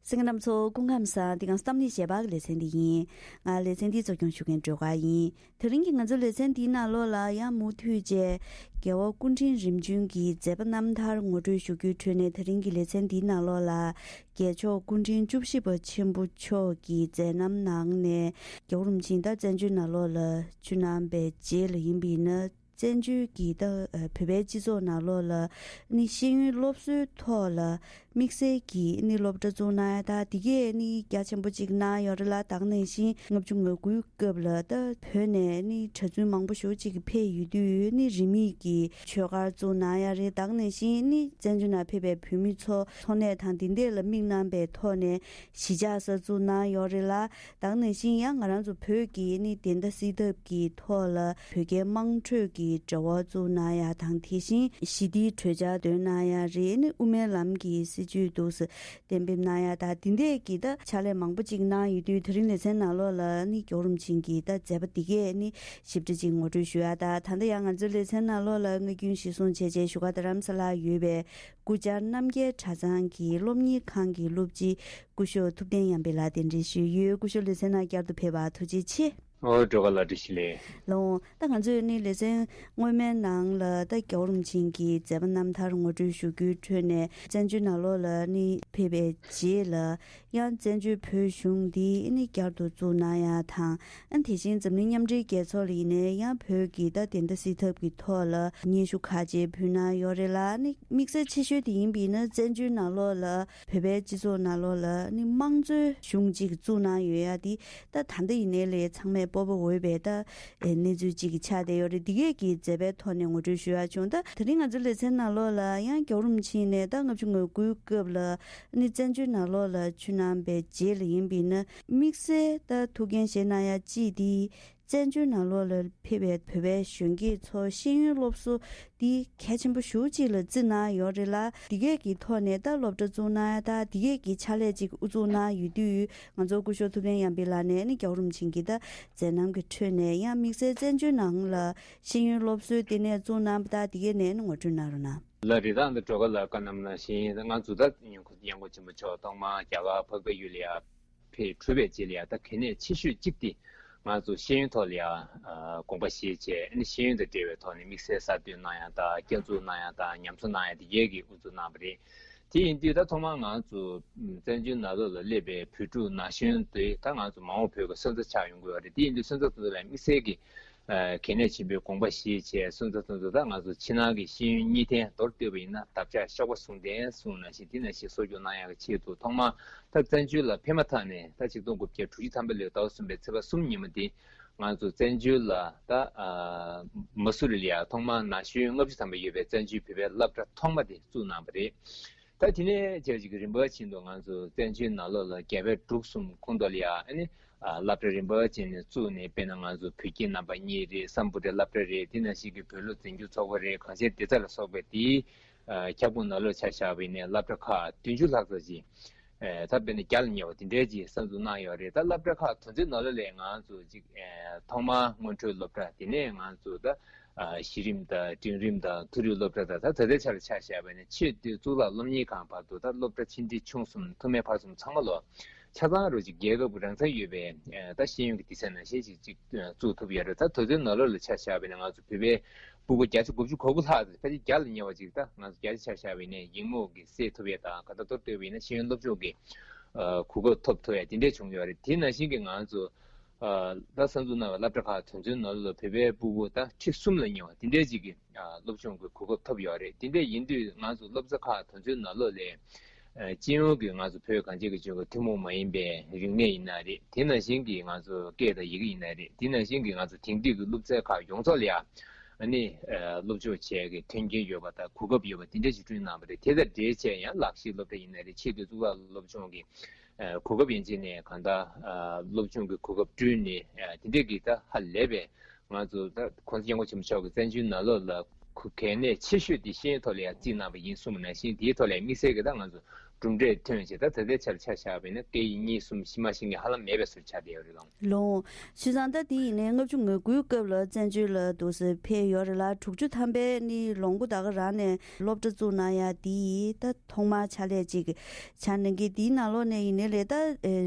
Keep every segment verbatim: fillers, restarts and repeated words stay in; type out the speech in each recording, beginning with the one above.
གསན་མཁན་རྣམ་ཚོ་སྐུ་ཁམས་བཟང་། འདི་ག་གནམ་གཤིས་ཞལ་པར་གྱི་ལེ་ཚན་འདི་ཡིན། ང་ལེ་ཚན་འདི་གཙོ་སྐྱོང་ཞུ་མཁན་སྒྲོལ་དཀར་ཡིན། དེ་རིང་གི་ང་ཚོའི་ལེ་ཚན་འདིའི་ནང་ལོགས་ལ་ཡང་མུ་མཐུད་བྱས། རྒྱལ་བ་སྐུ་ཕྲེང་རིམ་བྱོན་གྱི་མཛད་པ་རྣམ་ཐར་ངོ་སྤྲོད་ཞུ་རྒྱུའི་ཁྲོད་ནས། དེ་རིང་གི་ལེ་ཚན་འདིའི་ནང་ལོགས་ལ་རྒྱལ་མཆོག་སྐུ་ཕྲེང་བཅུ་བཞི་པ་ཆེན་པོ་མཆོག་གི་མཛད་རྣམ་ནང་ནས། རྒྱལ་བ་རིན་པོ་ཆེ་ད་བཙན་བྱོལ་ནང་ལོགས་ལ་བཅུག་གནང་པའི་རྗེས་ལ་ཡིན་པ་ཡིན་ན། བཙན་བྱོལ་གྱི་ད་བོད་པའི་སྤྱི་ཚོགས་ནང་ལོགས་ལ་ནི་ཤེས་ཡོན་སློབ་གསོའི་ཐོག་ལ་དམིགས་བསལ་གྱི་ནི་སློབ་གྲྭ་བཙུགས་གནང་ཡ་ད་འདི་གས་ནི་རྒྱ་ཆེན་པོ་ཅིག་གནང་ཡོད་རེད་ལ། ད་ག་ནང་བཞིན་ལྔ་བཅུ་ང་དགུའི་སྐབས་ལ་ད་བོད་ནས་ནི་གྲྭ་བཙུན་མང་པོ་ཞེ་པོ་ཅིག་ཕེབས་ཡོད་དུས། ནི་རིས་མེད་ཀྱི་ཆོས་སྒར་བཙུགས་གནང་ཡ་རེད། ད་ག་ནང་བཞིན་ནི་བཙན་བྱོལ་ནང་ཕེབས་པའི་བོད་མི་ཚོ་འཚོ་གནས་དང་དེ་འདྲས་ལ་དམིགས་གནང་པའི་ཐོག་ནས་གཞིས་ཆགས་གསར་འཛུགས་གནང་ཡོད་རེད་ལ། ད་ག་ནང་བཞིན་ཡང་ང་རང་ཚོ་བོད་ཀྱི་ནི་བདེན་མཐའ་གསལ་ཐབས་ཀྱི་ཐོག་ལ་བོད་རྒྱའི་དམངས་ཁྲོད་ཀྱི་འབྲེལ་བ་བཙུགས་གནང་ཡ་དང་། དེ་བཞིན་ཞི་བདེའི་གྲོས་འཆར་འདོན་གནང་ཡ་རེད། ནི་དབུ་མའི་ལམ་གྱི་སྲིད་བྱུས་འདུག་སེ་གཏན་འབེབས་གནང་ཡ་ད་འདི་འདྲས་ཀྱི་ད་ཕྱག་ལས་མང་པོ་ཅིག་གནང་ཡོད་དུས། དེ་རིང་ལེ་ཚན་ནང་ལོགས་ལ་ནི་རྒྱལ་བ་རིན་པོ་ཆེ་གི་ད་མཛད་པ་འདི་གས་ནི་ཞིབ་ཕྲ་ཅིག་ངོ་སྤྲོད་ཞུ་ཡ་ད། ད་ལྟ་ཡང་ང་ཚོའི་ལེ་ཚན་ནང་ལོགས་ལ་སྔ་རྒྱུན་གཞིར་བཟུང་བྱས་བྱས་བཞུགས་སྒར་རྡ་རམ་ས་ལར་ཡོད་པའི་སྐུ་བཅར་རྣམ་རྒྱལ་གྲྭ་ཚང་གི་སློབ་གཉེར་ཁང་གི་སློབ་སྤྱི་སྐུ་ཞབས་ཐུབ་བསྟན་ཡར་འཕེལ་ལགས་གདན་འདྲེན་ཞུས་ཡོད། སྐུ་ཞབས་ལེ་ཚན་ནང་བསྐྱར་དུ་ཕེབས་པར་ཐུགས་རྗེ་ཆེ། ཨོ་སྒྲོལ་དཀར་ལགས་བཀྲ་ཤིས་བདེ་ལེགས། ལགས་འོང་། ད་ང་ཚོས་ནི་ལེ་ཚན་སྔོན་མའི་ནང་ལ་ད་རྒྱལ་བ་རིན་པོ་ཆེ་གི་མཛད་པ་རྣམ་ཐར་ངོ་སྤྲོད་ཞུ་རྒྱུའི་ཁྲོད་ནས། བཙན་བྱོལ་ནང་ལོགས་ལ་ནི་ཕེབས་པའི་རྗེས་ལ་ཡང་བཙན་བྱོལ་བོད་གཞུང་འདི་ནི་བསྐྱར་དུ་བཙུགས་གནང་ཡ་དང་། ཨ་ནི་དེ་བཞིན་འཛམ་གླིང་མཉམ་འབྲེལ་རྒྱལ་ཚོགས་ལ་ཡིན་ནའི་ཡང་བོད་ཀྱི་ད་བདེན་མཐའ་གསལ་ཐབས་ཀྱི་ཐོག་ལ་སྙན་ཞུ་ཁག་ཅིག་ཕུལ་གནང་ཡོད་རེད་ལ། ནི་དམིགས་བསལ་ཆེ་ཤོས་དེ་ཡིན་པ་ཡིན་ན། བཙན་བྱོལ་ནང་ལོགས་ལ་བོད་པའི་སྤྱི་ཚོགས་ནང་ལོགས་ལ་ནི་དམངས་གཙོའི་གཞུང་ཅིག་བཙུགས་གནང་ཡོད་ཡ་དེ། ད་ད་ལྟ་ཡིན་ནའི་ལས་ཚང་མས་སྤོབས་པ་འོས་པའི་ད་གནས་ཚུལ་ཅིག་གི་ཆགས་བསྡད་ཡོད་རེད། འདི་གས་ཀྱི་མཛད་པའི་ཐོག་ནས་ངོ་སྤྲོད་ཞུ་ཡ་བྱུང་། ད་དེ་རིང་ང་ཚོའི་ལེ་ཚན་ནང་ལོགས་ལ་ཡང་རྒྱལ་བ་རིན་པོ་ཆེ་ནས་ད་ལྔ་བཅུ་ང་དགུའི་སྐབས་ལ་ནི་བཙན་བྱོལ་ནང་ལོགས་ལ་བཅུག་གནང་པའི་རྗེས་ལ་ཡིན་པ་ཡིན་ན། དམིགས་བསལ་ད་ཐུགས་འགན་བཞེས་གནང་ཡ་གཅིག་དེ། བཙན་བྱོལ་ནང་ལོགས་ལ་ཕེབས་པའི་བོད་པའི་གཞོན་སྐྱེས་ཚོ་ཤེས་ཡོན་སློབ་གསོ་འདི་གལ་ཆེན་པོ་ཞེ་པོ་ཅིག་ལ་བརྩི་གནང་ཡོད་རེད་ལ། འདི་གས་ཀྱི་ཐོག་ནས་ད་སློབ་གྲྭ་བཙུགས་གནང་ཡ་ད་འདི་གས་ཀྱི་ཕྱག་ལས་ཅིག་དབུ་འཛུགས་གནང་ཡོད་དུས། ང་ཚོ་སྐུ་ཞབས་ཐུབ་བསྟན་ཡར་འཕེལ་ལགས་ནས་ནི་རྒྱལ་བ་རིན་པོ་ཆེ་གི་ད་མཛད་རྣམ་གྱི་ཁྲོད་ནས་ཡང་དམིགས་བསལ་བཙན་བྱོལ་ནང་ལ་ཤེས་ཡོན་སློབ་གསོའི་ལྟེ་གནས་བཙུགས་གནང་བ་ད་འདི་གས་ནས་ནི་ངོ་སྤྲོད་གནང་རོགས་གནང་། ལགས་རེད། ད་འདི་སྒྲོལ་དཀར་ལགས་བཀའ་གནང་ནང་བཞིན། ང་ཚོ་ད་ཡོང་ཁུངས་ཡང་སྒོ་ཆེན་པོ་མཆོག་ཐོག་མར་རྒྱ་གར་འཕགས་པའི་ཡུལ་ལ་ཡ་ཕེབས་གྲུབ་པའི་རྗེས་ལ་ཡ། ད་གལ་གནད་ཆེ་ཤོས་གཅིག་དེ་ང་ཚོ་ཤེས་ཡོན་ཐོག་ལ་ཡ་དགོངས་པ་བཞེས་བྱས། ཨ་ནི་ཤེས་ཡོན་དང་འབྲེལ་བའི་ཐོག་ནས་དམིགས་བསལ་གསར་གཏོད་གནང་ཡ་དང་། བསྐྱར་འཛུགས་གནང་ཡ་དང་ཉམས་གསོ་གནང་ཡ་དེ་གས་ཀྱི་དབུ་འཛུགས་གནང་བ་རེད། དེ་ཡིན་དུས་ད་ཐོག་མར་ང་ཚོ་བཙན་བྱོལ་ནང་ལོགས་ལ་སླེབས་པའི་བོད་ཕྲུག་ན་གཞོན་དེ་ད་ང་ཚོ་མ་འོངས་བོད་ཀྱི་སོན་རྩ་ཆགས་ཡོང་གི་ཡོད་རེད། དེ་ཡིན་དུས་སོན་རྩ་དེ་ཚོ་ལ་དམིགས་བསལ་གྱི་ཨ་གལ་གནད་ཆེན་པོའི་དགོངས་པ་བཞེས་བྱས། སོན་རྩ་དེ་ཚོ་ད་ང་ཚོ་ཕྱི་ནང་གི་ཤེས་ཡོན་གཉིས་ལྡན། མདོར་བསྡུས་པ་ཡིན་ན་བདག་ཅག་གཤོག་པ་ཟུང་ལྡན་གསུངས་ནང་བཞིན། དེ་ནང་བཞིན་གསོ་སྐྱོང་གནང་ཡག་གི་ཆེད་དུ། ཐོག་མར་ད་བཙན་བྱོལ་ལ་ཕེབས་མ་ཐག་ནས། ད་ཆིག་སྟོང་དགུ་བརྒྱ་དྲུག་ཅུ་ཐམ་པའི་ལོའི་ཟླ་བ་གསུམ་པའི་ཚེས་པ་གསུམ་ཉིན་མོ་དེ། ང་ཚོ་བཙན་བྱོལ་ལ་ད་ཨ་མ་སུ་རི་ལ་ཡ་ཐོག་མར་ན་གཞོན་ལྔ་བཅུ་ཐམ་པ་ཡོད་པའི་བཙན་བྱོལ་བོད་པའི་སློབ་གྲྭ་ཐོག་མ་དེ་བཙུགས་གནང་བ་རེད། ད་དེ་ནས་བྱས་ཅིག་རིམ་པ་བཞིན་དུ་ང་ཚོ་བཙན་བྱོལ་ནང་ལོགས་ལ་རྒྱ་བལ་འབྲུག་གསུམ་ཁོངས་གཏོགས་ལ་ཡ། ཨ་ནི་ཨ་སློབ་གྲྭ་རིམ་པ་བཞིན་ནས་བཙུགས་ནས། དཔེར་ན་ང་ཚོ་བོད་ཀྱི་རྣམ་པ་གཉིས་རེད། སམ་བྷོ་ཊའི་སློབ་གྲྭ་རེད། དེ་ནང་བཞིན་གྱི་བོད་ལུགས་འཛིན་སྐྱོང་ཚོགས་པ་རེད། གངས་ཅན་བདེ་རྩ་ལ་སོགས་པའི་དེའི་ཨ་ཁྱབ་ཁོངས་ནང་ལོགས་ཆ་བཞག་པ་ཡིན་ནའི་སློབ་གྲྭ་ཁག་བདུན་ཅུ་ལྷག་ཙམ་ཅིག་ཨེ་ད་དཔེར་ན་བརྒྱ་ལ་ཉེ་བ་དེ་འདྲའི་ཅིག་གསར་འཛུགས་གནང་ཡོད་རེད། ད་སློབ་གྲྭ་ཁག་དེ་ཚོའི་ནང་ལོགས་ལ་ང་ཚོ་ཅིག་ཨེ་ཐོག་མར་སྔོན་འགྲོའི་སློབ་གྲྭ། དེ་ནས་ང་ཚོ་ད་ཨ་གཞི་རིམ་དང་འབྲིང་རིམ་དང་མཐོ་རིམ་སློབ་གྲྭ་དང་། ད་ད་ལྟའི་ཆར་ཆ་བཞག་པ་ཡིན་ན་ཆེས་མཐོའི་གཙུག་ལག་སློབ་གཉེར་ཁང་བར་དུ། ད་སློབ་གྲྭ་ཆེ་འབྲིང་ཆུང་གསུམ་མཐོ་དམན་བར་གསུམ་ཚང་མ་ལོ་ཆ་ཚང་རུ་ཅིག་རྒྱལ་ཁབ་ཀྱི་རང་མཚན་ཡོད་པའི་ཨེ་ད་ཤེས་ཡོན་གྱི་སྡེ་ཚན་ནང་བཞིན་ཅིག་ཅིག་བཙུགས་ཐུབ་ཡོད་རེད། ད་དེ་ཚོའི་ནང་ལོགས་ལ་ཆ་བཞག་པ་ཡིན་ན་ང་ཚོ་བོད་པའི་ཕྲུ་གུ་བརྒྱ་ཆ་དགུ་བཅུ་གོ་དགུ་ལྷག་ཙམ། ཕལ་ཆེར་བརྒྱ་ལ་ཉེ་བ་ཅིག་ད་ང་ཚོ་བརྒྱ་ཆ་ཆ་བཞག་པ་ཡིན་ན་ཡིག་རྨོངས་ཀྱི་སེལ་ཐུབ་ཡས་དང་། གང་ལྟར་མདོར་བསྡུས་པ་ཡིན་ན་ཤེས་ཡོན་སློབ་སྦྱོང་གི་ཨ་གོ་སྐབས་ཐོབ་ཐུབ་ཡས་དེ་འདྲས་བྱུང་ཡོད་རེད། དེ་ནང་བཞིན་གྱི་ང་ཚོ་ཨ་ད་གསར་འཛུགས་གནང་བའི་སློབ་གྲྭ་ཁག་དེ་ཚོའི་ནང་ལ་བོད་པའི་ཕྲུ་གུ་ད་ཁྲི་གསུམ་ལ་ཉེ་བ་དེ་འདྲས་ཅིག་གི་ཨ་སློབ་སྦྱོང་གི་གོ་སྐབས་ཐོབ་ཡོད་རེད། དེ་འདྲས་ཡིན་དུས་ང་ཚོ་སློབ་གསོ་ཁག་དེ་ཚོའི་ནང་ལོགས་ལ་ཨ་སྤྱི་ཡོངས་ཀྱི་ང་ཚོ་བོད་གངས་ཅན་གྱི་ལྗོངས་ཀྱི་ཐུན་མོང་མ་ཡིན་པའི་རིག་གནས་ཡིན་ན་རེད། དེ་ནང་བཞིན་གྱི་ང་ཚོ་སྐད་དང་ཡི་གེ་ཡིན་ན་རེད། དེ་ནང་བཞིན་གྱི་ང་ཚོ་དེང་དུས་ཀྱི་སློབ་ཚན་ཁག་ཡོངས་རྫོགས་ལ་ཡ་ཨ་ནི་ཨ་སློབ་སྦྱོང་བྱེད་ཀྱི་མཐུན་རྐྱེན་ཡོད་པ་དང་གོ་སྐབས་ཡོད་པ་དེ་འདྲ་ཞིག་བསྐྲུན་གནང་བ་རེད། དེ་དང་འབྲེལ་བྱས་ཡང་ལག་ཤེས་སློབ་གྲྭ་ཡིན་ན་རེད། ཆེས་མཐོའི་གཙུག་ལག་སློབ་སྦྱོང་གི་ཨ་གོ་སྐབས་ཡན་ཆད་ནས་གང་ལྟར་ཨ་སློབ་སྦྱོང་གི་གོ་སྐབས་བསྐྲུན་ནས། ཨ་དེ་འདྲ་གི་ད་ཧ་ལས་པའི་ང་ཚོ་ད་༸གོང་ས་༸སྐྱབས་མགོན་ཆེན་པོ་མཆོག་གིས་བཙན་བྱོལ་ནང་ལོགས་ལ་གལ་གནད་ཆེ་ཤོས་དེ་ཤེས་ཡོན་ཐོག་ལ་ཡང་བརྩིས་གནང་བ་ཡིན་གསུངས་པ་ནང་བཞིན། དེའི་ཐོག་ལ་ཡང་དམིགས་བསལ་གྱི་ད་ང་ཚོ་ གྲུབ་འབྲས་ཐོན་བྱས། ད་ད་ལྟའི་ཆར་ཆ་བཞག་པ་ཡིན་ན་སྐད་ཡིག་གཉིས་གསུམ་གཞི་མ་ཤེས་མཁན་ཧ་ལམ་མེད་པའི་བཟོ་ཆགས་བསྡད་ཡོད་རེད་ལགས། ལགས། བྱས་ཙང་ད་དེ་ཡིན་ནའི་ལྔ་བཅུ་ང་དགུའི་སྐབས་ལ་བཙན་བྱོལ་ལ་འདུག་སེ་ཕེབས་ཡོད་རེད་ལ། དྲུག་ཅུ་ཐམ་པའི་ནི་ལོ་མགོ་ད་ག་རང་ནས་སློབ་གྲྭ་བཙུགས་གནང་ཡ་དེ་ད་ཐོག་མར་ཕྱག་ལས་ཅིག་བྱ་གནང་གི། དེའི་ནང་ལོགས་ནས་ཡིན་ནའི་ལས་ད་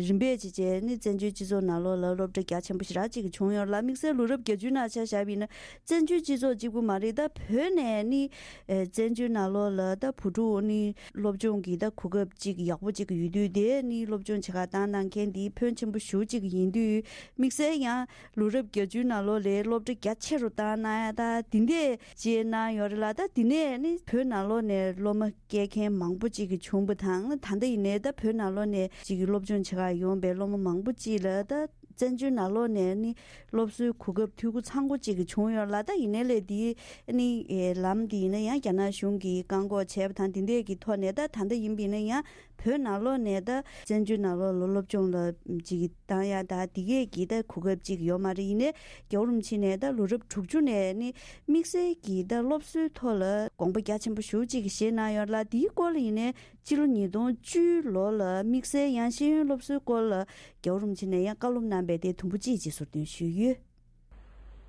རིམ་པས་ཅིག་བྱས་ནི་བཙན་བྱོལ་སྤྱི་ཚོགས་ནང་ལོགས་ལ་སློབ་གྲྭ་རྒྱ་ཆེན་པོ་ཞེ་དྲག་ཅིག་བྱུང་ཡོད་ལ། དམིགས་བསལ་ལོ་རབས་བརྒྱད་ཅུའི་ནང་ཆ་བཞག་པ་ཡིན་ན་བཙན་བྱོལ་སྤྱི་ཚོགས་གཅིག་པུ་མ་རེད། ད་བོད་ནས་ནི་ཨེ་བཙན་བྱོལ་ནང་ལོགས་ལ་ད་བུ་ཕྲུག་ནི་སློབ་སྦྱོང་གི་ད་གོ་སྐབས་ཅིག་ཡག་པོ་ཅིག་ཡོད་དུས། དེ་ནི་སློབ་སྦྱོང་བྱེད་གར་བཏང་གནང་མཁན་དེ་ཕོན་ཆེན་པོ་ཞེ་པོ་ཅིག་ཡིན་དུས། དམིགས་བསལ་ཡང་ལོ་རབས་བརྒྱད་ཅུའི་ནང་ལོགས་ལ་སློབ་གྲྭ་རྒྱ་ཆེ་རུ་བཏང་གནང་ཡ་ད་དེ་འདྲས་བྱས་གནང་ཡོད་རེད་ལ། ད་དེ་ནས་ནི་བོད་ནང་ལོགས་ནས་སློབ་མ་སྐྱེལ་མཁན་མང་པོ་ཅིག་གི་བྱུང་བ་དང་། ད་ལྟ་ཡིན་ནའི་ད་བོད་ནང་ལོགས་ནས་ཅིག་གི་སློབ་སྦྱོང་བྱེད་གར་ཡོང་པའི་སློབ་མ་མང་པོ་ཅིག་ལ་ད་བཙན་བྱོལ་ནང་ལོགས་ནས་ནི་སློབ་གསོའི་གོ་སྐབས་འཐུས་སྒོ་ཚང་པོ་ཅིག་གི་བྱུང་ཡོད་ལ། ད་ཡིན་ནའི་ལས་དེའི་ནི་ཨེ་ལམ་དེ་ཡིན་ན་ཡང་རྒྱ་ནག་གཞུང་གིས་བཀག་འགོག་བྱས་པ་དང་། དེ་འདྲས་ཀྱི་ཐོག་ནས་ད་ད་ལྟ་ཡིན་པ་ཡིན་ན་ཡང་བོད་ནང་ལོགས་ནས་ད་བཙན་བྱོལ་ནང་ལོགས་ལ་སློབ་སྦྱོང་ལ་ཅིག་བཏང་ཡ་ད་དེ་གས་ཀྱི་ད་གོ་སྐབས་ཅིག་ཡོད་མ་རེད། ཡིན་ནའི་རྒྱལ་བ་རིན་པོ་ཆེ་ནས་ད་ལོ་རབས་དྲུག་ཅུ་ནས་ནི་དམིགས་བསལ་གྱི་ད་སློབ་གསོའི་ཐོག་ལ་དགོངས་པ་རྒྱ་ཆེན་པོ་ཞེ་པོ་ཅིག་བཞེས་གནང་ཡོད་ལ། དེའི་སྐོར་ལ་ཡིན་ནའི་སྤྱི་ལོ་ཉིས་སྟོང་བཅུའི་ལོ་ལ་དམིགས་བསལ་ཡང་ཤེས་ཡོན་སློབ་གསོའི་སྐོར་ལ་རྒྱལ་བ་རིན་པོ་ཆེ་ནས་ཡང་བཀའ་སློབ་གནང་པའི་དེ་དུམ་བུ་གཅིག་ཅིག་ཟུར་འདོན་ཞུས་ཡོད།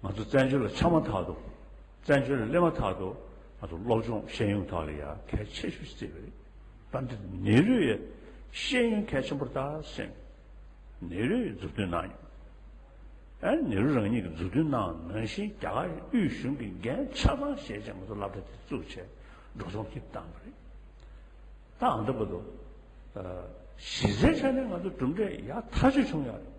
ང་ཚོ་བཙན་བྱོལ་ལ་ཆགས་མ་ཐག་ཏུ། བཙན་བྱོལ་ལ་སླེབས་མ་ཐག་ཏུ། ང་ཚོ་སློབ་སྦྱོང་ཤེས་ཡོན་ཐོག་ལ་ཡང་གལ་ཆེ་ཤོས་ཤིག་བརྩིས་པ་རེད། ད་འདི་ནེ་རུ་ཡིས་ཤེས་ཡོན་གལ་ཆེན་པོ་རེད་ད་ཟེར་ནེ་རུ་ཡིས་མཛུབ་སྟོན་གནང་ཡོད། ཨ་ནེ་རུ་རང་ཉིད་ཀྱིས་མཛུབ་སྟོན་གནང་ནང་བཞིན་རྒྱ་གར་དབུས་གཞུང་གི་འགན་ཆ་ཚང་བཞེས་བྱས་ང་ཚོ་སློབ་གྲྭ་དེ་བཙུགས་བྱས་འགྲོ་སོང་ཁྱེར་བཏང་བ་རེད། ད་ཨ་འདི་བར་དུ་ཨ་གཞི་རྩའི་ཆ་ནས་ང་ཚོ་གྲུབ་འབྲས་ཡག་ཐག་ཆོད་བྱུང་ཡོད་རེད།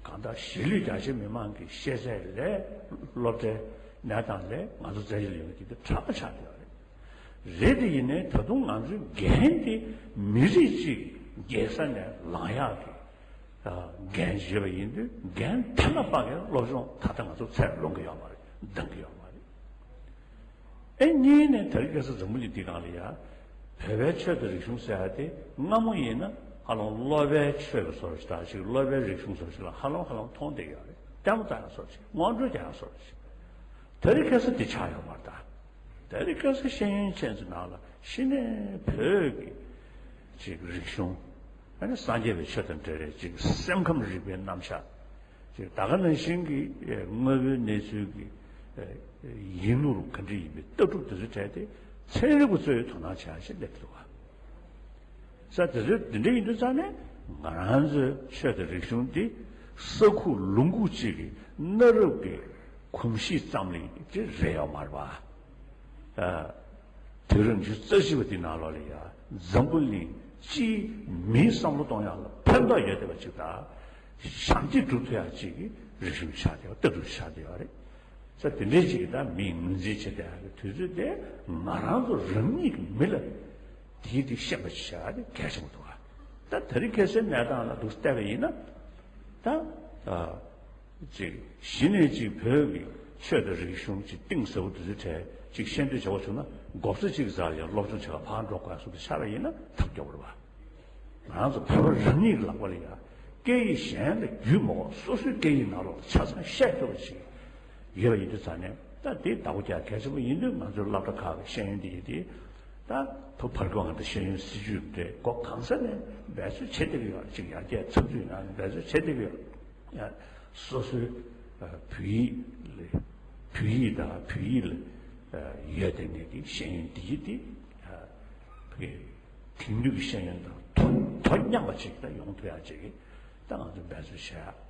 གང་ལྟར་གཞིས་ལུས་རྒྱ་ཆེ་མི་མང་གི་ཤེས་ཚད་ལས་སློབ་གྲྭའི་གནས་སྟངས་ལས་ང་ཚོ་བཙན་བྱོལ་ཡོང་གི་དེ་དྲག་པོ་ཆགས་ཡོད་རེད། རེད་དེ་ཡིན་ནའི་ད་དུང་ང་ཚོའི་འགན་དེ་མི་རིགས་གཅིག་རྒྱལ་ས་ནས་ལངས་ཡག་གི་ཨ་འགན་བཞེས་པ་ཡིན་དུས། འགན་དེ་ལ་དཔག་གི་སློབ་སྦྱོང་ད་ལྟ་ང་ཚོ་ཚད་ལོངས་ཀྱི་ཡོད་མ་རེད། འདང་གི་ཡོད་མ་རེད། ཨེ་གཉིས་ནས་དེ་རིང་ཁ་སང་འཛམ་བུ་གླིང་འདི་སྒང་ལ་ཡ་བོད་པའི་ཆོས་དང་རིག་གཞུང་ཟེར་ཡ་དེ་སྔ་མོ་ཡིན་ན་ཧ་ལམ་སློབ་པའི་ཆོས་ཀྱི་བཟོ་འདྲ་ཞིག་དང་ཅིག་སློབ་པའི་རིག་གཞུང་བཟོ་འདྲ་ཞིག་ལ་ཧ་ལམ་ཧ་ལམ་མཐོང་བསྡད་ཡོད་རེད། ལྟད་མོ་ལྟ་ཡ་བཟོ་འདྲ་ཞིག་སྔོན་འགྲོ་རྒྱག་ཡ་བཟོ་འདྲ་ཞིག་དེ་རིང་ཁ་སང་དེ་ཆགས་ཡོད་མ་རེད་ད། དེ་རིང་ཁ་སང་ཤེས་ཡོན་ཅན་ཚོའི་ནང་ལ་གཞི་ནས་བོད་ཀྱི་ཅིག་རིག་གཞུང་། ཨ་ནི་སངས་རྒྱས་པའི་ཆོས་དང་འབྲེལ་བའི་ཅིག་སེམས་ཁམས་རིག་པའི་རྣམ་གཞག་ཅིག་ད་ག་ནང་བཞིན་གྱི་ཨེ་དངོས་པོའི་གནས་ཚུལ་གྱི་ཨེ་ཡིན་ལུགས་ག་འདྲ་ཡིན་པའི་ལྟ་གྲུབ་དེ་ཚོའི་གྲས་དེ་ཚན་རིག་པ་ཚོས་དོ་སྣང་བྱ་ཞིག་སླེབས་འདུག་ག་ས་དེ་ཚོའི་དེ་འདྲ་ཡིན་དུས་ཙང་ནས་ང་རང་ཚོའི་ཆོས་དང་རིག་གཞུང་འདི་ས་ཁུག་ལུང་ཁུག་ཅིག་གི་གནའ་རབས་ཀྱི་གོམས་གཤིས་ཙམ་ལ་ཅིག་རེད་ཡོད་མ་རེད་པ། ཨ། དུས་རབས་ཉི་ཤུ་རྩ་བཞི་པ་འདི་ནང་ལོགས་ལ་ཡ་འཛམ་བུ་གླིང་སྤྱིའི་མིའི་བསམ་བློ་གཏོང་ཡག་ལ་ཕན་ཐོགས་ཡོད་བསྡད་པ་ཅིག་དང་། བྱམས་བརྩེ་སྒྲུབ་ཐུབ་ཡག་ཅིག་གི་རིག་གཞུང་ཆགས་བསྡད་པ། ལྟ་གྲུབ་ཆགས་བསྡད་པ་རེད། ས་དེ་འདྲའི་ཅིག་གི་ད་མིས་ངོས་འཛིན་བྱེད་བསྡད་ཡག་གི་དུས་ཚོད་དེ་ང་རང་ཚོ་རང་ཉིད་ཀྱི་མི་ལ་དེའི་དེ་ཤེས་པ་ཅིག་བྱ་ཡག་དེ་གལ་ཆེན་པོ་འདུག་ག་ད་དེ་རིང་ཁ་སང་གནས་སྟངས་ལ་འདུག་བལྟས་པ་ཡིན་ན། ད་ཨ། ཅིག་གཞི་ནས་ཅིག་བོད་ཀྱི་ཆོས་དང་རིག་གཞུང་ཅིག་གཏིང་ཟབ་པོ་དེ་ཚོའི་གྲས་ཅིག་ཤེས་འདོད་བྱ་བ་བྱུང་ན། འགོ་ས་གཅིག་ཙམ་ཡང་སློབ་སྦྱོང་བྱེད་གར་ཕར་འགྲོ་དགོས་སོགས་དེ་ཆགས་པ་ཡིན་ན་ཐབས་སྐྱོ་པོ་རེད་པ། ང་རང་ཚོ་བོད་པ་རང་ཉིད་ཀྱི་ལག་པ་ལ་ཡ་སྐད་ཡིག་གཞན་ལ་རྒྱུས་མ་དགོས། སོ་སོའི་སྐད་ཡིག་ནང་ལོགས་ལ་ཆ་ཚང་བཤད་ཐུབ་པ་ཅིག་ཡོད་པ་ཡིན་དུས་ཙང་ནས། ད་དེ་བདག་པོ་རྒྱག་གལ་ཆེན་པོ་ཡིན་དུས། ང་ཚོའི་སློབ་གྲྭ་ཁག་གི་ཤེས་ཡོན་འདི་ཡིན་ཏེ། ད་བོད་ཕར་སྐྱོད་ང་ཚོ་ཤེས་ཡོན་སྲིད་བྱུས་རེད། སྒོ་གང་ས་ནས་འབད་རྩོལ་བྱེད་བསྡད་ཀྱི་ཡོད་རེད། ཅིག་ཡར་རྒྱས་ཚགས་ཚུད་ངང་ནས་འབད་རྩོལ་བྱེད་བསྡད་ཀྱི་ཡོད་རེད། ཡ། སོ་སོའི་ཨ་བོད་ཡིག་ལ། བོད་ཡིག་དང་བོད་ཡིག་ལ་ཨ་ཡོད་བསྡད་མཁན་གྱི་ཤེས་ཡོན་འདི་ཡིན་ཏེ། ཨ་བོད་དེང་དུས་ཀྱི་ཤེས་ཡོན་དང་དོ་དོ་མཉམ་པ་ཅིག་ད་ཡོང་ཐུབ་ཡག་ཅིག་གི་ད་ང་ཚོ་འབད་རྩོལ་བྱས་བྱས་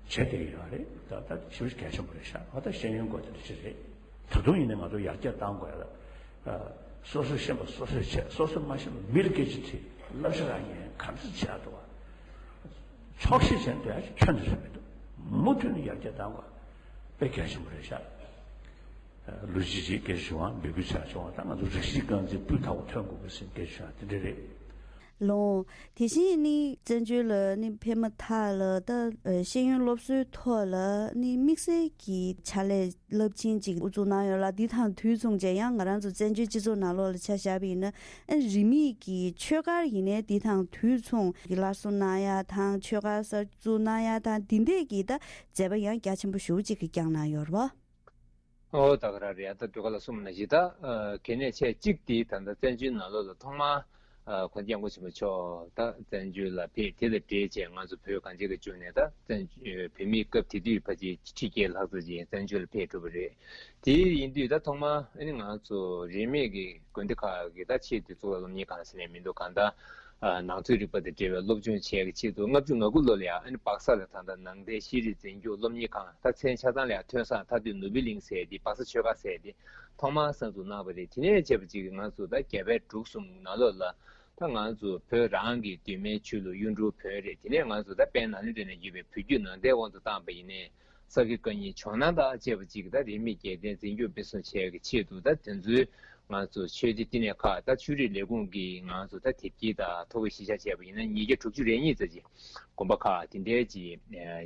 བསྡད་ཀྱི་ཡོད་རེད། ད་ད་ཞེ་པོ་གལ་ཆེན་པོ་རེད་ཤག་ཨ་ད་ཤེས་ཡོན་སྐོར་དེ་འདྲ་ཅིག་རེད། ད་དུང་ཡིན་ནའི་ང་ཚོ་ཡར་རྒྱས་གཏང་དགོས་ཡ་ལ། ཨ་སོ་སོས་ཤེས་པ་སོ་སོས་བྱས། སོ་སོས་མ་ཤེས་པ་མི་ལ་སྐད་ཆ་དྲིས། བསླབ་བྱ་རག་ཉན་གང་འཚམ་བྱས་འདུག་བ། ཆོག་ཤེས་བྱས་འདུག་ཡ་ཅིག་ཁྱོན་ནས་རེད་མི་འདུག་མུ་མཐུད་ནས་ཡར་རྒྱས་གཏང་དགོས་དཔེ་གལ་ཆེན་པོ་རེད་ཤག་ལོ་གཅིག་ཅིག་སྐད་ཆ་བྱུང་བ་འབོད་སྐུལ་བྱ་བྱུང་བ། ད་ང་ཚོ་རིགས་གཅིག་རྐང་འཛིན་སྤུས་དག་པོ་ཐོན་དགོས་པའི་སེམས་སྐད་ཆ་བྱུང་བ་དེ་འདྲ་རེད། ལོ། དེ་བཞིན་ནི་བཙན་བྱོལ་ལ་ནི་ཕེབས་མ་ཐག་ལ་ད་ཨ་ཤེས་ཡོན་སློབ་གསོའི་ཐོག་ལ་ནི་དམིགས་བསལ་གྱི་ཕྱག་ལས་རླབས་ཆེན་ཅིག་དབུ་འཛུགས་གནང་ཡོད་ལ། འདི་དང་དུས་མཚུངས་བྱས་ཡང་ང་རང་ཚོ་བཙན་བྱོལ་སྤྱི་ཚོགས་ནང་ལོགས་ལ་ཆ་བཞག་པ་ཡིན་ན། ཨ་རིས་མེད་ཀྱི་ཆོས་སྒར་ཡིན་ནའི་འདི་དང་དུས་མཚུངས་ཀྱི་སླར་གསོ་གནང་ཡ་དང་། ཆོས་སྒར་གསར་འཛུགས་གནང་ཡ་དང་། འདི་འདྲས་ཀྱི་ད་མཛད་པ་ཡང་རྒྱ་ཆེན་པོ་ཞེ་པོ་ཅིག་གི་བསྐྱངས་གནང་ཡོད་རེད་བ། ཨོ་ད་ག་རང་རེད། ཨ་ད་ཟློས་གར་ལགས་གསུངས་པ་ནང་བཞིན་ད་ཨ་གལ་གནད་ཆེ་གཅིག་དེ་ད་ལྟ་བཙན་བྱོལ་ནང་ལོགས་ལ་ཐོག་མར་ ཨ་གོང་ས་སྐྱབས་མགོན་ཆེན་པོ་མཆོག་ད་བཙན་བྱོལ་ལ་ཕེབས། དེ་དང་འབྲེལ་བྱས་ང་ཚོ་བོད་གངས་ཅན་གྱི་ལྗོངས་ནས་ད་བཙན་བོད་མིའི་སྐབས་དེ་དུས་ཕལ་ཆེར་ཁྲི་བརྒྱད་ལྷག་ཙམ་ཅིག་བཙན་བྱོལ་ལ་ཕེབས་གྲུབ་པ་རེད། དེ་ཡིན་དུས་ད་ཐོག་མར་ཨ་ནི་ང་ཚོ་རིས་མེད་ཀྱི་དགོན་སྡེ་ཁག་གི་ད་ཆེས་མཐོའི་གཙུག་ལག་སློབ་གཉེར་ཁང་ཟེར་ནས་མི་འདུག་གང་ལྟར་ཨ་ནང་ཆོས་རིག་པ་དང་འབྲེལ་བའི་སློབ་སྦྱོང་བྱེད་ཀྱི་ཆེད་དུ་ལྔ་བཅུ་ང་དགུ་ལོ་ལ་ཡང་ཨ་ནི་སྦག་ས་ལ་ད་ལྟ་ནང་བསྟན་ཤེས་རིག་འཛིན་སྐྱོང་སློབ་གཉེར་ཁང་ད་མཚན་ཆ་ཚང་ལ་ཡང་ཐོན་སར་མཐར་སྡོད་ནོར་བུའི་གླིང་ཟེར་ཏེ་སྦག་ས་ཆོས་སྒར་ཟེར་ཏེ་ཐོག་མར་གསར་འཛུགས་གནང་བ་རེད། དེ་ནས་བྱས་པ་ཅིག་ང་ཚོ་ད་རྒྱལ་བལ་འབྲུག་གསུམ་ནང་ལོགས་ལ་ད་ང་ཚོ་བོད་རང་གི་གདོད་མའི་ཆོས་ལུགས་གཡུང་དྲུང་བོན་རེད། དེ་ནས་ང་ཚོ་ད་དཔལ་ནཱ་ལེནྡྲ་ནས་བརྒྱུད་པའི་བོད་བརྒྱུད་ནང་བསྟན་དབང་དུ་བཏང་བ་ཡིན་ནའི་ས་དགེ་བཀའ་རྙིང་ཇོ་ནང་དང་བཅས་པ་ཅིག་ད་རིས་མེད་རྒྱལ་བསྟན་འཛིན་སྐྱོང་སྤེལ་གསུམ་བྱེད་ཀྱི་ཆེད་དུ་ད་དེ་ཚོའི་ང་ཚོ་ཆོས་སྡེ་བསྟི་གནས་ཁག་ད་ཆོས་རིག་ལས་ཁུངས་ཀྱིས་ང་ཚོ་ད་དེབ་སྐྱེལ་དང་ཐོ་འགོད་གཞི་བཞག་བྱས་པ་ཡིན་ན་ཉིས་བརྒྱ་དྲུག་ཅུ་རེ་གཉིས་ཙམ་ཅིག་དགོན་པ་ཁག་དེ་འདྲའི་ཅིག་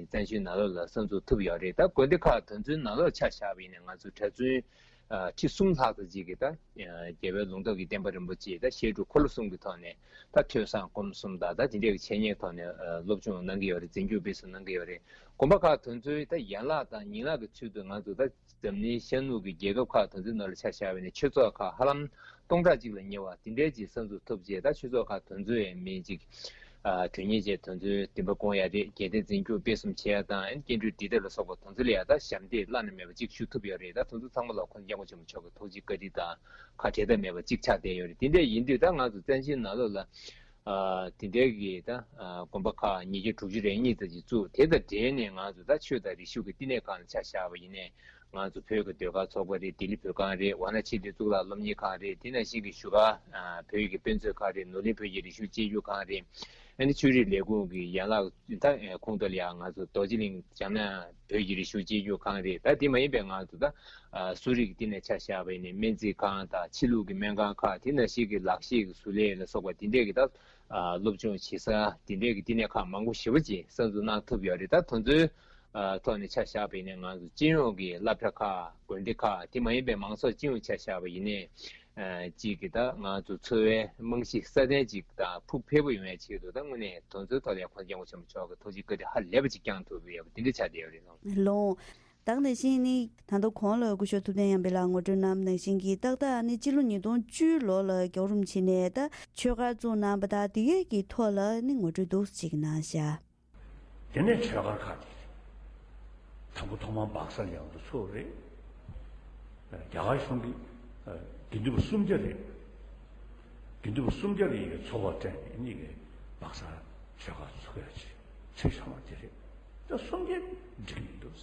བཙན་བྱོལ་ནང་ལོགས་ལ་གསར་འཛུགས་ཐུབ་ཡོད་རེད། ད་དགོན་སྡེ་ཁག་དེ་ཚོའི་ནང་ལོགས་ཆ་བཞག་པ་ཡིན་ན་ང་ཚོ་གྲྭ་བཙུན་ཁྲི་གསུམ་ལྷག་ཙམ་ཅིག་གིས་ད་རྒྱལ་བའི་ལུང་རྟོགས་ཀྱི་བསྟན་པ་རིན་པོ་ཆེ་ད་བཤད་སྒྲུབ་འཁོར་ལོ་གསུམ་གྱི་ཐོག་ནས་ད་ཐོས་བསམ་སྒོམ་གསུམ་དང་ད་དེ་འདྲའི་འཆད་ཉན་ཐོག་ནས་སློབ་སྦྱོང་གནང་གི་ཡོད་རེད། འཛིན་སྐྱོང་སྤེལ་གསུམ་གནང་གི་ཡོད་རེད། དགོན་པ་ཁག་དེ་ཚོའི་ད་ཡན་ལག་དང་ཉིང་ལག་གི་ཚུལ་དུ་ང་ཚོ་ད་འཛམ་གླིང་ཤར་ནུབ་ཀྱི་རྒྱལ་ཁབ་ཁག་དེ་ཚོའི་ནང་ལ་ཆ་བཞག་པ་ཡིན་ན་ཆོས་ཚོགས་ཁག་ཧ་ལམ་སྟོང་ཕྲག་གཅིག་ལ་ཉེ་བ་དེ་འདྲའི་ཅིག་གསར་འཛུགས་ཐུབ་རྗེས་ད་ཆོས་ཚོགས་ཁག་དེ་ཚོའི་མི་ཅིག་ཨ་དོན་གཉེར་བྱས་དེ་ཚོའི་འདུན་པ་སྐོང་ཡ་རེད། རྒྱལ་བསྟན་འཛིན་སྐྱོང་སྤེལ་གསུམ་བྱས་ཡ་དང་ཨ་ནི་སྐྱེ་འགྲོའི་འབྲི་ཐབས་ལ་སོགས་པ་དེ་ཚོ་ལ་ཡ་ད་ཞབས་འདེགས་བླ་ན་མེད་པ་ཅིག་ཞུ་ཐུབ་ཡོད་རེད། ད་དེ་ཚོ་ཚང་མ་ལ་གོང་ས་སྐྱབས་མགོན་ཆེན་པོ་མཆོག་གི་ཐུགས་རྗེ་བཀའ་དྲིན་དང་ཁ་བྲལ་ཐབས་མེད་པ་ཅིག་ཆགས་བསྡད་ཡོད་རེད། དེ་འདྲ་ཡིན་དུས་ད་ང་ཚོ་བཙན་བྱོལ་ནང་ལོགས་ལ་ཨ་དེ་འདྲའི་གི་ད་ཨ་དགོན་པ་ཁག་ཉིས་བརྒྱ་དྲུག་ཅུ་རེ་གཉིས་ཙམ་ཅིག་བཙུགས། དེ་དང་འབྲེལ་ནས་ང་ཚོ་ད་ཆོས་དང་རིག་གཞུང་གི་བསྟི་གནས་ཁང་ལ་ཆ་བཞག་པ་ཡིན་ནའི་ང་ཚོ་བོད་ཀྱི་ཟློས་གར་ཚོགས་པ་རེད། ལྡི་ལི་བོད་ཁང་རེད། ཝཱ་ཎ་ཤི་ཏི་གཙུག་ལག་སློབ་གཉེར་ཁང་རེད། དེ་ནང་བཞིན་གྱི་བཞུགས་སྒར་ཨ་བོད་ཀྱི་དཔེ་མཛོད་ཁང་རེད། ནོར་གླིང་བོད་ཀྱི་རིག་གཞུང་གཅེས་འཛུགས་ཁང་རེད། ཨ་ནི་ཆོས་རིག་ལས་ཁུངས་ཀྱི་ཡན་ལག་ད་ཁོངས་གཏོགས་ལ་ཡང་ང་ཚོ་རྡོ་རྗེ་གླིང་འཇམ་དབྱངས་བོད་ཀྱི་རིག་གཞུང་གཅེས་འཛུགས་ཁང་རེད། ད་དེ་མ་ཡིན་པའི་ང་ཚོ་ད་ཨ་གསོ་རིག་གི་བསྟི་གནས་ཆ་བཞག་པ་ཡིན་ནའི་སྨན་རྩིས་ཁང་དང་ཕྱི་ལུགས་ཀྱི་སྨན་ཁང་ཁག་དེ་ནང་བཞིན་གྱི་ལག་ཤེས་ཀྱི་བཟོ་ལས་ལ་སོགས་པ་དེ་འདྲས་ཀྱི་ད་ཨ་སློབ་སྦྱོང་བྱེད་ས་དེ་འདྲས་ཀྱི་བསྟི་གནས་ཁག་མང་པོ་ཞེ་པོ་ཅིག་གསར་འཛུགས་གནང་ཐུབ་ཡོད་རེད། ད་དེ་ཚོའི་ཨ་ཐོག་ནས་ཆ་བཞག་པ་ཡིན་ན་ང་ཚོ་སྤྱི་ཡོངས་ཀྱི་སློབ་གྲྭ་ཁག་དགོན་སྡེ་ཁག་དེ་མ་ཡིན་པའི་མང་ཚོགས་སྤྱི་ཡོངས་ཆ་བཞག་པ་ཡིན་ནའི་ཨ་གཅིག་གི་ད་ང་ཚོ་འཚོ་བའི་རྨང་གཞི་སྲ་བརྟན་ཅིག་དང་ཕུགས་འཕེར་པོ་ཡོང་ཡའི་ཆེད་དུ་ད་དངོས་གནས་དེ་ཚོའི་ཐོག་ལ་ཡང་གོང་ས་སྐྱབས་མགོན་ཆེན་པོ་མཆོག་གི་ཐུགས་རྗེ་བཀའ་དྲིན་ཧ་ལས་པ་ཅིག་བསྐྱངས་ཐུབ་ཡོད་པ་དེ་འདྲ་ཆགས་བསྡད་ཡོད་རེད་ལགས། ལགས། ད་ག་ནང་བཞིན་ནི་ད་ལྟ་གོང་ལ་སྐུ་ཞབས་ཐུབ་བསྟན་དབྱངས་པའི་ལགས་ངོ་སྤྲོད་གནང་བ་ནང་བཞིན་གྱི་ཏག་ཏག་ནི་སྤྱི་ལོ་ཉིས་སྟོང་བཅུ་ལོ་ལ་རྒྱལ་བ་རིན་པོ་ཆེ་ནས་ད་ཆོས་སྒར་བཙུགས་གནང་བ་དང་དེ་གའི་གི་ཐོག་ལ་ནི་ངོ་སྤྲོད་འདུག་སེ་ཅིག་གནང་ཤག། དེ་ནས་ཆོས་སྒར་ཁག་དེ་རེད། དང་པོ་ཐོག་མར་སྦག་སར་ཡང་དུ་ཚུགས་རེད། རྒྱ་གར་གཞུང་གི་དགེ་འདུན་པ་སུམ་བརྒྱ་རེད། དགེ་འདུན་པ་སུམ་བརྒྱ་རེ་ཡི་ཚོགས་པ་སྤྲད་ནས་གཉིས་ཀའི་སྦག་སར་ཆོས་སྒར་ཚུགས་ཡ་ཆེད་ཚུལ་བཞག་པ་དེ་རེད། ད་སུམ་བརྒྱ་འགྲིག་མི་འདུག།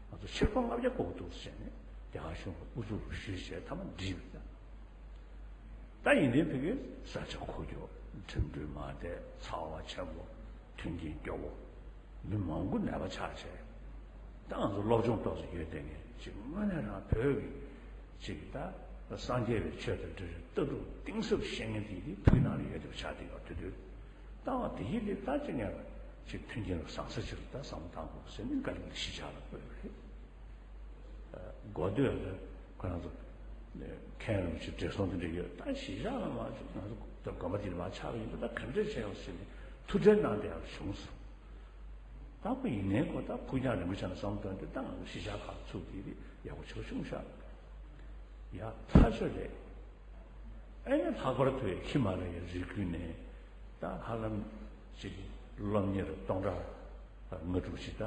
ང་ཚོ་ཕྱིར་ཕོག་ལྔ་བརྒྱ་དགོས་འདུག་ཟེར་ནས་རྒྱ་གར་གཞུང་གི་ཨུ་ཚུགས་རུ་ཞུས་བྱས་མཐའ་མ་འགྲིག་པ་དང་། ད་ཡིན་དེ་ཕ་གིའི་ས་ཆ་འཁོར་རྒྱུག་འགྲིམ་འགྲུལ་མ་བདེ། ཚ་བ་ཆེན་པོ། མཐུན་རྐྱེན་སྐྱོ་བོ། མི་མང་པོ་ནད་པ་ཆགས་བྱས། ད་ང་ཚོ་སློབ་སྦྱོང་ཏོག་ཙམ་ཡོད་དེ་ངས་ཅིག་དངོས་གནས་རང་བོད་ཀྱི་ཅིག་ད་སངས་རྒྱས་པའི་ཆོས་དང་འབྲེལ་བའི་ལྟ་གྲུབ་གཏིང་ཟབ་ཤེས་མཁན་དེ་དེ་ཕུགས་ནང་ལ་ཡོད་དེ་ཆགས་བསྡད་ཡོད་དུས་དུས། ལྟ་བ་དེ་ཡིན་དེ་ལྟ་ཅི་ངས་ཅིག་མཐུན་རྐྱེན་ལ་བཟང་ས་ཅིག་ལ་ད་བསམ་བློ་བཏང་དགོས་ཟེར་ནས་བཀའ་བློན་གྱི་གཞིས་ཆགས་ལ་བསྐོས་པ་རེད། འགོ་སྟོད་ལ་ཁོ་རང་ཚོ་མཁན་རིན་པོ་ཆེ་བགྲེས་སོང་དེ་འདྲ་ཡོད། ད་གཞིས་ཆགས་ལ་མ་ཅིག་ང་ཚོ་དགོན་པ་དེ་ལ་མ་ཆགས་པ་ཡིན་དུས་ད་ག་འདྲ་བྱས་ཡོང་ཟེར་ནས་ཐུགས་ཁྲལ་གནང་བསྡད་ཡག་བྱུང་སོང་། ད་ཁོ་ཡིན་ནའི་ཁོ་ད་ཕུགས་རྒྱང་རིང་པོ་བྱས་ནས་བསམ་བློ་བཏང་དུས་ད་ང་ཚོ་གཞིས་ཆགས་ཁག་ཚུགས་དེ་དེ་ཡག་པོ་ཆེ་བྱུང་ཤག། ཡ་ཐག་ཆོད་རེད། ཨེ་ནི་ལྷག་པར་དུ་ཧི་མ་ལ་ཡའི་རི་ཁུལ་ནས་ད་ཧ་ལམ་ཅིག་སློབ་གཉེར་སྟོང་ཕྲག་ལྔ་དྲུག་ཅིག་ད་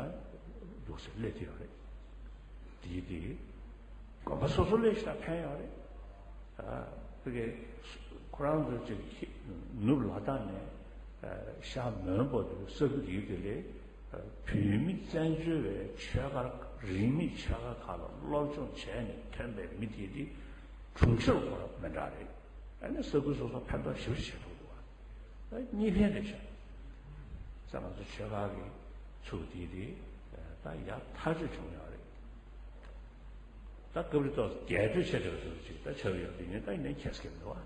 འདུག་སེ་སླེབས་ཀྱི་ཡོད་རེད། དེ་དེ་དགོན་པ་སོ་སོ་སླེབས་ཤག་ཕན་ཡོད་རེད། ཨ་ཕ་གི་ཁོ་རང་ཚོ་ཅིག་ནུབ་ལ་དྭགས་ནས་ཤར་མོན་བར་དུ་ས་ཁུལ་དེ་དེ་ལས་བོད་མི་བཙན་བྱོལ་བའི་ཆོས་སྒར་རིས་མེད་ཆོས་སྒར་ཁག་ལ་སློབ་སྦྱོང་བྱས་ནས་ཐོན་པའི་མི་དེ་དེ་གྲོང་ཁྱེར་ཁོ་རང་མི་འདྲ་རེད། ཨ་ནི་ས་ཁུལ་སོ་སོ་ཕན་ཐོགས་ཞེ་པོ་བྱེད་ཐུབ་འདུག་བ། ད་གཉིས་ཕན་རེད་ཤག། ས་ང་ཚོ་ཆོས་སྒར་གྱི་ཚུགས་དེ་དེ་ད་ཡག་ཐག་ཆོད་བྱུང་ཡོད་རེད། ད་སྐབས་རེ་ཏོག་ཙམ་རྒྱས་སྤྲོས་ཆེ་དྲགས་ཚོ་ཅིག་ད་ཆགས་ཡོད་དེ་ངས་ད་ཡིན་ནའི་ཁྱད་ཀྱི་མི་འདུག་བ།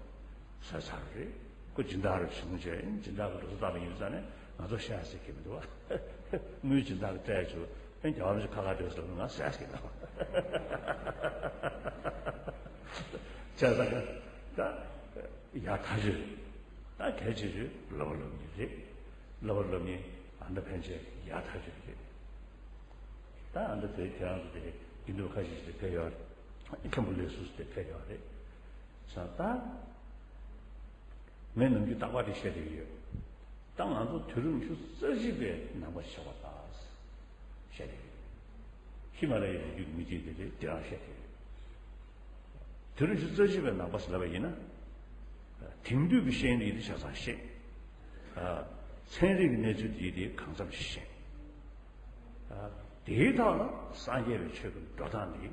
ས་ཚར་རེད། ཁོ་སྦྱིན་བདག་རེ་བྱུང་བྱས་སྦྱིན་བདག་གི་འགྲོ་སོང་བཏང་བ་ཡིན་ཙང་ནས་ང་ཚོ་ཤ་ཟེར་གྱི་མི་འདུག་བ། དངུལ་སྦྱིན་བདག་གི་སྤྲད་བྱུང་། ཨེ་རྒྱལ་བ་རིན་པོ་ཆེ་ཁ་ཁ་སྤྲད་སོང་ང་ཟས་ཀྱི་ལ། བྱས་ཙང་ད་ཡག་ཐག་ཆོད་རེད། ད་གལ་ཆེ་ཤོས་བསླབ་པ་སློབ་གཉེར་རེད། བསླབ་པ་སློབ་གཉེར་ཨ་མདའ་ཕན་ཆད་ཡག་ཐག་ཆོད་རེད། ད་ཨ་མདའ་དེ་ཁྱེད་རང་ཚོ་དེ་དགེ་འདུན་ཁ་ཤས་ཤིག་དེ་ཕེབས་ཡོད་རེད། མཁན་པོ་ལས་སུ་དེ་ཕེབས་ཡོད་རེད། ས་ད། ངས་ནམ་རྒྱུན་རྟག་པར་དེ་བཤད་བསྡད་ཀྱི་ཡོད། ད་ང་ཚོ་དུས་རབས་ཉི་ཤུ་རྩ་གཅིག་པའི་ནང་པ་ཆགས་པ་དང་བཤད་བསྡད་ཀྱི་ཡོད། ཧི་མ་ལ་ཡའི་རི་རྒྱུད་ཀྱི་མི་གཅིག་དེ་དེ་དེ་རང་བཤད་བསྡད་ཀྱི་ཡོད། དུས་རབས་ཉི་ཤུ་རྩ་གཅིག་པའི་ནང་པ་ཟེར་ལབ་པ་ཡིན་ན། དེང་དུས་ཀྱི་ཤེས་ཡོན་དེ་ཆ་ཚང་ཤེས། ཚན་རིག་གི་གནས་ཚུལ་དེ་དེ་གང་འཚམ་ཞིག་ཤེས། དེའི་ཐོག་ལ་སངས་རྒྱས་པའི་ཆོས་ཀྱི་འགྲོ་སྟངས་འདི་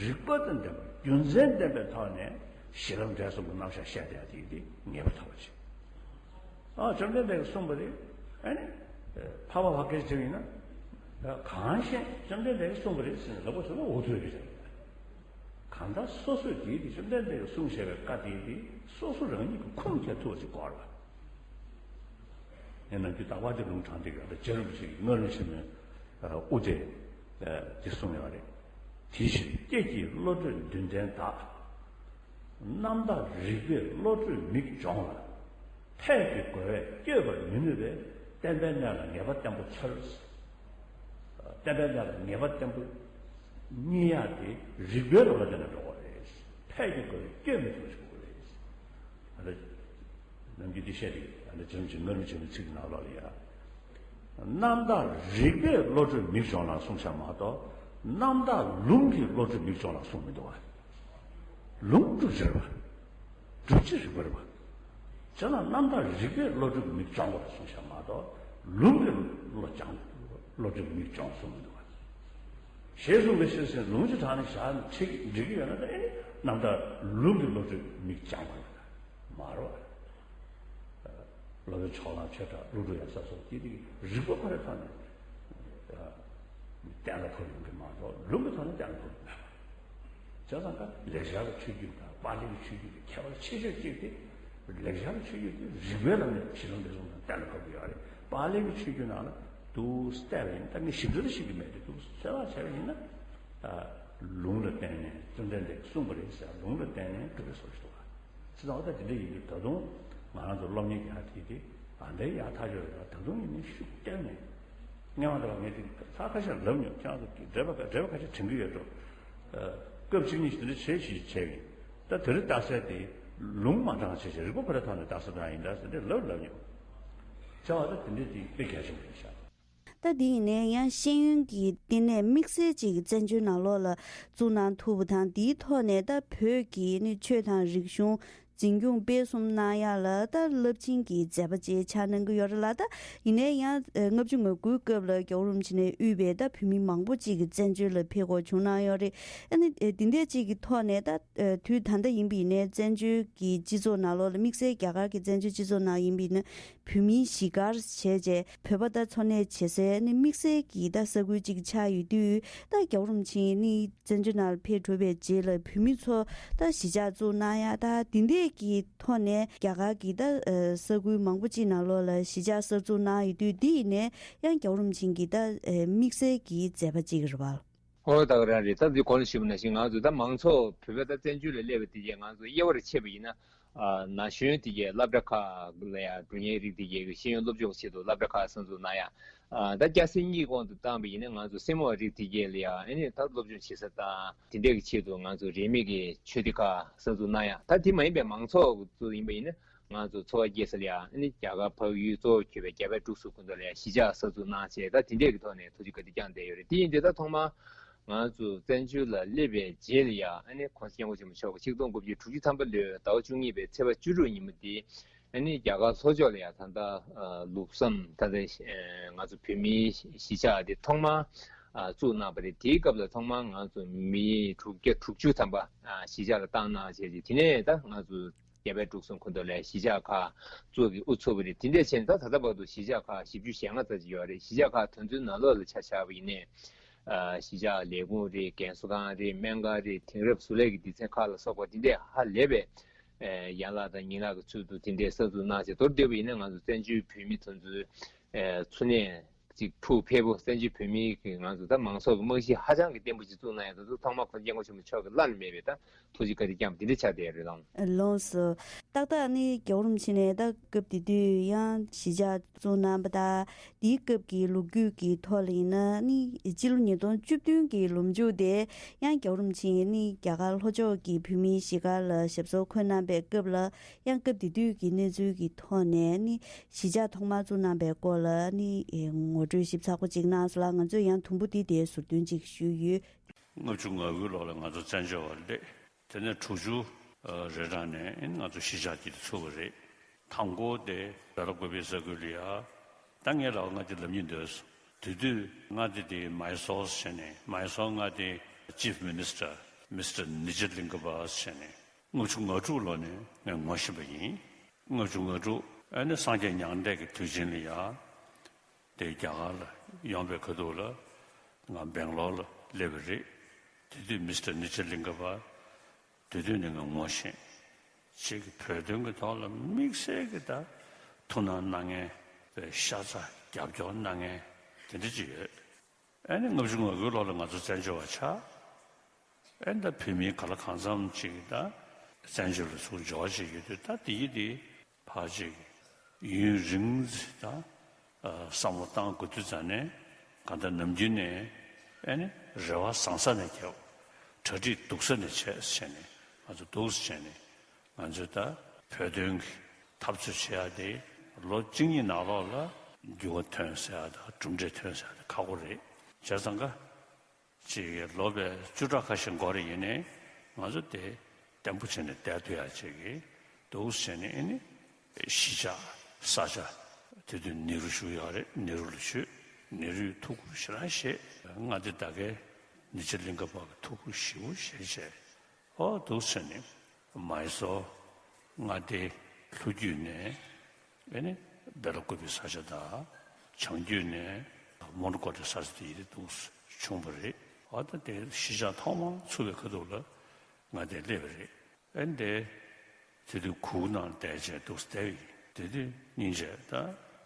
རིགས་པ་དང་ལྡན་པ་རྒྱུ་མཚན་ལྡན་པའི་ཐོག་ནས་གཞི་ལམ་འབྲས་གསུམ་གྱི་རྣམ་གཞག་བཤད་བསྡད་ཡ་དེ་དེ་ངེས་པར་དགོས་པ་ཅིག་ཨ་བཅོམ་ལྡན་འདས་ཀྱིས་གསུངས་པ་རེད། ཨ་ནི་འཕགས་པ་བྷ་ག་ཅིག་ཡིན་ན་གང་ཤེས་བཅོམ་ལྡན་འདས་ཀྱིས་གསུངས་པ་རེད་ཟེར་ནས་ལབ་པ་ཚོ་ལ་འོ་ཐུག་གི་རེད། གང་ལྟར་སོ་སོས་དེའི་དེ་བཅོམ་ལྡན་འདས་ཀྱིས་གསུངས་བཞག་པའི་བཀའ་དེའི་དེ་སོ་སོ་རང་ཉིད་ཀྱི་ཁུངས་ཁྱེར་ཐུབ་པ་ཅིག་དགོས་རེད་པ། ངས་ནམ་རྒྱུན་རྟག་པར་དེ་ལུང་དྲངས་བསྡད་ཀྱི་ཡོད། ད་རྗེ་རིན་པོ་ཆེ་གིས་མངོན་རིན་ཆེན་མོའི་དབུ་དེ་དེ་གསུངས་ཡོད་རེད། དེའི་ཕྱིར་སྐྱེས་ཀྱི་བློ་གྲོས་འདུན་ལྡན་དག་རྣམ་དག་རིག་པས་བློ་གྲོས་མིག་སྦྱོང་ལ། ཕས་ཀྱི་རྒོལ་བས་བསྐྱོད་པར་མི་ནུས་པས་བསྟན་པའི་གནས་ལ་ངེས་པ་བརྟན་པོ་འཚོལ། བསྟན་པའི་གནས་ལ་ངེས་པ་བརྟན་པོ་རྙེད་ཡག་དེ་རིག་པའི་ལམ་ལ་བརྟེན་ནས་འགྲོ་དགོས་རེད། ཕས་ཀྱི་རྒོལ་བས་བསྐྱོད་མི་ཐུབ་ཞིག་དགོས་རེད། ཨ་ནི་ནམ་རྒྱུན་འདི་བཤད་དེ་ཨ་ནི་བྱམས་ཆེན་མངོན་རིན་ཆེན་མོའི་ཚིག་ནང་ལོགས་ལ་ཡ། རྣམ་དག་རིག་པས་བློ་གྲོས་མིག་སྦྱོང་ལ་གསུངས་ཤག་མ་གཏོགས། རྣམ་དག་ལུང་གིས་བློ་གྲོས་མིག་སྦྱོང་ལ་གསུངས་མི་འདུག་བ། ལུང་སྒྲུབ་བྱེད་རེད་བ། སྒྲུབ་བྱེད་རིག་པ་རེད་བ། བྱས་ན་རྣམ་དག་རིག་པས་བློ་གྲོས་མིག་སྦྱོང་དགོས་ལ་གསུངས་ཤག་མ་གཏོགས། ལུང་གིས་བློ་སྦྱང་བློ་གྲོས་མིག་སྦྱོང་གསུངས་མི་འདུག་བ། ཞེས་གསུངས་པའི་ཕྱིར་ཟེར་ལུང་གི་དྲངས་ནས་བཞག་ནས་ཁྲིད་འགྲིག་གི་ཡོད་ན། ད་ཨེ་ནི་རྣམ་དག་ལུང་གིས་བློ་གྲོས་མིག་སྦྱང་དགོས་རེད་བ། མ་རེད་བ། སློབ་དཔོན་ཕྱོགས་གླང་ཆོས་གྲགས་ཀླུ་སྒྲུབ་ཡབ་སྲས་སོགས་ཀྱིས་དེ་རིག་པ་ཁོ་རའི་ཐོག་ནས་གཏན་ལ་ཕབ་ཡོང་གི་མ་གཏོགས་ལུང་གི་ཐོག་ནས་གཏན་ལ་ཕབ་ཡོང་མེད་པ། བྱས་ཙང་ཀ་ལེགས་སྦྱར་གྱི་ཆོས་བརྒྱུད་དང་པཱ་ལི་གི་ཆོས་བརྒྱུད་ཀྱི་ཁྱད་པར་ཆེ་ཤོས་གཅིག་དེ། ལེགས་སྦྱར་གྱི་ཆོས་བརྒྱུད་དེ་རིག་པའི་ལམ་ནས་གཞི་ལམ་འབྲས་གསུམ་དང་གཏན་ལ་ཕབ་ཀྱི་ཡོད་རེད། པཱ་ལི་གི་ཆོས་བརྒྱུད་ནང་ལ་འདུག་བལྟས་པ་ཡིན་ན། ད་ངས་ཞིབ་ཕྲ་ཞིབ་ཀྱི་མེད་དེ། འདུག་གསལ་བར་བྱས་པ་ཡིན་ན། ལུང་ལ་བརྟེན་ནས་བཅོམ་ལྡན་འདས་ཀྱིས་གསུངས་པ་རེད་ཟེར། ལུང་ལ་བརྟེན་ནས་སྒྲུབ་པའི་སྲོལ་ཞིག་འདུག་ག་བྱས་ཙང་འོ་ད་དེ་འདྲ་ཡིན་དུས་ད་དུང་ང་རང་ཚོ་སློབ་གཉེར་རྒྱག་དེ་དེ་ཨ་འདྲའི་ཡག་ཐག་ཆོད་རེད། ད་དུང་ཡིན་ནའི་ཤུགས་བཏོན་ནས་སྔོན་མ་དེ་ལ་ངས་དེ་ཚར་ཁ་ཤས་ལབ་མྱོང་། ཁྱེད་རང་ཚོ་འགྲེལ་པ་འགྲེལ་པ་ཁ་ཤས་དྲན་གྱི་ཡོད་འགྲོ། སྐབས་གཅིག་གཉིས་ཤིག་དེ་འདྲ་བྱས་ཤིག་བྱས་ཡིན། ད་དེ་རིང་ལྟ་ས་དེ་ལུང་མ་དྲངས་བྱས་བྱས་རིག་པ་ཁོ་རའི་ཐོག་ནས་ལྟ་ས་དང་ཡིན་ད་ཟེར་འདྲ་ལབ་ལབ་མྱོང་། བྱས་པ་ད་དེ་འདྲ་དེ་དཔེ་གལ་ཆེན་པོ་རེད་ཤག་ད་དེ་ཡིན་ནའི་ཡང་ཤེས་ཡོན་གྱི་བསྟི་གནས་དམིགས་བསལ་ཅིག་བཙན་བྱོལ་ནང་ལོགས་ལ་བཙུགས་གནང་ཐུབ་པ་དང་། དེའི་ཐོག་ནས་ད་བོད་ཀྱི་ནི་ཆོས་དང་རིག་གཞུང་འཛིན་སྐྱོང་སྤེལ་གསུམ་གནང་ཡག་ལ་ད་རླབས་ཆེན་གྱི་མཛད་པ་ཅིག་ཆགས་གནང་གི་ཡོད་རེད་ལ། ད་ཡིན་ནའི་ཡང་ལྔ་བཅུ་ང་དགུའི་སྐབས་ལ་རྒྱལ་བ་རིན་པོ་ཆེ་ནས་དབུས་པའི་ད་བོད་མི་མང་པོ་ཅིག་བཙན་བྱོལ་ལ་ཕེབས་དགོས་བྱུང་གནང་ཡོད་རེད། ཨ་ནི་དེ་འདྲ་ཅིག་གི་ཐོག་ནས་ད་དུས་ད་ལྟ་ཡིན་པ་ཡིན་ནའི་བཙན་བྱོལ་གྱི་སྤྱི་ཚོགས་ནང་ལོགས་ལ་དམིགས་བསལ་རྒྱ་གར་གྱི་བཙན་བྱོལ་སྤྱི་ཚོགས་ནང་ཡིན་པ་ཡིན་ན། བོད་མིའི་གཞིས་སྒར་བྱས་རྗེས་བོད་པ་ད་འཚོ་གནས་བྱེད་སའི་ནི་དམིགས་བསལ་གྱི་ད་ས་ཁུལ་ཅིག་ཆགས་ཡོད་དུས། ད་རྒྱལ་བ་རིན་པོ་ཆེ་ནི་བཙན་བྱོལ་ནང་ཕེབས་གྲུབ་པའི་རྗེས་ལ་བོད་མི་ཚོ་ད་གཞིས་ཆགས་བཙུགས་གནང་ཡ་ད་དེ་འདྲས་ཀྱི་ཐོག་ནས་རྒྱ་གར་གྱི་ད་ས་ཁུལ་མང་པོ་ཅིག་ནང་ལོགས་ལ་གཞིས་ཆགས་གསར་འཛུགས་གནང་ཡོད་དུས། དེ་ཡིན་ནའི་ཡང་རྒྱལ་བ་རིན་པོ་ཆེ་གི་ད་དམིགས་བསལ་གྱི་མཛད་པ་ཅིག་རེད་བ། ཨོ་ད་ག་རང་རེད། ད་འདི་གོང་ལ་ཞུས་པ་ནང་བཞིན་ང་ཚོ་ད་མང་ཚོགས་བོད་པ་ད་བཙན་བྱོལ་ལ་སླེབས་པ་དེ་གས་ང་ཚོ་དབྱེ་བར་ཕྱེ་བ་ཡིན་ན། ན་གཞོན་དེ་གས་སློབ་གྲྭ་ཁག་ལ་ཡང་འགྲོ་མཁན་རིགས་དེ་གས་ཀྱི་ཤེས་ཡོན་སློབ་སྦྱོང་ཆེད་དུ་སློབ་གྲྭ་ཁག་གསར་འཛུགས་གནང་ཡ། ད་སྐྱ་སེར་གཉིས་གོང་དུ་བཏང་བ་ཡིན་ན་ང་ཚོ་སེར་མོ་རིགས་དེ་གས་ལ་ཡང་ཨ་ནི་ད་སློབ་སྦྱོང་བྱེད་ས་དང་དེ་འདྲས་ཀྱི་ཆེད་དུ་ང་ཚོ་རིས་མེད་ཀྱི་ཆོས་སྡེ་ཁག་གསར་འཛུགས་གནང་ཡ། ད་དེ་མ་ཡིན་པའི་མང་ཚོགས་ཚོ་ཡིན་པ་ཡིན་ན་ང་ཚོ་འཚོ་བ་སྐྱེལ་ས་ལ་ཡང་ཨ་ནི་རྒྱ་གར་འཕགས་ཡུལ་གཙོ་བོ་གྱུར་པའི་རྒྱ་བལ་འབྲུག་གསུམ་ཁུལ་དུ་ལ་ཡང་གཞིས་ཆགས་གསར་འཛུགས་གནང་བྱས། ད་དེ་འདྲས་ཀྱི་ཐོག་ནས་ཐུགས་རྗེ་བཀའ་དྲིན་བསྐྱངས་བསྡད་ཡོད་རེད། དེ་ཡིན་དུས་ད་ཐོག་མར། ང་ཚོ་བཙན་བྱོལ་ལ་སླེབས་པའི་རྗེས་ལ་ཡང་ཨ་ནི་༸གོང་ས་༸སྐྱབས་མགོན་ཆེན་པོ་མཆོག་གིས་ཆིག་སྟོང་དགུ་བརྒྱ་དྲུག་ཅུ་ཐམ་པ་ལོའི་ཟླ་བ་བཅུ་གཉིས་པའི་ཚེས་པ་བཅུ་དྲུག་ཉིན་མོ་དེ་ཨ་ནི་རྒྱ་གར་ལྷོ་ཕྱོགས་ལ་ཡང་ད་ལྟ་ལུགས་བསམ་ད་ལྟ་ང་ཚོ་བོད་མིའི་གཞིས་ཆགས་དེ་ཐོག་མར་བཙུགས་གནང་བ་རེད། དེའི་སྐབས་ལ་ཐོག་མར་ང་ཚོ་མི་དྲུག་བརྒྱ་དྲུག་ཅུ་ཐམ་པ་གཞིས་ཆགས་ལ་བཏང་གནང་བྱས་རྗེས་དེ་ནས་ད་ང་ཚོ་རྒྱ་བལ་འབྲུག་གསུམ་ཁུལ་དུ་ལ་གཞིས་ཆགས་ཁག་གཙོ་གི་དབུ་ཚུགས་པ་རེད། དེ་འདྲས་བྱས་ནས་ད་ད་ལྟ་བར་དུ་གཞིས་ཆགས་ཁག་བཞི་བཅུ་ཞེ་ལྔ་ཙམ་ཅིག་ཡོད་རེད། གཞིས་ཆགས་ཁག་དེ་ཚོའི་ནང་ལོགས་ལ་ཆ་བཞག་པ་ཡིན་ནའི། གཞིས་ཆགས་ལས་ཁུངས་རེད། རྒན་གསོ་ཁང་རེད། སྨན་ཁང་རེད། དེང་རབས་བཟོ་ལས་ཀྱི་སྡེ་ཚན་ཁག་ལ་སོགས་པ་དེ་འདྲས་ཧ་ལས་པའི་ཡན་ལག་དང་ཉིང་ལག་གི་ཚུལ་དུ་དེ་འདྲས་གསར་འཛུགས་གནང་བྱས། མདོར་བསྡུས་པ་ཡིན་ན་ང་ཚོ་བཙན་བྱོལ་བོད་མི་དེ་ཚོའི་འཚོ་གནས་ ཅིག་ཕུགས་ཕེབས་པོ་བཙན་བྱོལ་བོད་མིའི་གི་ང་ཚོ་ད་མང་ཚོགས་ཀྱི་རྨང་གཞི་ཧ་ཅང་གི་བརྟན་པོ་ཅིག་བཙུགས་གནང་ཡ་དེ་ཚོ་ཚང་མ་ཁོང་སྐྱབས་མགོན་ཆེན་པོ་མཆོག་གི་བླ་ན་མེད་པའི་ད་ཐུགས་རྗེ་བཀའ་དྲིན་བསྐྱངས་པ་དེ་འདྲ་ཆགས་བསྡད་ཡོད་རེད་དང་། ལགས་སོ། ཏག་ཏག་ནི་རྒྱལ་བ་རིན་པོ་ཆེ་ནས་ད་སྐབས་དེ་དུས་ཡང་གཞིས་ཆགས་བཙུགས་གནང་པ་དང་དེའི་སྐབས་ཀྱི་ལོ་རྒྱུས་ཀྱི་ཐོག་ལ་ཡིན་ན་ནི་སྤྱི་ལོ་ཉིས་སྟོང་བཅུ་བདུན་གྱི་ལོ་མཇུག་དེ་ཡང་རྒྱལ་བ་རིན་པོ་ཆེ་ནི་རྒྱ་གར་ལྷོ་ཕྱོགས་ཀྱི་བོད་མིའི་གཞིས་སྒར་ལ་ཞབས་སོར་འཁོད་གནང་པའི་སྐབས་ལ་ཡང་སྐབས་དེ་དུས་ཀྱི་གནས་ཚུལ་གྱི་ཐོག་ནས་ནི་གཞིས་ཆགས་ཐོག་མར་བཙུགས་གནང་པའི་སྐོར་ལ་ནི་ངོ་སྤྲོད་ཞིབ་ཚགས་པོ་ཅིག་གནང་སོང་ལ། ང་ཚོས་ཡང་དུམ་བུ་འདི་དེ་ཟུར་འདོན་ཅིག་ཞུས་ཡོད། ལྔ་བཅུ་ང་དགུའི་ལོ་ལ་ང་ཚོ་བཙན་བྱོལ་བ་སླེབས། དེ་ནས་དྲུག་ཅུ་རེ་གྲངས་ནས་ང་ཚོ་གཞིས་ཆགས་ཀྱི་ཚུགས་པ་རེད། དང་པོ་དེ་བེ་ལ་ཀུ་པེ་ས་ཁུལ་ལ་ཡ། ད་ངས་ལབ་ང་དེ་ལབ་སྙིང་འདོད་སོང་། དེ་དུས་ང་དེ་དེ་མའི་སོར་བྱས་ནས་མའི་སོར་ང་དེ་Chief Minister Mister Nijalingam བྱས་ནས་ལྔ་བཅུ་ང་དྲུག་ལོ་ནས་ངས་ངོ་ཤེས་པ་ཡིན། ལྔ་བཅུ་ང་དྲུག་ཨ་ནི་སངས་རྒྱས་མྱང་འདས་ཀྱི་དུས་ཆེན་ལ་ཡ། དེ་རྒྱ་གར་ལ་ཡོང་པའི་ཁ་ཐུག་ལ་ང་སྦེང་ལོར་ལ་སླེབས་པ་རེད། དེ་དུས་Mister Nijalingam དེ་དུས་ནས་ང་ངོ་ཤེས། ཅིག་བོད་དོན་གྱི་ཐོག་ལ་དམིགས་བསལ་གྱི་ད་ཐུགས་སྣང་གནང་མཁན་པའི་ཤ་ཚ་རྒྱབ་སྐྱོར་གནང་མཁན་དེ་འདྲ་ཅིག་ཡོད། ཨ་ནི་ལྔ་བཅུ་ང་དགུའི་ལོ་ལ་ང་ཚོ་བཙན་བྱོལ་བ་ཆགས། ཨེ་ད་བོད་མི་ག་ལ་གང་འཚམ་ཅིག་ད་བཙན་བྱོལ་ལ་ཚུར་འབྱོར་བ་ཅིག་ཡོད་དུས་ད་དེ་ཡི་དེ་ཕར་ཅིག་ཡུན་རིང་ཙམ་ད་བསམ་བློ་བཏང་དགོས་དུས་ཙ་ནས་གང་ལྟར་ནམ་རྒྱུན་ནས་ཨེ་ནི་རེ་བ་བཟང་ས་ནས་བརྒྱབ། གྲ་སྒྲིག་སྡུག་ས་ནས་བྱས་བྱས་ནས་ང་ཚོ་འདུག་སེ་བྱས་ནས་ང་ཚོས་ད་བོད་དོན་གྱི་འཐབ་རྩོད་བྱེད་ཡ་དེ་ལོ་གཅིག་གཉིས་ནང་ལོགས་ལ་འགྱུར་བ་ཐོན་ཟེར་ཡ་དང་གྲུབ་འབྲས་ཐོན་ཟེར་ཡ་དེ་ཁག་པོ་རེད། བྱས་ཙང་ཀ་ཅིག་ལོ་བའི་བཅུ་ཕྲག་ཁ་ཤས་འགོར་རེ་ཡིན་ནའི་ང་ཚོ་དེ་བརྟན་པོ་བྱས་ནས་བསྡད་ཐུབ་ཡ་ཅིག་གི་འདུག་སེ་བྱས་ནས་ཨེ་ནི་གཞིས་ཆགས་ས་ཆ་དེ་དུས་ནེ་རུ་བཞུགས་ཡོད་རེད། ནེ་རུ་ལ་བཞུགས། ནེ་རུས་ཐུགས་ཁུར་ཞེ་དྲག་བཞེས། མངའ་སྡེ་ད་གའི་ཉི་ཤུ་ལིང་ག་པ་གི་ཐུགས་ཁུར་ཞེ་པོ་བཞེས་བྱས། ཨོ་འདུག་སེ་བྱས་ནས་མའི་སོར་མངའ་སྡེའི་ལྷོ་རྒྱུད་ནས་ཨེ་ནི་སྦེ་ལ་ཀུ་པེ་ས་ཆ་དང་བྱང་རྒྱུད་ནས་མོན་གྷོ་གི་ས་ཆ་དེ་ཡི་དེ་འདུག་བྱུང་བ་རེད། ཨ་ད་དེ་གཞིས་ཆགས་ཐོག་མར་ཚུགས་པའི་ཁ་ཐུག་ལ་མངའ་སྡེ་སླེབས་པ་རེད། ཨེ་འདི་དེ་དུས་གུར་ནང་བསྡད་བྱས་འདུག་བསྡད་ཡིན། དེ་དུས་སྙིང་རྗེ་ད་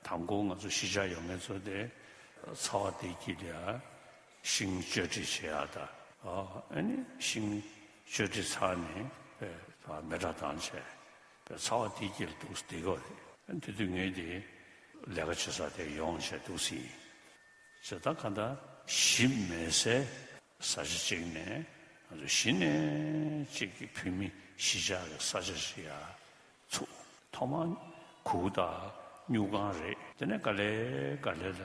དང་པོ་ང་ཚོ་གཞིས་ཆགས་ཡོང་མཁན་ཚོ་དེ་ཚ་བ་དེ་སྐྱིད་ལ་ཤིང་གཅོད་འབྲེག་བྱེད་ཡག་དང་ཨ་ནི་ཤིང་གཅོད་འབྲེག་ཚར་ནས་པའི་མེ་སྲེག་བཏང་བྱས་པའི་ཚ་བ་དེ་སྐྱིད་ལ་འདུག་བསྡད་ཡོད་རེད། ཨ་ནི་དེ་དུས་ངས་དེ་ལས་ཀ་བྱེད་ས་དེ་ཡོང་བྱས་འདུག་ཟིན་ཡིན། ཇི་ལྟར་གང་ལྟར་གཞི་མེད་སའི་ས་ཆ་གཅིག་ནས་ང་ཚོ་གཞི་ནས་གཅིག་གི་བོད་མི་གཞིས་ཆགས་ཀྱི་ས་ཆ་ཞིག་ཡར་ཚུགས། ཐོག་མར་གུར་དང་སྨྱུག་ཁང་རེད། དེ་ནས་ག་ལེ་ག་ལེ་ལ་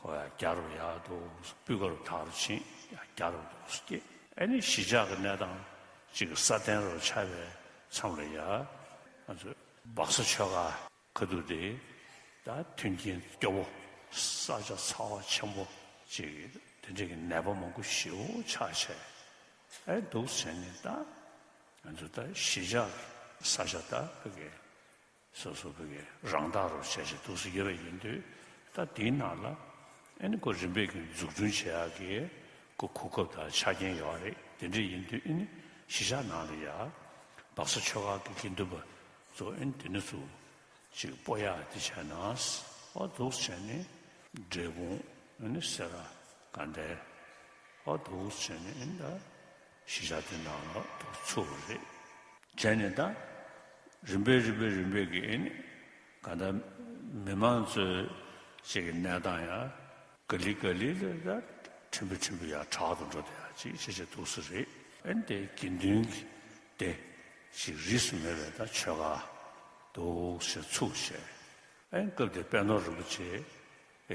ཁོ་ཡར་རྒྱ་རུ་ཡར་འདུག་སྤུས་ཀ་རུ་དར་རུ་ཕྱིན། ཡར་རྒྱ་རུ་འདུག་སྐྱེས། ཨ་ནི་གཞིས་ཆགས་ཀྱི་གནས་སྟངས་གཅིག་གི་སྲ་བརྟན་རུ་ཆགས་པའི་མཚམས་ལ་ཡར་ང་ཚོ་སྦག་ས་ཆོས་སྒར་ཁ་ཐུག་དེ་ད་མཐུན་རྐྱེན་སྐྱོ་བོ་ས་ཆ་ཚ་བ་ཆེན་པོ་ཅིག་དེ་འདྲ་གི་ནད་པ་མང་པོ་ཞེ་པོ་ཆགས་བྱས། ཨེ་འདུག་བྱས་ནས་ད་ང་ཚོ་ད་གཞིས་ཆགས་ས་ཆ་ད་ཕ་གི་སོ་སོ་ཕ་གི་རང་བདག་རུ་བྱས་བྱས་འདུག་སེ་ཡོད་པ་ཡིན་དུས་ད་དེའི་ནང་ལ་ཨེ་ནི་ཁོ་རིམ་པས་ཀྱི་འཛུགས་སྐྲུན་བྱེད་ཡག་གི་ཁོ་གོ་སྐབས་དང་ཆ་རྐྱེན་ཡོད་རེད། དེ་འདྲ་ཡིན་དུས་ཨེ་ནི་གཞིས་ཆགས་ནང་ལ་ཡ་སྦག་ས་ཆོས་སྒར་གྱི་དགེ་འདུན་པ་ཚོ་ཨེ་ནི་དེ་ནས་ཚུར་ཅིག་སྤོ་ཡག་དེ་བྱས་ན། ཨོ་འདུག་བྱས་ནས་འབྲས་སྤུངས་ཨེ་ནི་སེ་ར་དགའ་ལྡན་ཨོ་འདུག་བྱས་ནས་ཨེ་ནི་ད་གཞིས་ཆགས་དེ་ནང་ལ་འདུག་ཚུགས་པ་རེད། བྱས་ནས་ད་རིམ་པས་རིམ་པས་རིམ་པས་ཀྱི་ཨེ་ནི་ག་ད་མི་མང་ཚོའི་ཅིག་གི་གནས་སྟངས་ཡང་ག་ལེ་ག་ལེ་ལ་ད་ཕྲན་བུ་ཕྲན་བུ་ཡང་དྲག་ཏུ་འགྲོ་བསྡད་ཡག་ཅིག་བྱས་བྱས་འདུག་སེ་རེད། ཨེ་ནི་དེ་དགེ་འདུན་གྱི་སྡེ་ཅིག་རིས་སུ་མེད་པའི་ད་ཆོས་སྒར་འདུག་སེ་ཚུགས་བྱས། ཨེ་ནི་སྐབས་དེར་དཔལ་ནོར་རིན་པོ་ཆེ་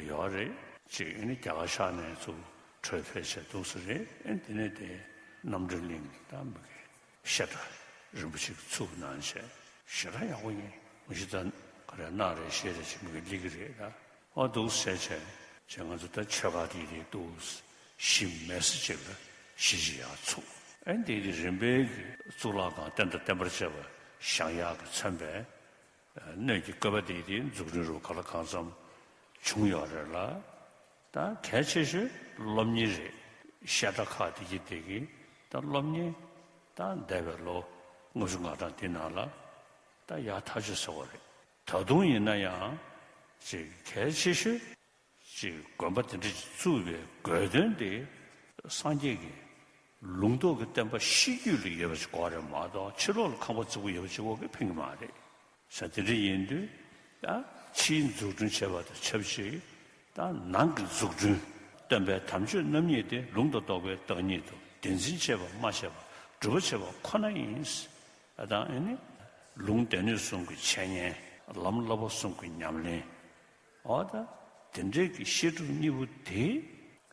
ཡོད་རེད། ཅིག་ཨེ་ནི་རྒྱ་གར་ཤར་ནས་ཚུར་བྲོས་ཕེབས་བྱས་འདུག་སེ་རེད། ཨེ་ནི་དེ་ནས་དེ་རྣམ་གྲོལ་གླིང་ད་མི་གི་བཤད་གྲྭ་རིན་པོ་ཆེ་གི་ཚུགས་གནང་བྱས་ཞེ་དྲག་ཡག་པོ་ཡིན། མི་ཤི་ད་ག་རེ་གནང་རེད་ཤེས་རེད་ཅིག་མི་གི་ལི་གི་རེད་ད། ཨོ་འདུག་ཟེར་བྱས་བྱས་ང་ཚོ་ད་ཆོས་སྒར་དེ་དེ་འདུག་གཞི་མེད་ས་ཅིག་ལ་གཞིས་ཆགས་ཡར་ཚུགས། ཨེ་འདི་དེ་རིམ་པས་ཀྱི་གཙུག་ལག་ཁང་བསྟན་དང་བསྟན་པར་བཅས་པ་བཞེངས་ཡག་གི་མཚོན་པའི་སྣོད་ཀྱི་བཀོད་པ་དེ་དེ་འཛུགས་སྐྲུན་རུ་ག་ལ་གང་འཚམ་བྱུང་ཡོད་རེད་ལ། ད་གལ་ཆེ་ཤོས་སློབ་གཉེར་རེད། བཤད་གྲྭ་ཁག་དེ་གི་དེ་གི་ད་སློབ་གཉེར་ད་འདས་པའི་ལོ་ལྔ་བཅུ་ང་གྲངས་དེ་ནང་ལ་ད་ཡག་ཐག་ཆོད་ཟེར་བ་རེད། ད་དུང་ཡིན་ན་ཡང་ཅིག་གལ་ཆེ་ཤོས་ ཅིག་དགོན་པ་དེ་འདྲ་ཅིག་བཙུགས་པའི་དགོས་དོན་དེ་སངས་རྒྱས་ཀྱི་ལུང་རྟོགས་ཀྱི་བསྟན་པ་ཤེས་རྒྱུད་ལ་ཡོད་པ་ཞིག་དགོས་རེད་མ་གཏོགས། ཕྱི་ལོགས་ལ་ཁང་པ་བརྩིགས་པོ་ཡོད་པ་ཞིག་དགོས་ཀྱི་ཕན་གྱི་མ་རེད། ས་དེ་འདྲ་ཡིན་དུས་ད་ཕྱིའི་འཛུགས་སྐྲུན་བྱས་པ་དང་ཆབས་ཅིག་ད་ནང་གི་འཛུགས་སྐྲུན། སྟོན་པའི་དམ་ཆོས་རྣམ་གཉིས་དེ་ལུང་དང་རྟོགས་པའི་བདག་ཉིད་དུ་བདེན་འཛིན་བྱས་པ་མ་བྱས་པ་སྒྲུབ་པ་བྱས་པ་ཁོ་ན་ཡིན། ད་ཨ་ནི་ལུང་སྡེ་སྣོད་གསུམ་གྱི་འཆད་ཉན། ལམ་བསླབ་པ་གསུམ་གྱི་ཉམས་ལེན། འོ་ད་དེ་འདྲའི་གི་བཤད་སྒྲུབ་གཉིས་པོ་དེ་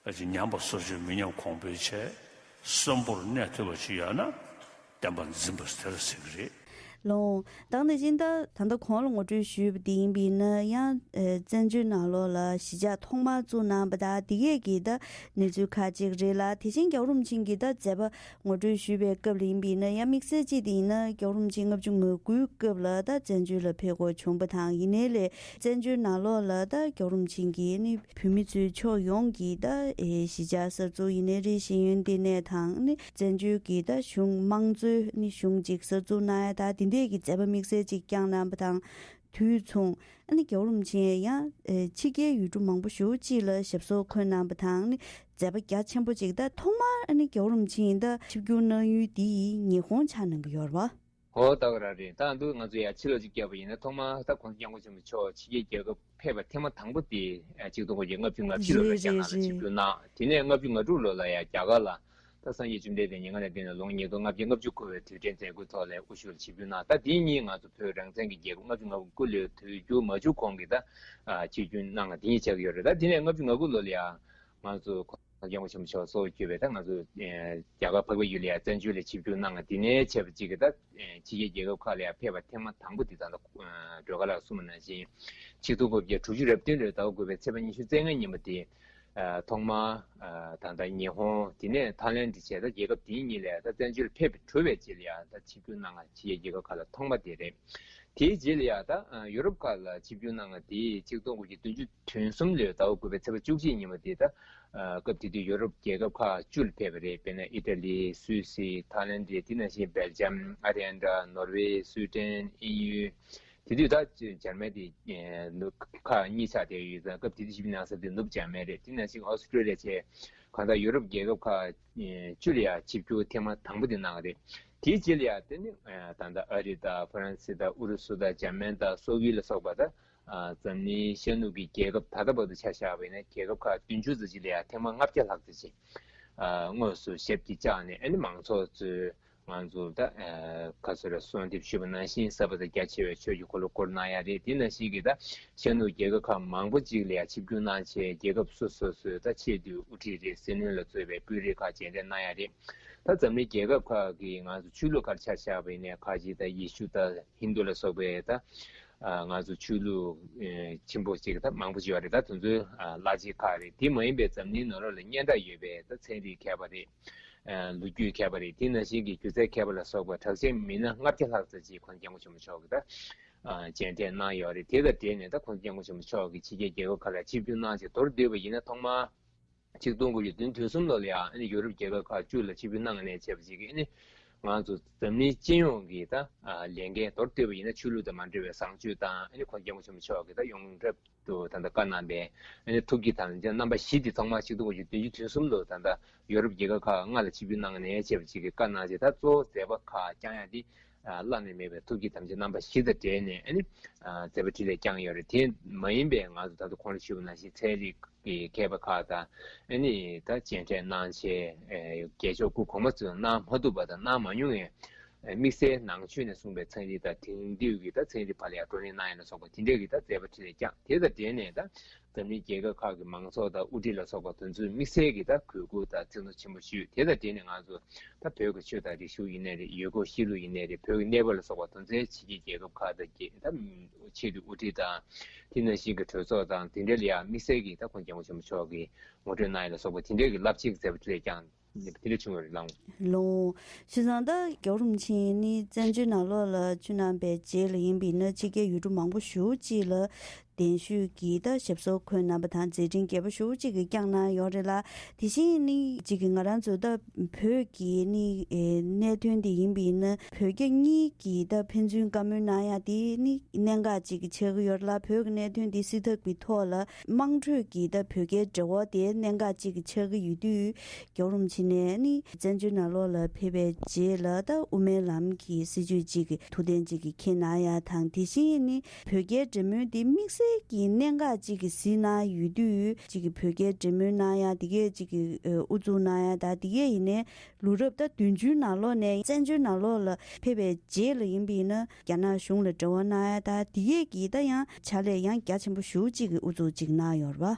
ཨ་ཅེ་ཉམས་པ་སོར་ཆུད་མི་ཉམས་གོང་འཕེལ་བྱས། གསོན་པོར་གནས་ཐུབ་པ་ཞིག་ཡོད་ན་བསྟན་པ་འཛིན་པ་དེ་ལ་ཟེར་གི་རེད། ལོང་། དང་དེ་བཞིན་ད་ད་ལྟ་གོང་ལ་ངོ་སྤྲོད་ཞུས་པ་དེ་ཡིན་པ་ཡིན་ན་ཡང་ཨ་བཙན་བྱོལ་ནང་ལོགས་ལ་གཞིས་ཆགས་ཐོག་མར་བཙུགས་གནང་པ་དང་དེ་གས་ཀྱི་ད་གནས་ཚུལ་ཁག་ཅིག་རེད་ལ། དེ་བཞིན་རྒྱལ་བ་རིན་པོ་ཆེ་གིས་ད་མཛད་པ་ངོ་སྤྲོད་ཞུས་པའི་སྐབས་ལ་ཡིན་པ་ཡིན་ན་ཡང་དམིགས་བསལ་གཅིག་དེ་ཡིན་ན་རྒྱལ་བ་རིན་པོ་ཆེ་ལྔ་བཅུ་ང་དགུའི་སྐབས་ལ་ད་བཙན་བྱོལ་ལ་ཕེབས་དགོས་བྱུང་པ་དང་། ཡིན་ནའི་ལས་བཙན་བྱོལ་ནང་ལོགས་ལ་ད་རྒྱལ་བ་རིན་པོ་ཆེ་གིས་ནི་བོད་མི་ཚོའི་ཕྱོགས་ཡོངས་ཀྱི་ད་ཨེ་གཞིས་ཆགས་གསར་འཛུགས་ཡིན་ནའི་རེད། ཤེས་ཡོན་ལྟེ་གནས་དང་ནི་བཙན་བྱོལ་གྱི་ད་གཞུང་དམངས་གཙོའི་ནི་གཞུང་ཅིག་གསར་འཛུགས་གནང་ཡ་ད་དེ་འདྲས་ཀྱི་མཛད་པ་དམིགས་བསལ་ཅིག་བསྐྱངས་གནང་པ་དང་། དུས་མཚུངས་ཨ་ནི་རྒྱལ་བ་རིན་པོ་ཆེ་ཡང་ཨེ་ཕྱི་རྒྱལ་ཡུལ་གྲུ་མང་པོ་ཞེ་པོ་ཅིག་ལ་ཞབས་སོར་འཁོད་གནང་པ་དང་ནི་མཛད་པ་རྒྱ་ཆེན་པོ་ཅིག་ད་ཐོག་མར་ཨ་ནི་རྒྱལ་བ་རིན་པོ་ཆེ་ཡིས་ད་ཆིབས་བསྒྱུར་གནང་ཡུལ་འདི་ཉི་ཧོང་ཆགས་གནང་གི་ཡོད་རེད་པ། ཧོ་ད་ག་རང་རེད། ད་འདུག་ང་ཚོ་ཡར་ཕྱི་ལོགས་ཅིག་བསྐྱལ་བ་ཡིན་ན་ཐོག་མར་ད་༸གོང་ས་༸སྐྱབས་མགོན་ཆེན་པོ་མཆོག་ཕྱི་རྒྱལ་རྒྱལ་ཁབ་ཕེབས་པ་ཐེངས་མ་དང་པོ་དེ་ཆིག་སྟོང་དགུ་བརྒྱ་ལྔ་བཅུ་ང་བཞི་ལོ་ལ་རེད་རྒྱ་ནག་ལ་རེད་ཆིབས་རེད། བསྒྱུར་གནང་། དེ་ནས་ལྔ་བཅུ་ང་དྲུག་ལོ་ལ་ཡང་རྒྱ་གར་ལ་ད་སངས་རྒྱས་བཅོམ་ལྡན་འདས་མྱ་ངན་ལས་འདས་ནས་ལོ་ངོ་ཉིས་སྟོང་ལྔ་བརྒྱ་ལྔ་བཅུ་འཁོར་བའི་དུས་དྲན་མཛད་སྒོའི་ཐོག་ལ་དབུ་བཞུགས་ལ་ཆིབས་བསྒྱུར་གནང་། ད་དེ་གཉིས་ང་ཚོ་བོད་རང་བཙན་གྱི་རྒྱལ་ཁབ་ལྔ་བཅུ་ང་དགུ་ལོའི་དུས་འགྱུར་མ་བྱུང་གོང་གི་ད་ཆིབས་བསྒྱུར་གནང་བ་དེ་གཉིས་ཆགས་ཀྱི་ཡོད་རེད། ད་དེ་ནས་ལྔ་བཅུ་ང་དགུ་ལོ་ལ་ཡང་ང་ཚོ་༸གོང་ས་༸སྐྱབས་མགོན་ཆེན་པོ་མཆོག་གཙོ་བོ་གྱུར་པའི་ད་ང་ཚོ་ཨེ་རྒྱ་གར་འཕགས་པའི་ཡུལ་ལ་ཡང་བཙན་བྱོལ་ལ་ཆིབས་བསྒྱུར་གནང་བ་དེ་ནས་བྱས་པ་གཅིག་གིས་ད་ཨེ་ཕྱི་རྒྱལ་རྒྱལ་ཁབ་ཁག་ལ་ཡང་ཕེབས་པ་ཐེངས་མ་དང་པོ་དེ་ད་ལྟ་ཨེ་སྒྲོལ་དཀར་ལགས་གསུངས་པ་ནང་བཞིན་ཆིག་སྟོང་དགུ་བརྒྱ་དྲུག་ཅུ་རེ་བདུན་ལོའི་ཟླ་བ་དགུ་པའི་ཚེས་པ་ཉི་ཤུ་རྩ་ལྔ་ཉིན་མོ་དེ་ཨེ་ཐོག་མར་ཨེ་ད་ལྟ་ཉི་ཧོང་དེ་ནས་ཐའི་ལེན་ཌི་བྱས། ད་རྒྱལ་ཁབ་དེ་གཉིས་ལ་ཡང་ད་བཙན་བྱོལ་ཕེབས་གྲུབ་པའི་རྗེས་ལ་ཡང་ད་ཆིབས་བསྒྱུར་གནང་བ་ཕྱི་རྒྱལ་རྒྱལ་ཁབ་ཁག་ལ་ཐོག་མ་དེ་རེད། དེའི་རྗེས་ལ་ཡང་ད་ཨེ་ཡུ་རོབ་ཁག་ལ་ཆིབས་བསྒྱུར་གནང་བ་དེ་ཆིག་སྟོང་དགུ་བརྒྱ་བདུན་ཅུ་དོན་གསུམ་ལོའི་ཟླ་བ་དགུ་པའི་ཚེས་པ་བཅུ་གཅིག་ཉིན་མོ་དེ་ད་ཨ་སྐབས་དེ་དུས་ཡོ་རོབ་རྒྱལ་ཁབ་ཁག་བཅུ་ལ་ཕེབས་པ་རེད། དཔེར་ན་ཨི་ཊ་ལི། སུད་སི། ཐའི་ལེན་ཌི། དེ་ནང་བཞིན་སྦེལ་ཇམ། ཨ་རི་ཨན་ཌ། ནོར་ཝེ། སུའི་ཌེན། དབྱིན་ཡུལ། དེ་དུས་ད་འཇར་མན་དེ་ཨེ་ནུབ་ཁག་གཉིས་ཆགས་བསྡད་ཡོད་ཙང་། སྐབས་དེ་དུས་ཆིབས་གནང་ས་དེ་ནུབ་འཇར་མན་རེད། དེ་ནང་བཞིན་ཨོ་སི་ཀྲོ་ལི་ཡ་བྱས། གང་ལྟར་ཡོ་རོབ་རྒྱལ་ཁབ་ཁག་ཨེ་བཅུ་ལ་ཡང་ཆིབས་བསྒྱུར་ཐེངས་མ་དང་པོ་དེ་གནང་བ་རེད། དེའི་རྗེས་ལ་ཡང་དེ་ནི་ཨེ་ད་ལྟ་ཨ་རི་དང་ཧྥ་རན་སི་དང་ཨུ་རུ་སུ་དང་འཇར་མན་དང་སོག་ཡུལ་ལ་སོགས་པ་དང་། ཨ་འཛམ་གླིང་ཤར་ནུབ་ཀྱི་རྒྱལ་ཁབ་ད་ལྟ་བར་དུ་ཆ་བཞག་པ་ཡིན་ན་རྒྱལ་ཁབ་ཁག་བདུན་ཅུ་ཙམ་ཅིག་ལ་ཡང་ཐེངས་མ་ལྔ་བརྒྱ་ལྷག་ཙམ་ཅིག་ཨ་དངོས་སུ་ཞབས་ཀྱིས་བཅགས་ནས། ཨ་ནི་མང་ཚོགས་ཚོས་ང་ཚོ་ད་ཨ་ག་ཚོད་རེད། གསོལ་འདེབས་ཞུས་པ་ནང་བཞིན་གསར་པ་དང་རྒྱ་ཆེ་བའི་ཆོས་ཀྱི་འཁོར་ལོ་བསྐོར་གནང་ཡ་རེད། དེ་ནང་བཞིན་གྱི་ད་ཤར་ནུབ་རྒྱལ་ཁབ་ཁག་མང་པོ་ཅིག་ལ་ཡང་ཆིབས་བསྒྱུར་གནང་བྱས། རྒྱལ་ཁབ་སོ་སོ་སོའི་ད་ཆེས་མཐོའི་དབུ་ཁྲིད་རེད། སྲིད་བློན་ལ་གཙོས་པའི་དཔོན་རིགས་ཁག་མཇལ་འཕྲད་གནང་ཡ་རེད། ད་འཛམ་གླིང་རྒྱལ་ཁབ་ཁག་གི་ང་ཚོ་ཆོས་ལུགས་ཁག་ཆ་བཞག་པ་ཡིན་ན་ཁ་ཅིག་ད་ཡེ་ཤུ་དང་ཧིན་དུ་ལ་སོགས་པའི་ད་ཨ་ང་ཚོ་ཆོས་ལུགས་ཨེ་ཆེན་པོ་ཅིག་ད་མང་པོ་ཅིག་ཡོད་རེད། ད་དེ་ཚོའི་ཨ་བླ་ཆེན་ཁག་རེད། དེ་མ་ཡིན་པའི་འཛམ་གླིང་ནང་ལོགས་ལ་སྙན་གྲགས་ཡོད་པའི་ད་ཚན་རིག་མཁས་པ་རེད། ཨ་ལོ་རྒྱུས་མཁས་པ་རེད། དེ་ནང་བཞིན་གྱི་སྒྱུ་རྩལ་མཁས་པ་ལ་སོགས་པ་གྲགས་ཅན་མི་སྣ་ལྔ་བརྒྱ་ལྷག་ཙམ་ཅིག་༸གོང་ས་༸སྐྱབས་མགོན་ཆེན་པོ་མཆོག་གིས་ད་ཨ་མཇལ་འཕྲད་གནང་ཡོད་རེད། དེ་དང་འབྲེལ་ནས་ད་༸གོང་ས་༸སྐྱབས་མགོན་ཆེན་པོ་མཆོག་གིས་ཕྱི་རྒྱལ་རྒྱལ་ཁབ་ཁག་ལ་ཆིབས་བསྒྱུར་གནང་བྱས་མདོར་བསྡུས་པ་ཡིན་ན་ཐོག་མར་ཆིག་སྟོང་དགུ་བརྒྱ་བདུན་ཅུ་དོན་གསུམ་ལོ་ལ་ཡང་ཨ་ནི་ཡོ་རོབ་རྒྱལ་ཁབ་ཁག་བཅུ་ལ་ཆིབས་བསྒྱུར་གནང་ནས་བྱས་པ་ཅིག་གིས་ཨ་ནི་ང་ཚོ་འཛམ་གླིང་སྤྱི་ཡོངས་ཀྱི་ད་ཨ་ལས་འགན་མདོར་བསྡུས་པ་ཡིན་ན་ཆོས་ལུགས་དང་མ་འབྲེལ་བའི་བཟང་སྤྱོད་དང་། ཨ་ནི་༸གོང་ས་༸སྐྱབས་མགོན་ཆེན་པོ་མཆོག་གིས་ད་ཡོངས་གྲགས་དུ་ད་ལྟ་བཀའ་གནང་པའི་ཨ་ནི་ཐུགས་ཀྱི་དམ་བཅའ་རྣམ་པ་བཞི་དེ་ཐོག་མར་ཆིག་སྟོང་དགུ་བརྒྱ་བདུན་ཅུ་དོན་གསུམ་ལོ་ད་ལྟ་ཡོ་རོབ་རྒྱལ་ཁབ་ཁག་ལྔ་ལ་ཆིབས་བསྒྱུར་གནང་ནས་བྱས་པ་ཅིག་གིས་བཀའ་གནང་བྱས། ད་གཙོ་བོ་མཛད་པ་ཁག་བསྐྱངས་ཡ་དེ་ཨ་བླ་ན་མེད་པའི་ཐུགས་ཀྱི་དམ་བཅའ་རྣམ་པ་བཞི་དང་འབྲེལ་ནས་ཨ་ནི་ཨ་མཛད་པ་འཕྲིན་ལས་བསྐྱངས་ཡོད་རེད། དེ་མ་ཡིན་པའི་ང་ཚོ་ད་ལྟ་གོང་ལ་ཞུས་པ་ནང་བཞིན་ཚན་རིག་གི་མཁས་པ་ཁག་དང་ཨ་ནི་ད་མཇལ་འཕྲད་གནང་བྱས། ཨེ་རྒྱལ་མཆོག་སྐུ་གོང་མ་ཚོས་གནང་མ་ཐུབ་པ་དང་གནང་མ་མྱོང་བའི་ཨེ་དམིགས་བསལ་ནང་ཆོས་ནས་གསུངས་པའི་ཚན་རིག་དང་དེང་དུས་ཀྱི་ད་ཚན་རིག་པ་ལ་ཡང་བགྲོ་གླེང་གནང་ཡ་ལ་སོགས་པ་དེ་འདྲས་ཀྱི་ད་མཛད་པ་འཕྲིན་ལས་བསྐྱངས། དེ་དང་འབྲེལ་ནས་ད་འཛམ་གླིང་རྒྱལ་ཁབ་ཁག་གི་མང་ཚོགས་དང་དབུ་ཁྲིད་ལ་སོགས་པ་དེ་ཚོས་དམིགས་བསལ་གྱི་ད་གུས་བཀུར་དང་བརྩི་མཐོང་ཆེན་པོ་ཞུས། དེ་དང་འབྲེལ་ནས་ང་ཚོ་ད་བོད་ཀྱི་ཆོས་དང་རིག་གཞུང་ཡིན་ནའི་རེད། ཡུལ་སྐོར་གཤིས་ལུགས་ཡིན་ནའི་རེད། བོད་ཀྱི་གནས་བབ་ལ་སོགས་པ་དེ་ཚོའི་ཕྱི་རྒྱལ་རྒྱལ་ཁབ་ཁག་དང་རྒྱལ་ད་ཆེས་མཐོའི་དབུ་ཁྲིད་དང་དེ་ནང་བཞིན་གྱི་གྲོས་ཚོགས་དང་དེ་འདྲ་ལ་ཡང་དམིགས་བསལ་གྱི་ད་༸གོང་ས་༸སྐྱབས་མགོན་ཆེན་པོ་མཆོག་གིས་ངོ་སྤྲོད་གནང་ཡ་ལ་སོགས་པ་དེ་འདྲའི་གི་རླབས་ཆེན་གྱི་མཛད་པ་འཕྲིན་ལས་བསྐྱངས་དེ་འདྲ་བྱུང་བ་རེད་ལགས། ལོ། བྱས་ཙང་ད་རྒྱལ་བ་རིན་པོ་ཆེ་ནི་བཙན་བྱོལ་ནང་ལོགས་ལ་ཆིབས་གནང་པའི་རྗེས་ལ་ཡིན་པ་ཡིན་ན་ཕྱི་རྒྱལ་ཡུལ་གྲུ་མང་པོ་ཞེ་པོ་ཅིག་ལ་ གདན་ཞུས་ཀྱིས་ད་ཞབས་སོར་འཁོད་གནང་པ་དང་མཛད་འཕྲིན་རྒྱས་པོ་ཞེ་པོ་ཅིག་གི་བསྐྱངས་གནང་ཡོད་རེད་ལ། དེ་བཞིན་ནི་ཅིག་གི་ང་རང་ཚོ་ད་བོད་ཀྱི་ནི་ཨེ་གནད་དོན་དེ་ཡིན་པ་ཡིན་ན་བོད་རྒྱ་གཉིས་ཀྱིས་ད་ཕན་ཚུན་བཀའ་མོལ་གནང་ཡ་དེ་ནི་གནད་འགག་ཅིག་གི་ཆགས་ཀྱི་ཡོད་རེད་ལ། བོད་ཀྱི་གནད་དོན་དེ་སེལ་ཐབས་ཀྱི་ཐོག་ལ་དམངས་ཁྲོད་ཀྱི་ད་བོད་རྒྱའི་འབྲེལ་བ་དེ་གནད་འགག་ཅིག་གི་ཆགས་ཀྱི་ཡོད་དུས། རྒྱལ་བ་རིན་པོ་ཆེ་ནས་ནི་བཙན་བྱོལ་ནང་ལོགས་ལ་ཕེབས་པའི་རྗེས་ལ་ད་དབུ་མའི་ལམ་གྱི་སྲིད་བྱུས་ཅིག་གི་ཐུགས་གཏན་ཅིག་གི་འཁྱེར་གནང་ཡ་དང་། དེ་བཞིན་ནི་བོད་རྒྱའི་འབྲེལ་མོལ་འདི་དམིགས་བསལ་གྱི་གནད་འགག་ཅིག་གི་གཟིགས་གནང་ཡོད་དུས། ཅིག་གི་བོད་རྒྱའི་འབྲེལ་མོལ་གནང་ཡ་དེ་གས་ཅིག་གི་ཨུ་ཚུགས་གནང་ཡ་དང་། དེ་གས་ཡིན་ནའི་ལོ་རབས་ད་བདུན་ཅུའི་ནང་ལོགས་ནས་བཙན་བྱོལ་ནང་ལོགས་ལ་ཕེབས་པའི་རྗེས་ལ་ཡིན་པ་ཡིན་ན་རྒྱ་ནག་གཞུང་ལ་འབྲེལ་བ་གནང་ཡ་དང་། དེ་གས་ཀྱིས་ད་ཡང་ཕྱག་ལས་ཡང་རྒྱ་ཆེན་པོ་ཞེ་པོ་ཅིག་གི་ཨུ་ཚུགས་ཅིག་གནང་ཡོད་རེད་པ།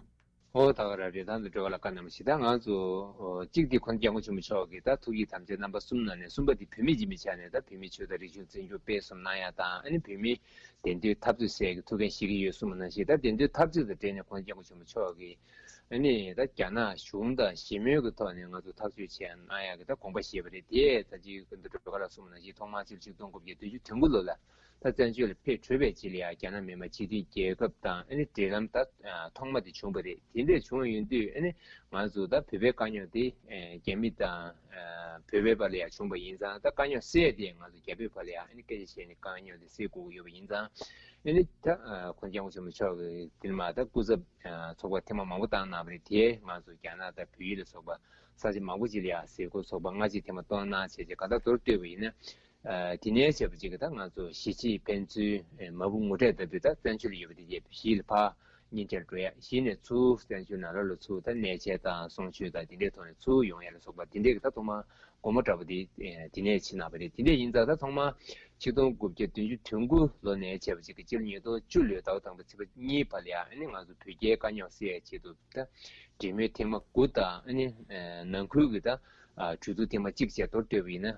ཨོ་ད་ག་རང་རེད། ད་འདི་འགྲོ་བ་ལ་བཀའ་གནང་བ་ཞིག་ད་ང་ཚོ་ཨོ་གཅིག་དེ་ཁོང་སྐྱབས་མགོན་ཆེན་པོ་མཆོག་གིས་ད་ཐུགས་ཀྱི་དམ་བཅའ་རྣམ་པ་གསུམ་ནང་ནས་གསུམ་པ་དེ་བོད་མི་ཡིན་པའི་ཆ་ནས་ད་བོད་མིའི་ཆོས་དང་རིག་གཞུང་བཙན་བྱོལ་སྤེལ་གསུམ་གནང་ཡ་དང་། ཨ་ནི་བོད་མིའི་བདེན་དོན་འཐབ་རྩོད་སེལ་གྱི་ཐུགས་འགན་བཞེས་ཀྱི་ཡོད་གསུངས་པ་ནང་བཞིན། ད་བདེན་དོན་འཐབ་རྩོད་དང་འབྲེལ་ནས་ཁོང་སྐྱབས་མགོན་ཆེན་པོ་མཆོག་གིས་ཨ་ནི་ད་རྒྱ་ནག་གཞུང་དང་ཞི་མོལ་གྱི་ཐོག་ནས་ང་ཚོ་ཐག་གཅོད་བྱས་གནང་ཡ་གི་ད་དགོངས་པ་བཞེས་པ་རེད། དེ་ད་ཅིག་འདི་འགྲོ་ག་ལ་གསུངས་པ་ནང་བཞིན་ཐོག་མར་ཕྱི་ལོ་ཆིག་སྟོང་དགུ་བརྒྱ་བདུན་ཅུ་དོན་དགུ་ལོ་ལ། ད་བཙན་བྱོལ་ལ་ཕེབས་གྲུབ་པའི་རྗེས་ལ་ཡང་རྒྱ་ནག་མི་དམངས་སྤྱི་མཐུན་རྒྱལ་ཁབ་དང་ཨ་ནི་འབྲེལ་ལམ་ད་ཐོག་མ་དེ་བྱུང་བ་རེད། དེ་འདྲས་བྱུང་བ་ཡིན་དུས་ཨ་ནི་ང་ཚོ་ད་བོད་པའི་དཀའ་རྙོག་དེ་རྒྱ་མི་དང་བོད་པའི་བར་ལ་ཡང་བྱུང་བ་ཡིན་ཙང་། ད་དཀའ་རྙོག་སེལ་ཡ་དེ་ང་ཚོ་རྒྱ་བོད་བར་ལ་ཡང་ཨ་ནི་སྐད་ཆ་བཤད་ནས་དཀའ་རྙོག་དེ་སེལ་དགོས་ཀྱི་ཡོད་པ་ཡིན་ཙང་། ཨ་ནི་ད་ཁོང་སྐྱབས་མགོན་ཆེན་པོ་མཆོག་གིས་དེ་ནས་མ་ད་སྐུ་ཚབ་ཚོགས་པ་ཐེངས་མ་མང་པོ་བཏང་གནང་བ་རེད། དེ་ང་ཚོ་རྒྱ་ནག་དང་བལ་ཡུལ་ལ་སོགས་པ་ས་ཆ་མང་པོ་ཅིག་ལ་ཡང་གཟིགས་སྐོར་ཚོགས་པ་སྔ་ཕྱི་ཐེངས་མ་སྟོང་གནང་བྱས་རྗེས་གང་ལྟར་མདོར་བསྡུས་པ་ཡིན་ན། དེ་ནས་བྱས་པ་ཅིག་གི་ད་ང་ཚོ་གཞིས་བྱེས་ཕན་ཚུན་མ་བུ་ངོ་འཕྲད་ལྟ་བུའི་ད་བཙན་བྱོལ་ཡོད་པ་དེ་རྗེས་གཞིས་ལ་ཕར་གཉེན་འཕྲད་འགྲོ་ཡ། གཞིས་ནས་ཚུར་བཙན་བྱོལ་ནང་ལོགས་ལ་ཚུར་ད་གནས་མཇལ་དང་གསུང་ཆོས་དང་དེ་འདྲའི་ཐོག་ནས་ཚུར་ཡོང་ཡ་ལ་སོགས་པ་དེ་འདྲའི་གི་ད་ཐོག་མར་སྒོ་མོ་འདྲ་པོ་དེ་དེ་ནས་ཕྱེ་གནང་བ་རེད། དེ་འདྲ་ཡིན་ཙང་ད་ཐོག་མར་ཆིག་སྟོང་དགུ་བརྒྱ་བདུན་ཅུ་དོན་དགུ་ལོ་ནས་བྱས་པ་ཅིག་གི་སྤྱི་ལོ་ཉིས་སྟོང་བཅུ་ལོའི་ཟླ་བ་དང་པོ་ཚེས་པ་གཉིས་བར་ལ་ཡ་ཨ་ནི་ང་ཚོ་བོད་རྒྱའི་དཀའ་རྙོག་སེལ་ཡ་ཆེད་དུ། ད་འབྲེལ་མོལ་ཐེངས་མ་དགུ་དང་ཨ་ནི་ནང་ཁུལ་གྱི་ད་གྲོས་བསྡུར་ཐེངས་མ་གཅིག་བཅས་མདོར་བསྡུས་པ་ཡིན་ན།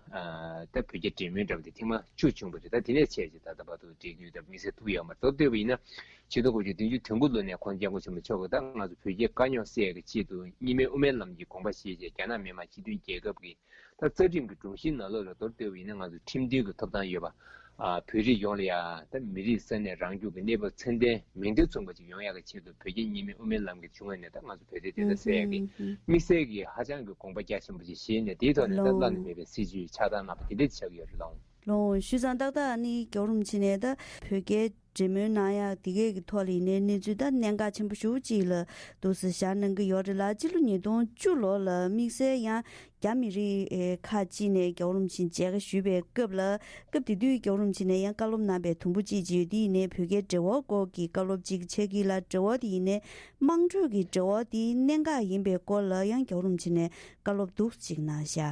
ད་བོད་རྒྱ་འབྲེལ་མོལ་འདྲ་པོ་དེ་ཐེངས་མ་བཅུ་བྱུང་བ་རེད། ད་དེ་ནས་བྱས་རྗེས་ད་ལྟ་བར་དུ་འབྲེལ་མོལ་འདྲ་པོ་དམིགས་བསལ་ཐུག་ཡོད་མ་རེད། མདོར་བསྡུས་པ་ཡིན་ན་ཆིག་སྟོང་དགུ་བརྒྱ་བདུན་ཅུ་དོན་དགུ་ལོ་ནས་ཁོང་སྐྱབས་མགོན་ཆེན་པོ་མཆོག་གིས་ད་ང་ཚོ་བོད་རྒྱའི་དཀའ་རྙོག་སེལ་ཡ་གི་ཆེད་དུ་གཉིས་སྨན་དབུ་མའི་ལམ་གྱི་དགོངས་པ་བཞེས་རྗེས་རྒྱ་ནག་མི་དམངས་སྤྱི་མཐུན་རྒྱལ་ཁབ་ཀྱི་ད་རྩ་ཁྲིམས་ཀྱི་སྒྲོམ་གཞིའི་ནང་ལོགས་ལ་མདོར་བསྡུས་པ་ཡིན་ན་ང་ཚོ་ཁྲིམས་མཐུན་གྱི་ཐོབ་ཐང་ཡོད་པ། ཨ་བོད་རིགས་ཡོངས་ལ་ཡང་ད་མི་རིགས་ས་གནས་རང་སྐྱོང་གི་གནས་བབ་ཚད་ལྡན་མིང་དོན་མཚུངས་པ་ཅིག་ཡོང་ཡག་གི་ཆེད་དུ་བོད་རྒྱ་གཉིས་སྨན་དབུ་མའི་ལམ་གྱི་བྱུང་བ་ནས་ད་ང་ཚོ་བོད་དོན་བདེན་མཐའ་གསལ་ཡག་གི་དམིགས་བསལ་གྱི་ཧ་ཅང་གི་དགོངས་པ་རྒྱ་ཆེན་པོ་ཅིག་བཞེས་ནས། དེའི་ཐོག་ནས་ད་བླ་ན་མེད་པའི་སྲིད་བྱུས་ཆགས་སྟངས་གནང་བ་དེ་འདྲ་ཅིག་ཆགས་ཀྱི་ཡོད་རེད་ལགས། ལགས་ཞུས་ཙང་ཏག་ཏག་ནི་རྒྱལ་བ་རིན་པོ་ཆེ་ནས་ད་བོད་རྒྱའི་འབྲེལ་མོལ་གནང་ཡག་དེ་གས་ཀྱི་ཐོག་ལ་ཡིན་ནའི་གནས་ཚུལ་ད་གནད་འགག་ཆེན་པོ་ཞེ་པོ་ཅིག་ལ་འདུག་སེ་བཞག་གནང་གི་ཡོད་རེད་ལ། སྤྱི་ལོ་ཉིས་སྟོང་བཅུ་ལོ་ལ་དམིགས་བསལ་ཡང་རྒྱ་མི་རིགས་ཨེ་ཁག་ཅིག་ནས་རྒྱལ་བ་རིན་པོ་ཆེ་མཇལ་ཁ་ཞུས་པའི་སྐབས་ལ། སྐབས་དེ་དུས་རྒྱལ་བ་རིན་པོ་ཆེ་ནས་ཡང་བཀའ་སློབ་གནང་པའི་དུམ་བུ་གཅིག་ཅིག་ཡོད། དེ་ཡིན་ནའི་བོད་རྒྱའི་འབྲེལ་བ་སྐོར་གྱི་བཀའ་སློབ་ཅིག་ཆགས་ཀྱི་ལ། འབྲེལ་བ་དེ་ཡིན་ནའི་དམངས་ཁྲོད་ཀྱི་འབྲེལ་བ་དེ་གནད་འགག་ཡིན་པའི་སྐོར་ལ་ཡང་རྒྱལ་བ་རིན་པོ་ཆེ་ནས་བཀའ་སློབ་འདུག་ཅིག་གནང་བཞག་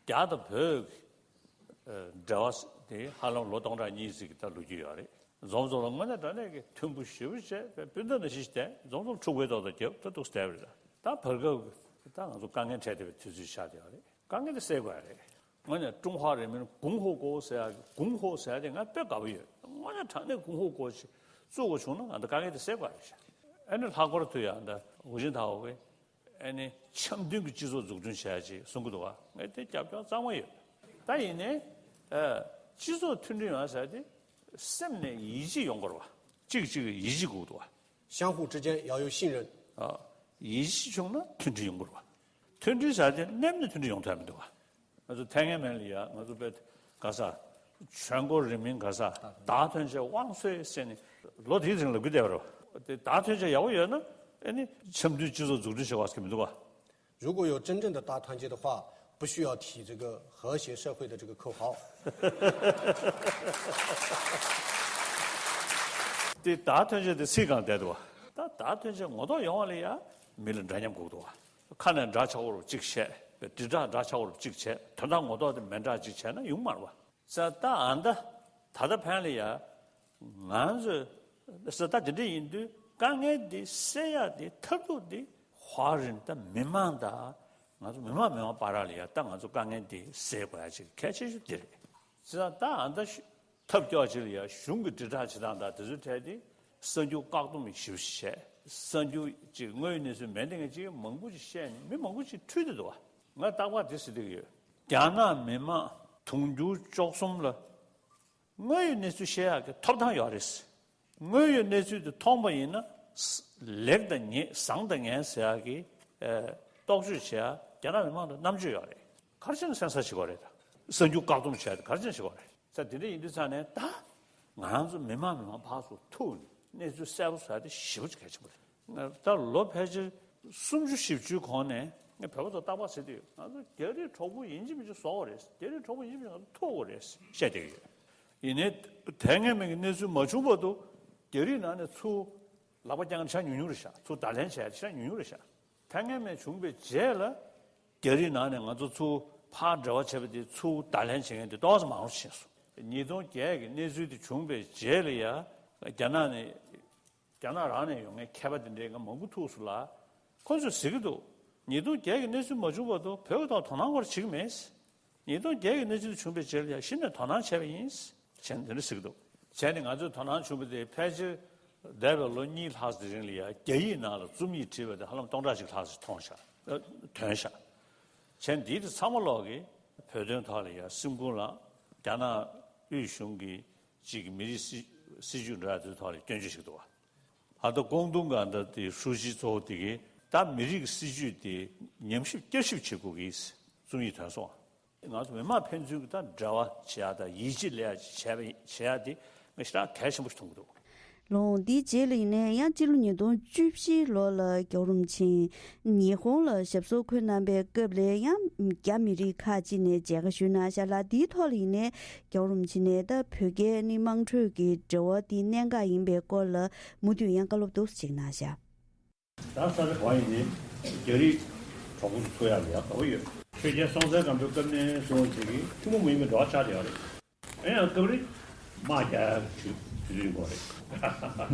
རྒྱ་དང་བོད་ཀྱི་འབྲེལ་བ་དེ་ཧ་ལམ་ལོ་སྟོང་ཕྲག་གཉིས་ཙམ་གྱི་ད་ལོ་རྒྱུས་ཡོད་རེད། འཛོམས་འཛོམས་ལ་དངོས་གནས་དྲང་གནས་ཀྱི་མཐུན་པོ་ཞེ་པོ་བྱས་པའི་སྤུན་ཟླ་ནང་བཞིན་བསྡད། འཛོམས་འཛོམས་འཁྲུག་པའི་ཐོག་ཏུ་རྒྱབ་ད་འདུག་བསྡད་པ་རེད། ད་བར་སྐབས་ཀྱི་ད་ང་ཚོ་དཀའ་ངལ་འཕྲད་བསྡད་པའི་དུས་ཚོད་ཆགས་བསྡད་པ་རེད། དཀའ་ངལ་དེ་སེལ་དགོས་ཡ་རེད། དངོས་གནས་ཀྲུང་ཧྭ་རིང་མིན་གུང་ཧོ་ཀོ་ཟེར་ཡ་གི་གུང་ཧོ་ཟེར་ཡ་དེ་ང་དཔེ་དགའ་པོ་ཡོད། དངོས་གནས་དྲང་གནས་གུང་ཧོ་ཀོ་ཞིག་བཙུགས་པ་བྱུང་ན་ང་ཚོ་དཀའ་ངལ་དེ་སེལ་དགོས་ཡ་རེད་ཤག་ཨ་ནི་ལྷག་པར་དུ་ཡང་ད་ཧུའུ་ཅིན་ཐའོ་གིས་ཨ་ནི་འཆམ་མཐུན་གྱི་སྤྱི་ཚོགས་འཛུགས་སྐྲུན་བྱ་ཡ་ཅིག་གསུང་གི་འདུག་བ། ངས་དེ་རྒྱབ་སྐྱོར་གཙང་མ་ཡོད། ད་ཡིན་ནའི་ཨ་སྤྱི་ཚོགས་མཐུན་སྒྲིལ་ཡོང་ཡ་ཟེར་ཡ་དེ་སེམས་ནས་ཡིད་ཆེས་ཡོང་དགོས་རེད་བ། གཅིག་གཅིག་གི་ཡིད་ཆེས་དགོས་འདུག་བ། 相互之间要有信任。 ཨ་ཡིད་ཆེས་བྱུང་ན་མཐུན་སྒྲིལ་ཡོང་དགོས་རེད་བ། མཐུན་སྒྲིལ་བྱ་དེ་མནན་ནས་མཐུན་སྒྲིལ་ཡོང་ཐུབ་མི་འདུག་ག་ང་ཚོ་ཐའེ་ཝན་ལ་ཡ་ང་ཚོ་དཔེ་ག་ས་全国人民ག་ས་达成者万岁ཟེར་ནས་ལོ་དེའི་རིང་ལབ་ཀྱི་བསྡད་པ་རེད། དེ་达成者ཡག་པོ་ཡོད་ན་ཨ་ནི་འཆམ་མཐུན་སྤྱི་ཚོགས་འཛུགས་སྐྲུན་བྱེད་དགོས་ཟེར་གྱི་མི་འདུག་ག 如果有真正的大团结的话，不需要提这个和谐社会的这个口号。 དེ་达成者དེ་ཚིག་གང་བསྡད་འདུག་ག་ད་达成者ངོ་ཐོག་ཡོང་བ་ལ་ཡ་མི་ལ་འདྲ་མཉམ་དགོས་འདུག་ག་ཁ་ནས་འདྲ་ཆགས་པོ་རུ་གཅིག་བྱས། དྲིལ་བསྒྲགས་འདྲ་ཆགས་པོ་རུ་གཅིག་བྱས། དོན་དག་ངོ་ཐོག་དེ་མི་འདྲ་གཅིག་བྱས་ན་ཡོང་མ་རེད་བ། ས་ད་ཨ་ད་ད་ལྟ་ཕན་ལ་ཡ་ང་ཚོས་ས་ད་དེ་འདྲ་ཡིན་དུས་དཀའ་ངལ་འདི་སེལ་ཡ་དེ་མཐར་ཐུག་དེ་ཧྭ་རིན་ད་མི་མང་ད་ང་ཚོ་མི་མང་མི་མང་བར་ལ་ཡ་ད་ང་ཚོ་དཀའ་ངལ་འདི་སེལ་དགོས་ཡ་ཅིག་གལ་ཆེ་ཤོས་དེ་རེད། ས་ད་ཨ་ད་ཐབས་སྐྱོ་ཅིག་ལ་ཡ་གཞུང་གི་དྲིལ་བསྒྲགས་བྱེད་སྟངས་དང་དེ་ཚོའི་གྲས་དེ་གསར་འགྱུར་བཀག་སྡོམ་ཞིབ་བཤད། གསར་འགྱུར་ཅིག་དངོས་ཡོད་གནས་ཚུལ་མེད་འདི་ངས་ཅིག་མང་པོ་ཅིག་བཤད་ནས་མི་མང་པོ་ཅིག་འཁྲུལ་བསྡད་འདུག་བ། ང་རྟག་པར་དེ་ཟེར་བསྡད་ཀྱི་ཡོད། རྒྱ་ནག་མི་མང་དུང་ཕྱུར་བཅུ་གསུམ་ལ་དངོས་ཡོད་གནས་ཚུལ་བཤད་ཡག་གི་ཐོབ་ཐང་ཡོད་རེད། དངོས་ཡོད་གནས་ཚུལ་དེ་མཐོང་པ་ཡིན་ན། ལེགས་དང་ཉེས། བཟང་དང་ངན་ཟེར་ཡག་གི་ཨ་རྟོག་དཔྱོད་བྱེད་ཡག་རྒྱ་ནག་མི་མང་ལ་རྣམ་དཔྱོད་ཡོད་རེད། ག་རེ་བྱས་ན་སེམས་ཚར་བྱེད་དགོས་རེད། ད་གསར་འགྱུར་བཀག་སྡོམ་བྱེད་ཡག་དེ་ག་རེ་བྱས་ན་བྱེད་དགོས་རེད། ས་དེ་འདྲ་ཡིན་དུས་ཙང་ནས་ད་ང་རང་ཚོ་མི་མང་མི་མང་ཕར་ཚུར་ཐུག་ནས་གནས་ཚུལ་གསལ་པོ་བཟོ་ཡག་དེ་ཞེ་པོ་ཅིག་གལ་ཆེན་པོ་རེད། ད་ལོ་ཕལ་ཆེར་སུམ་ཅུ་བཞི་བཅུའི་གོང་ནས་ངས་བོད་པ་ཚོ་རྟག་པར་ཟེར་གྱི་ཡོད། ང་ཚོ་རྒྱ་རིགས་གྲོགས་པོ་ཡིན་གཅིག་མིན་གཅིག་བཟོ་དགོས་རེད། རྒྱ་རིགས་གྲོགས་པོ་ཡིན་གཅིག་མིན་གཅིག་ང་ཚོ་ཐུག་དགོས་རེད་བཤད་བསྡད་ཀྱི་ཡོད། ཡིན་ནའི་དེ་སྔ་མའི་གི་གནས་ཚུལ་མ་བྱུང་བར་དུ་རྒྱ་རིགས་ནང་ནས་ཚུར་ལག་པ་བརྐྱངས་ཤ་ཉུང་ཉུང་རེད་ཤག་ཚུར་བརྡ་ལན་བྱས་ཤ་ཉུང་ཉུང་རེད་ཤག་ད་སྔ་མ་བྱུང་བའི་རྗེས་ལ་རྒྱ་རིགས་ནང་ནས་ང་ཚོ་ཚུར་ཕར་འབྲེལ་བ་བྱས་པ་དེ་ཚུར་བརྡ་ལན་བྱེད་མཁན་དེ་ཏོག་ཙམ་མང་རུ་ཕྱིན་སོང་། ཉིས་སྟོང་བརྒྱད་ཀྱི་གནས་ཚུལ་དེ་བྱུང་བའི་རྗེས་ལ་ཡ་རྒྱ་ནག་ནས། རྒྱ་ནག་རང་ནས་ཡོང་མཁན་མཁས་པ་དེ་འདྲའི་ང་མང་པོ་ཐུག་སོང་ལ། ཁོ་ཚོས་ཟེར་གྱི་འདུག་ཉིས་སྟོང་བརྒྱད་ཀྱི་གནས་ཚུལ་མ་བྱུང་བར་དུ་བོད་ཀྱི་ཐོག་དོ་སྣང་སྐོར་བྱེད་ཀྱི་མེད། ཉིས་སྟོང་བརྒྱད་ཀྱི་གནས་ཚུལ་བྱུང་བའི་རྗེས་ལ་ཡང་གཞི་ནས་དོ་སྣང་བྱས་པ་ཡིན། བྱས་ནས་དེ་འདྲ་ཟེར་གྱི་འདུག་བྱས་ནས་ང་ཚོས་དོ་སྣང་བྱུང་བ་དེ་ཕལ་ཆེར་འདས་པའི་ལོ་གཉིས་ལྷག་ཙམ་རིང་ལ་ཡང་རྒྱ་ཡིག་ནང་ལ་རྩོམ་ཡིག་བྲིས་པ་དེ་ཧ་ལམ་སྟོང་ཕྲག་གཅིག་ལྷག་ཙམ་མཐོང་ཤག་ཐོན་ཤག་བྱས་ནས་འདི་དེ་ཚང་མ་ལོག་གིས་བོད་དོན་ཐོག་ལ་ཡང་སེམས་ཁུར་ལ་རྒྱ་ནག་དབུས་གཞུང་གི་གཅིག་གི་མི་རིགས་སྲིད་སྲིད་བྱུས་འགྲོ་ཡ་དེ་ཐོག་ལ་སྐྱོན་བརྗོད་ཞིག་འདུག་བ། ཨ་ད་ཀོང་ཏུང་ག་འདྲ་དེ་ཧྲུའུ་ཅི་གཙོ་བོ་དེ་གིས་ད་མི་རིགས་སྲིད་བྱུས་དེ་ཉམས་ཞིབ་བསྐྱར་ཞིབ་བྱེད་དགོས་ཀྱི་རྩོམ་ཡིག་ཐོན་སོང་། ང་ཚོ་མི་དམངས་ཕན་ཚུན་གྱི་ད་འབྲེལ་བ་བྱེད་ཡ་དང་ཡིད་ཆེས་ལས་ཡ་བྱེད་པ་བྱེད་ཡ་དེ་ང་ཞེ་དྲག་གལ་ཆེན་པོ་ཞིག་མཐོང་གི་འདུག་ལོ་འདིའི་རྗེས་ལ་ཡིན་ནའི་ཡང་སྤྱི་ལོ་ཉིས་སྟོང་བཅུ་བཞི་ལོ་ལ་རྒྱལ་བ་རིན་པོ་ཆེ་ཉི་ཧོང་ལ་ཞབས་སོར་འཁོད་གནང་པའི་སྐབས་ལ་ཡང་རྒྱ་མི་རིགས་ཁག་ཅིག་ནས་མཇལ་ཁ་ཞུས་གནང་ཤག་ལ། འདིའི་ཐོག་ལ་ཡིན་ནའི་རྒྱལ་བ་རིན་པོ་ཆེ་ནས་ད་བོད་རྒྱའི་ནི་དམངས་ཁྲོད་ཀྱི་འབྲེལ་བ་འདི་གནད་འགག་ཡིན་པའི་སྐོར་ལ་མུ་མཐུད་ཡང་བཀའ་སློབ་ཏོག་ཙམ་ཅིག་གནང་ཤག་ད་ས་ཆ་གང་ཡིན་ནའི་རྒྱ་རིགས་གྲོགས་པོ་ཚོ་ཐུག་ཡག་ལ་ཡག་དགའ་པོ་ཡོད། ཆོས་རྒྱལ་སྲོང་བཙན་སྒམ་པོའི་སྐབས་ནས་བཟུང་བྱས་ཀྱི་ཐུན་མོང་མ་ཡིན་པའི་འབྲེལ་བ་ཆགས་བསྡད་ཡོད་རེད། ཨེ་ཡང་སྐབས་རེ་དམག་རྒྱག་དུས་དུས་ཡིན་དགོས་རེད།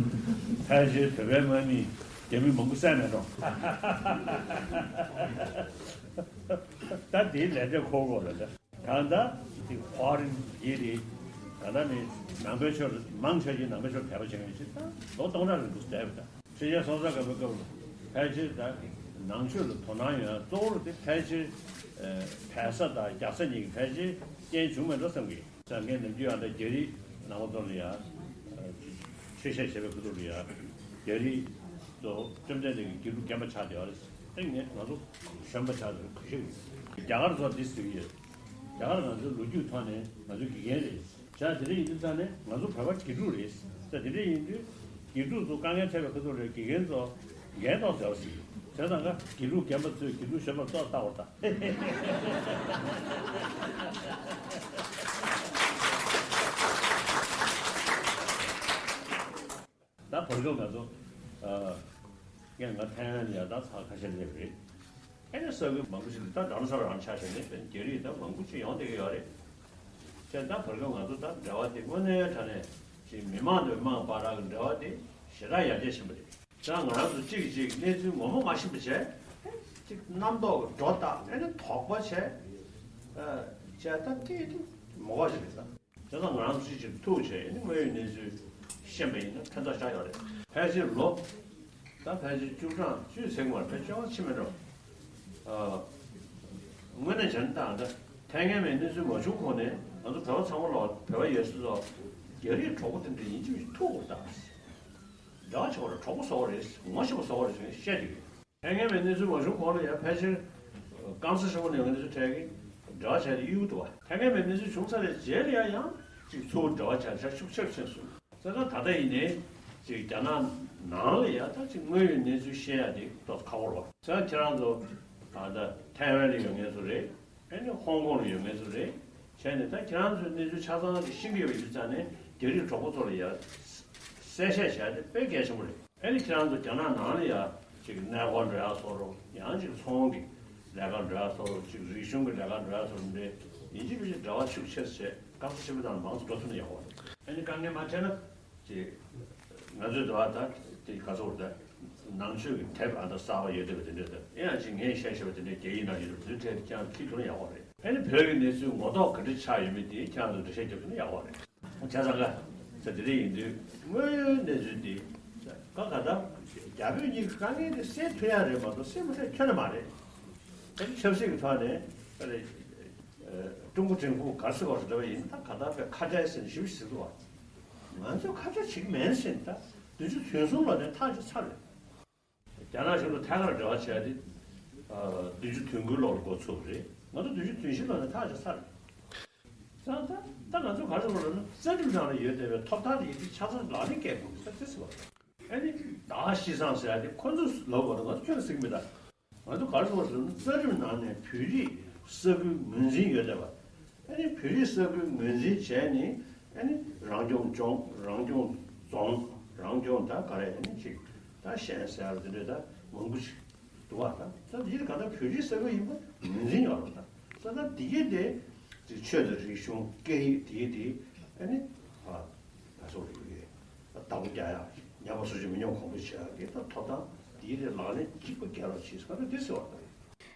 ཕལ་ཆེར་བོད་པའི་དམག་མིས་རྒྱ་མི་མང་པོ་བསད་མེད་འགྲོ། ད་དེའི་ལས་འབྲས་འཁོར་དགོས་རེད་ད། གང་ལྟར་དེ་ཧོར་ཡིན་རེད། ད་ལྟ་ནི་ནང་པའི་ཆོས་ལ་མང་ཆོས་ཀྱིས་ནང་པའི་ཆོས་དད་པ་བྱེད་མཁན་ཞིག་ད་ལོ་སྟོང་ཕྲག་རིང་པོ་བསྡད་པ་ད། ཆོས་རྒྱལ་སྲོང་བཙན་སྒམ་པོའི་སྐབས་ལ་ཕལ་ཆེར་ད་ནང་ཆོས་ལ་དོ་སྣང་ཡོད་ན་གཙོ་བོར་དེ་ཕལ་ཆེར་བལ་བཟའ་དང་རྒྱ་བཟའ་གཉིས་ཀྱི་ཕལ་ཆེར་རྐྱེན་བྱུང་མེད་འགྲོ་བསམ་གི། ས་ངས་ནམ་རྒྱུན་ཨ་ད་རྒྱ་རིགས་ནང་པ་ཚོ་ལ་ཡང་ཆོས་བཤད་བྱེད་པའི་ཁུ་ཐུག་ལ་ཡང་རྒྱ་རིགས་ཚོ་བཅོམ་ལྡན་འདས་ཀྱི་དགེ་ལུགས་རྒན་པ་ཆགས་བསྡད་པ་རེད། ཨེ་ངས་ང་ཚོ་གཞོན་པ་ཆགས་བསྡད་པ་གུས་ཞབས་ཡོད། རྒྱ་གར་ཚོ་འདི་ཟེར་གི་ཡོད། རྒྱ་གར་ང་ཚོའི་ལོ་རྒྱུས་ཐོག་ནས་ང་ཚོའི་དགེ་རྒན་རེད། བྱས་དེ་འདྲ་ཡིན་དུས་ཙང་ནས་ང་ཚོ་བོད་པ་དགེ་ཕྲུག་རེད། ད་དེ་འདྲ་ཡིན་དུས་དགེ་ཕྲུག་ཚོ་དཀའ་ངལ་འཕྲད་པའི་ཁ་ཐུག་ལ་དགེ་རྒན་ཚོ་འགན་ཐོག་ཟེར་བ་ཞིག་བྱས་ཙང་ཀ་དགེ་ཕྲུག་རྒན་པ་ཚོས་དགེ་ཕྲུག་གཞོན་པར་ལྟོ་ལྟ་བར་ད། ད་བར་སྐབས་ང་ཚོ་ཨ་ངས་ང་ཐའེ་ཝན་ལ་ཡང་ད་ཚར་ཁ་ཤས་སླེབས་རེད། ཨེ་ནས་ས་ཁུལ་མང་པོ་ཞིག་ད་རྡ་རམ་ས་ལ་རང་ཆ་བཞག་ནས་རྒྱ་རིགས་ད་མང་པོ་ཞིག་ཡོང་བསྡད་ཀྱི་ཡོད་རེད། བྱས་ད་བར་སྐབས་ང་ཚོ་ད་འབྲེལ་བ་དེ་དངོས་གནས་དྲང་གནས་ཅིག་མི་མང་དང་མི་མང་བར་གྱི་འབྲེལ་བ་དེ་ཞེ་དྲག་ཡར་རྒྱས་ཕྱིན་པ་རེད། ད་ང་རང་ཚོ་གཅིག་གིས་གཅིག་གནས་ཚུལ་ངོ་མ་མ་ཤེས་པ་བྱས། གཅིག་རྣམ་རྟོག་གི་སྒྲོ་བཏགས་ཨེ་ནས་དོགས་པ་བྱས། ཨ་བྱས་ད་དེ་དེ་མོ་ག་ཞིག་རེད་ད། བྱས་ཙང་ང་རང་ཚོ་གཅིག་གཅིག་ཐུག་བྱས་ཨེ་ནས་དངོས་ཡོད་གནས་ཚུལ་ཤེས་པ་ཡིན་ན་ཕན་ཐོགས་ཆགས་ཡོད་རེད། ཕལ་ཆེར་ལོ་ད་ཕལ་ཆེར་བཅུ་གྲངས་བཅུ་ཚེག་མར་ཕལ་ཆེར་ཕྱིན་མེད་འགྲོ། ཨ་དངོས་གནས་བྱས་ན་ད་ད་ཐའེ་ཝན་མའི་གནས་ཚུལ་མ་བྱུང་གོང་ནས་ང་ཚོ་བོད་པ་ཚང་མ་ལ་བོད་པ་ཡོད་སྲིད་ཚོ་རྒྱ་རིགས་གྲོགས་པོ་དེ་འདྲ་ཡིན་གཅིག་མིན་གཅིག་ཐུག་དགོས་ད། འབྲེལ་བ་ཆེ་བ་རེད། གྲོགས་པོ་བཟོ་བ་རེད། ངོ་ཤེས་པ་བཟོ་བ་རེད་ཟེར་ནས་བཤད་ཀྱི་ཡོད། ཐའེ་ཝན་མའི་གནས་ཚུལ་མ་བྱུང་གོང་ལ་ཡང་ཕལ་ཆེར་སྐམ་ས་ཆེན་པོ་ནས་ཡོང་གནས་ཚུལ་འཕྲད་ཀྱི་འབྲེལ་བ་བྱས་ཏེ་གཡུག་འདུག་བ། ཐའེ་ཝན་མའི་གནས་ཚུལ་བྱུང་ཚར་བའི་རྗེས་ལ་ཡང་ཡང་ཅིག་ཚུར་འབྲེལ་བ་བྱས་ཤུགས་ཆེར་ཕྱིན་སོང་། བྱས་ཙང་ད་ལྟ་ཡིན་ནའི་ཅིག་རྒྱ་ནག་ནང་ལ་ཡང་ད་ཅིག་དངོས་ཡོད་གནས་ཚུལ་ཤེས་ཡ་དེ་ཏོག་ཙམ་ཁག་པོ་རེད་བ། བྱས་ཙང་ཁྱེད་རང་ཚོ་ད་ལྟ་ཐའེ་ཝན་ལ་ཡོད་མཁན་ཚོ་རེད། ཨེ་ནི་ཧོང་ཀོང་ལ་ཡོད་མཁན་ཚོ་རེད། བྱས་ནས་ད་ཁྱེད་རང་ཚོའི་གནས་ཚུལ་ཆ་ཚང་ཅིག་ཤེས་ཀྱི་ཡོད་པ་ཡིན་ཙང་ནས་རྒྱ་རིགས་གྲོགས་པོ་ཚོ་ལ་ཡང་གསལ་བཤད་བྱས་ཏེ་དཔེ་གལ་ཆེན་པོ་རེད། ཨེ་ནི་ཁྱེད་རང་ཚོ་རྒྱ་ནག་ནང་ལ་ཡང་ཅིག་གནས་སྐོར་འགྲོ་ཡག་བཟོ་རོགས། ཡང་ཅིག་ཚོང་གི་ལས་ཀ་འགྲོ་ཡག་བཟོ་རོགས། ཅིག་རིག་གཞུང་གི་ལས་ཀ་འགྲོ་ཡག་བཟོ་རོགས། འདི་ཡིན་གཅིག་མིན་གཅིག་འབྲེལ་བ་ཤུགས་ཆེ་ཙམ་བྱས་སྐམ་ས་ཆེན་པོ་དང་མང་ཙམ་འགྲོ་ཐུབ་ན་ཡག་པོ་རེད། ཨེ་ནི་དཀའ་ངལ་མ་འཕྲད་ན་ཅིག་ང་ཚོས་འདི་བ་ད་དེ་ག་ཚོད་རེད། ད་ནང་ཆོས་ཀྱི་དེབ་ཨ་ད་གསར་པ་ཡོད་བསྡད་པ་དེ་འདྲས་ད་ཨེ་ཡང་ཅིག་ངས་བཤད་བཤད་པ་དེ་འདྲས་རྒྱ་ཡིག་ནང་ཡོད་པ་དེ་འདྲས་ཀྱང་ཁྱི་དུ་ན་ཡག་པོ་རེད། ཨེ་ནི་བོད་ཀྱི་གནས་ཚུལ་ངོ་ཐོག་ག་འདྲས་ཆགས་ཡོད་མེད་དེ་ཁྱེད་རང་ཚོ་འགྲེལ་བཤད་རྒྱབ་ཐུབ་ན་ཡག་པོ་རེད། བྱས་ཙང་ཀ་ས་དེ་འདྲས་ཡིན་དུས་དངོས་ཡོད་གནས་ཚུལ་འདི་ཀ་ག་ད་རྒྱ་བོད་གཉིས་ཀྱི་དཀའ་ངལ་འདི་སེལ་ཐུབ་ཡག་རེད་མ་གཏོགས་སེལ་མི་ཐུབ་ཁྱོན་ནས་མ་རེད། ཨེ་ནི་ཆབ་སྲིད་ཀྱི་ཐོག་ནས་ཨ་རེ་ཀྲུང་གོ་ཀྲུང་གོ་ག་ཟེར་བ་ཞིག་འདྲ་བ་ཡིན་ད་ག་ད་པའི་ཁ་བྲལ་ཟེར་ནས་ཞིབ་ཞིབ་ཟེར་འདུག་བ། ང་ཚོས་ཁ་ཆ་བྱེད་ཀྱི་མེད་ཟེར་ད། བདུན་ཅུ་དོན་གསུམ་ལོ་ནས་ཐག་ཆོད་ཚར་རེད། རྒྱ་ནག་གཞུང་དང་ཐད་ཀར་འབྲེལ་བ་བྱས་ཏེ། ཨ། བདུན་ཅུ་དོན་དགུའི་ལོར་འགོ་ཚུགས་རེད། ང་ཚོ་བདུན་ཅུ་དོན་བཞི་ལོ་ནས་ཐག་ཆོད་ཚར་རེད། ད་ད་ད་ང་ཚོ་ག་རེ་ཟེར་བ་ལབ་ན། རྩ་ཁྲིམས་ནང་ལ་ཡོད་བསྡད་པའི་ཐོབ་ཐང་དེ་ཡིན་དུས་ཆ་ཚང་ལག་ལེན་འཁེལ་དགོས་ཟེར་དེ་ཟེར་བ། ཨ་ནི་ད་ཤི་སང་ཟེར་ཡ་དེ་ཁོ་ཚོས་ལབ་པ་དང་ང་ཚོ་ཁྱོན་ཟིག་མི་ད། ང་ཚོ་ག་རེ་ཟེར་བ་ཟེར་ན། རྩ་ཁྲིམས་ནང་ནས་བོད་རིགས་ས་ཁུལ་ངོས་འཛིན་ཡོད་བསྡད་པ། ཨ་ནི་བོད་རིགས་ས་ཁུལ་ངོས་འཛིན་བྱས་ནས། ཨ་ནི་རང་སྐྱོང་ལྗོངས། རང་སྐྱོང་རྫོང་། རང་སྐྱོང་ད་ག་རེ། ཨ་ནི་ཅིག་ད་ཤན་ཟེར་བ་དེ་འདྲ་ད་མང་པོ་ཞིག་འདུག་བ། ད་ད་འདི་ག་ད་བོད་རིགས་ས་ཁུལ་ཡིན་པ་ངོས་འཛིན་ཡོད་རེད། ད་ད་ད་འདི་གའི་དེ་ཅིག་ཆོས་དང་རིག་གཞུང་སྐད་ཡིག་དེ་གའི་དེ། ཨ་ནི་ཨ་ད་སོགས་ཡོད་གི། བདག་པོ་རྒྱག་ཡག་ཉམས་པ་སོ་སོས་མི་ཉམས་གོང་འཕེལ་བྱེད་ཡག་གི་ད་ཐོབ་ཐང་དེའི་རིགས་ལག་ལེན་གཅིག་པ་འཁེལ་རོགས་བྱེད་ཟེར་ད་དེ་ཟེར་བ་དང་།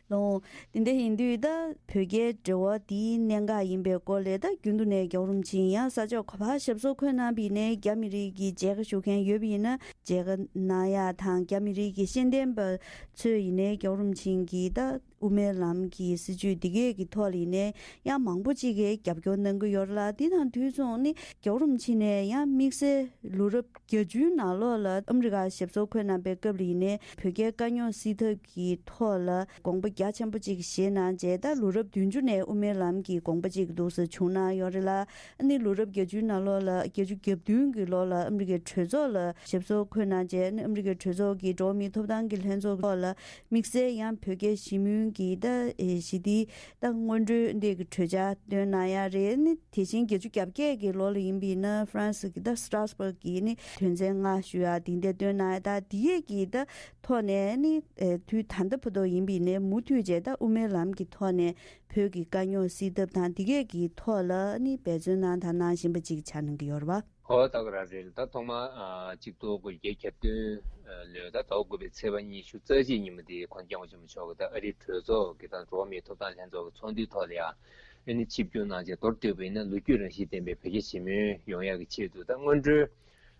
ལོ། དེ་འདྲ་ཡིན་དུས་ད་བོད་རྒྱའི་འབྲེལ་བ་དེའི་གནད་འགག་ཡིན་པའི་སྐོར་ལ་ད་རྒྱུན་དུ་ནས་རྒྱལ་བ་རིན་པོ་ཆེ་ཡང་ས་ཕྱོགས་ག་པར་ཞབས་སོར་འཁོད་གནང་བ་ཡིན་ནའི་རྒྱ་མི་རིགས་ཀྱི་མཇལ་ཁ་ཞུ་མཁན་ཡོད་པ་ཡིན་ན་མཇལ་ཁ་གནང་ཡག་དང་། རྒྱ་མི་རིགས་ཀྱི་ཤེས་ལྡན་པ་ཚོས་ཡིན་ནའི་རྒྱལ་བ་རིན་པོ་ཆེ་གི་ད་དབུ་མའི་ལམ་གྱི་སྲིད་བྱུས་འདི་གས་ཀྱི་ཐོག་ལ་ཡིན་ནའི་ཡང་མང་པོ་ཅིག་གིས་རྒྱབ་སྐྱོར་གནང་གི་ཡོད་རེད་ལ། འདི་དང་དུས་མཚུངས་ནི་རྒྱལ་བ་རིན་པོ་ཆེ་ནས་ཡང་དམིགས་བསལ་ལོ་རབས་བརྒྱད་ཅུའི་ནང་ལོགས་ལ་ཨ་མི་རི་ཀ་ཞབས་སོར་འཁོད་གནང་པའི་སྐབས་ལ་ཡིན་ནའི་བོད་རྒྱའི་དཀའ་རྙོག་སེལ་ཐབས་ཀྱི་ཐོག་ལ་དགོངས་པ་རྒྱ་ཆེན་པོ་ཅིག་བཞེས་གནང་རྗེས། ད་ལོ་རབས་བདུན་ཅུ་ནས་དབུ་མའི་ལམ་གྱི་དགོངས་པ་ཅིག་འདུག་སེ་བྱུང་གནང་ཡོད་རེད་ལ། ཨ་ནི་ལོ་རབས་བརྒྱད་ཅུའི་ནང་ལོགས་ལ། བརྒྱད་ཅུ་གྱ་བདུན་གྱི་ལོ་ལ་ཨ་མི་རི་ཀའི་གྲོས་ཚོགས་ལ་ཞབས་སོར་འཁོད་གནང་རྗེས། ཨ་ནི་ཨ་མི་རི་ཀའི་གྲོས་ཚོགས་ཀྱི་འགྲོ་བ་མིའི་ཐོབ་ཐང་གི་ལྷན་ཚོགས་ཐོག་ལ་དམིགས་བསལ་ཡང་བོད་རྒྱའི་ཞི་མོལ་གྱི་ད་ཞི་བདེའི་ད་སྔོན་འགྲོའི་འདི་གི་གྲོས་འཆར་བཏོན་གནང་ཡག་རེད། ཨ་ནི་དེ་བཞིན་བརྒྱད་ཅུ་གྱ་བརྒྱད་ཀྱི་ལོ་ལ་ཡིན་པ་ཡིན་ན་ཧྥ་རན་སི་གི་ད་སི་ཏྲ་སི་བྷག་གི་ནི་དོན་ཚན་ལྔ་ཞུ་ཡག་དེ་འདྲ་བཏོན་གནང་ཡག་ད་དེ་གས་ཀྱི་ད་ཐོག་ནས་ནི། ཨེ། དུས་ད་ལྟ་བར་དུ་ཡིན་པ་ཡིན་ནའི་མུ་མཐུད་བྱས་ད་དབུ་མའི་ལམ་གྱི་ཐོག་ནས་བོད་ཀྱི་དཀའ་རྙོག་སེལ་ཐབས་དང་དེ་གས་ཀྱི་ཐོག་ལ་ནི་འབད་བརྩོན་གནང་དང་གནང་བཞིན་པ་ཅིག་ཆགས་གནང་གི་ཡོད་རེད་བ། ཨོ། ད་ག་རང་རེད། ད་ཐོག་མར། ཨ། གཅིག་སྟོང་དགུ་བརྒྱ་གྱ་བདུན་ལོའི་ད་ཟླ་བ་དགུ་པའི་ཚེས་པ་ཉི་ཤུ་རྩ་གཅིག་ཉིན་མོ་དེ་ཁོང་སྐྱབས་མགོན་ཆེན་པོ་མཆོག་གིས་ད་ཨ་རིའི་གྲོས་ཚོགས་ཀྱི་ད་འགྲོ་བ་མིའི་ཐོབ་ཐང་ལྷན་ཚོགས་ཀྱི་ཚོགས་འདུའི་ཐོག་ལ་ཡང་ཨ་ནི་ཆིབས་བསྒྱུར་གནང་རྗེས། མདོར་བསྡུས་པ་ཡིན་ན་ལོ་རྒྱུས་རང་བཞིན་ལྡན་པའི་བོད་རྒྱ་ཞི་མོལ་ཡོང་ཡག་གི་ཆེད་དུ་ད་སྔོན་འགྲོའི་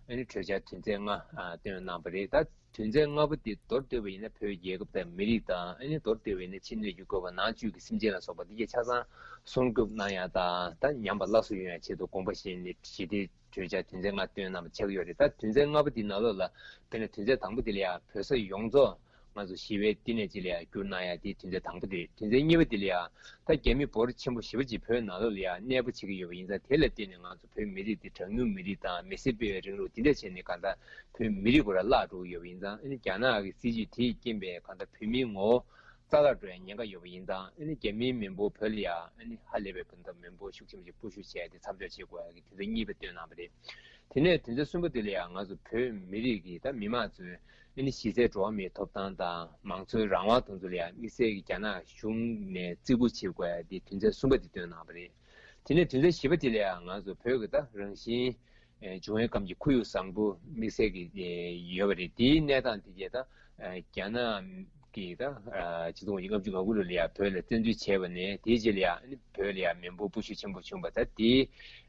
ཨ་ནི་གྲོས་འཆར་དོན་ཚན་ལྔ། ཨ། བཏོན་གནང་བ་རེད། ད་དོན་ཚན་ལྔ་པོ་དེ་མདོར་བསྡུས་པ་ཡིན་ན་བོད་རྒྱལ་ཁབ་དང་མི་རིགས་དང་། ཨ་ནི་མདོར་བསྡུས་པ་ཡིན་ན་ཕྱི་སྣོད་ཀྱི་བཀོད་པ། ནང་བཅུད་ཀྱི་སེམས་ཅན་ལ་སོགས་པ་འདི་གས་ཆ་ཚང་སྲུང་སྐྱོབ་གནང་ཡག་དང་། ད་ཉམས་པ་སླར་གསོ་ཡོང་ཡག་ཆེད་དུ་དགོངས་པ་བཞེས་ནས་ཞི་བདེའི་གྲོས་འཆར་དོན་ཚན་ལྔ་བཏོན་གནང་བ་ཆགས་ཀྱི་ཡོད་རེད། ད་དོན་ཚན་ལྔ་པོ་འདི་ནང་ལོགས་ལ་དཔེར་ན་དོན་ཚན་དང་པོ་འདི་ལ་ཡང་བོད་ས་ཡོངས་རྫོགས་ང་ཚོ་ཞི་བའི་བསྟི་གནས་ཅིག་ལ་ཡང་བསྒྱུར་གནང་ཡག་འདི་དོན་ཚན་དང་པོ་དེ་རེད། དོན་ཚན་གཉིས་པ་འདི་ལ་ཡང་ད་རྒྱ་མི་འབོར་ཆེན་པོ་ཞེ་པོ་ཅིག་བོད་ནང་ལོགས་ལ་ཡང་གནས་སྤོ་བྱེད་ཀྱི་ཡོད་པ་ཡིན་ཙང་། དེ་ལ་བརྟེན་ནས་ང་ཚོ་བོད་མི་རིགས་འདི་གྲངས་ཉུང་མི་རིགས་དང་མི་སེར་སྤེལ་བའི་རིང་ལུགས་འདི་འདྲ་བྱས་ནས་གང་ལྟར་བོད་མི་རིགས་སྐོར་ལ་བརླག་འགྲོ་གི་ཡོད་པ་ཡིན་ཙང་། ཨ་ནི་རྒྱ་ནག་གི་སྲིད་བྱུས་དེས་རྐྱེན་པས་གང་ལྟར་བོད་མིའི་ངོ་བོ་རྩ་བརླག་འགྲོ་ཡག་ཉེན་ཁ་ཡོད་པ་ཡིན་ཙང་། ཨ་ནི་རྒྱ་མིའི་མི་འབོར་བོད་ལ་ཡང་ཨ་ནི་ཧ་ལས་པའི་བུ་དང་མི་འབོར་ཤུགས་ཆེན་པོ་ཞིག་སྤོ་བཤུད་བྱས་ཏེ་མཚམས་འཇོག་བྱེད་དགོས་ཡག་གི་དོན་ཚན་གཉིས་པ་བཏོན་གནང་བ་རེད། དེ་ནས་དོན་ཚན་གསུམ་པ་དེ་ལ་ཡང་ང་ཚོ་བོད་མི་རིགས་ཀྱི་ད་མི་མང་ཚོའི་ཨ་ནི་གཞི་རྩའི་འགྲོ་བ་མིའི་ཐོབ་ཐང་དང་མང་གཙོའི་རང་དབང་དེ་ཚོ་ལ་ཡང་དམིགས་བསལ་གྱི་རྒྱ་ནག་གཞུང་ནས་བརྩི་བཀུར་བྱེད་དགོས་ཡག་དེ་དོན་ཚན་གསུམ་པ་དེ་བཏོན་གནང་བ་རེད། དེ་ནས་དོན་ཚན་བཞི་པ་དེ་ལ་ཡང་ང་ཚོ་བོད་ཀྱི་ད་རང་བཞིན། ཨེ། འབྱུང་བའི་ཁམས་ཀྱི་ཁོར་ཡུག་བཟང་པོ་དམིགས་བསལ་གྱི་ཨེ་ཡོད་པ་རེད། དེའི་གནས་སྟངས་དེ་གས་ད་ཨེ་རྒྱ་ནག་གིས་ད་ཨ་ཆིག་སྟོང་དགུ་བརྒྱ་ལྔ་བཅུ་ང་དགུ་ལོ་ལ་ཡང་བོད་ལ་བཙན་འཛུལ་བྱས་པ་ནས། དེའི་རྗེས་ལ་ཡང་ཨ་ནི་བོད་ལ་ཡང་མི་འབོར་སྤོ་བཤུད་ཆེན་པོ་བྱུང་བ། ད་དེའི་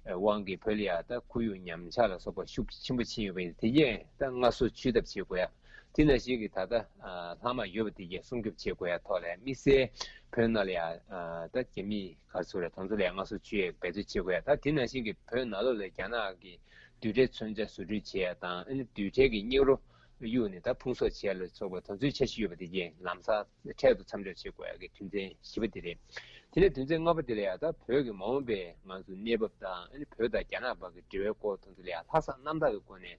དབང་གིས་བོད་ལ་ཡང་ད་ཁོར་ཡུག་ཉམས་ཆག་ལ་སོགས་པ་ཤུགས་ཆེན་པོ་ཕྱིན་ཡོད་པ་ཡིན། དེ་གས་ད་སྔ་གསོ་བཅུག་ཐབས་བྱེད་དགོས་ཡག་དེ་ནང་བཞིན་གྱི་ད་ལྟ་ཨ་ལྷག་མ་ཡོད་པ་དེ་གས་སྲུང་སྐྱོབ་བྱེད་དགོས་ཡག་ཐོག་ལ་དམིགས་བསལ་བོད་ནང་ལ་ཡང་ཨ་ད་རྒྱ་མིས་ག་རེ་ཟེར་དགོས་རེད། དེ་ཚོ་ལ་ཡང་སྔ་གསོ་བཅུག་ཡག་འབད་བརྩོན་བྱེད་དགོས་ཡག་ད་དེ་ནང་བཞིན་གྱི་བོད་ནང་ལོགས་ལ་རྒྱ་ནག་གི་རྡུལ་ཕྲན་མཚོན་ཆ་བཟོ་སྐྲུན་བྱེད་ཡག་དང་། ཨ་ནི་རྡུལ་ཕྲན་གྱི་སྙིགས་རོ་གཡུགས་ནས་ད་ཕུང་གསོག་བྱེད་ཡག་ལ་སོགས་པ་དེ་ཚོའི་འཆར་གཞི་ཡོད་པ་དེ་གས་ལམ་སང་འཕྲལ་དུ་མཚམས་འཇོག་བྱེད་དགོས་ཡག་གི་དོན་ཚན་བཞི་པ་དེ་རེད། དེ་ནས་དོན་ཚན་ལྔ་པ་དེ་ལ་ཡང་ད་བོད་ཀྱི་མ་འོངས་པའི་ང་ཚོ་གནས་བབ་དང་། ཨ་ནི་བོད་དང་རྒྱ་ནག་བར་གྱི་འབྲེལ་བའི་སྐོར་དེ་ཚོ་ལ་ཡང་ལྷག་བསམ་རྣམ་དག་གི་སྒོ་ནས་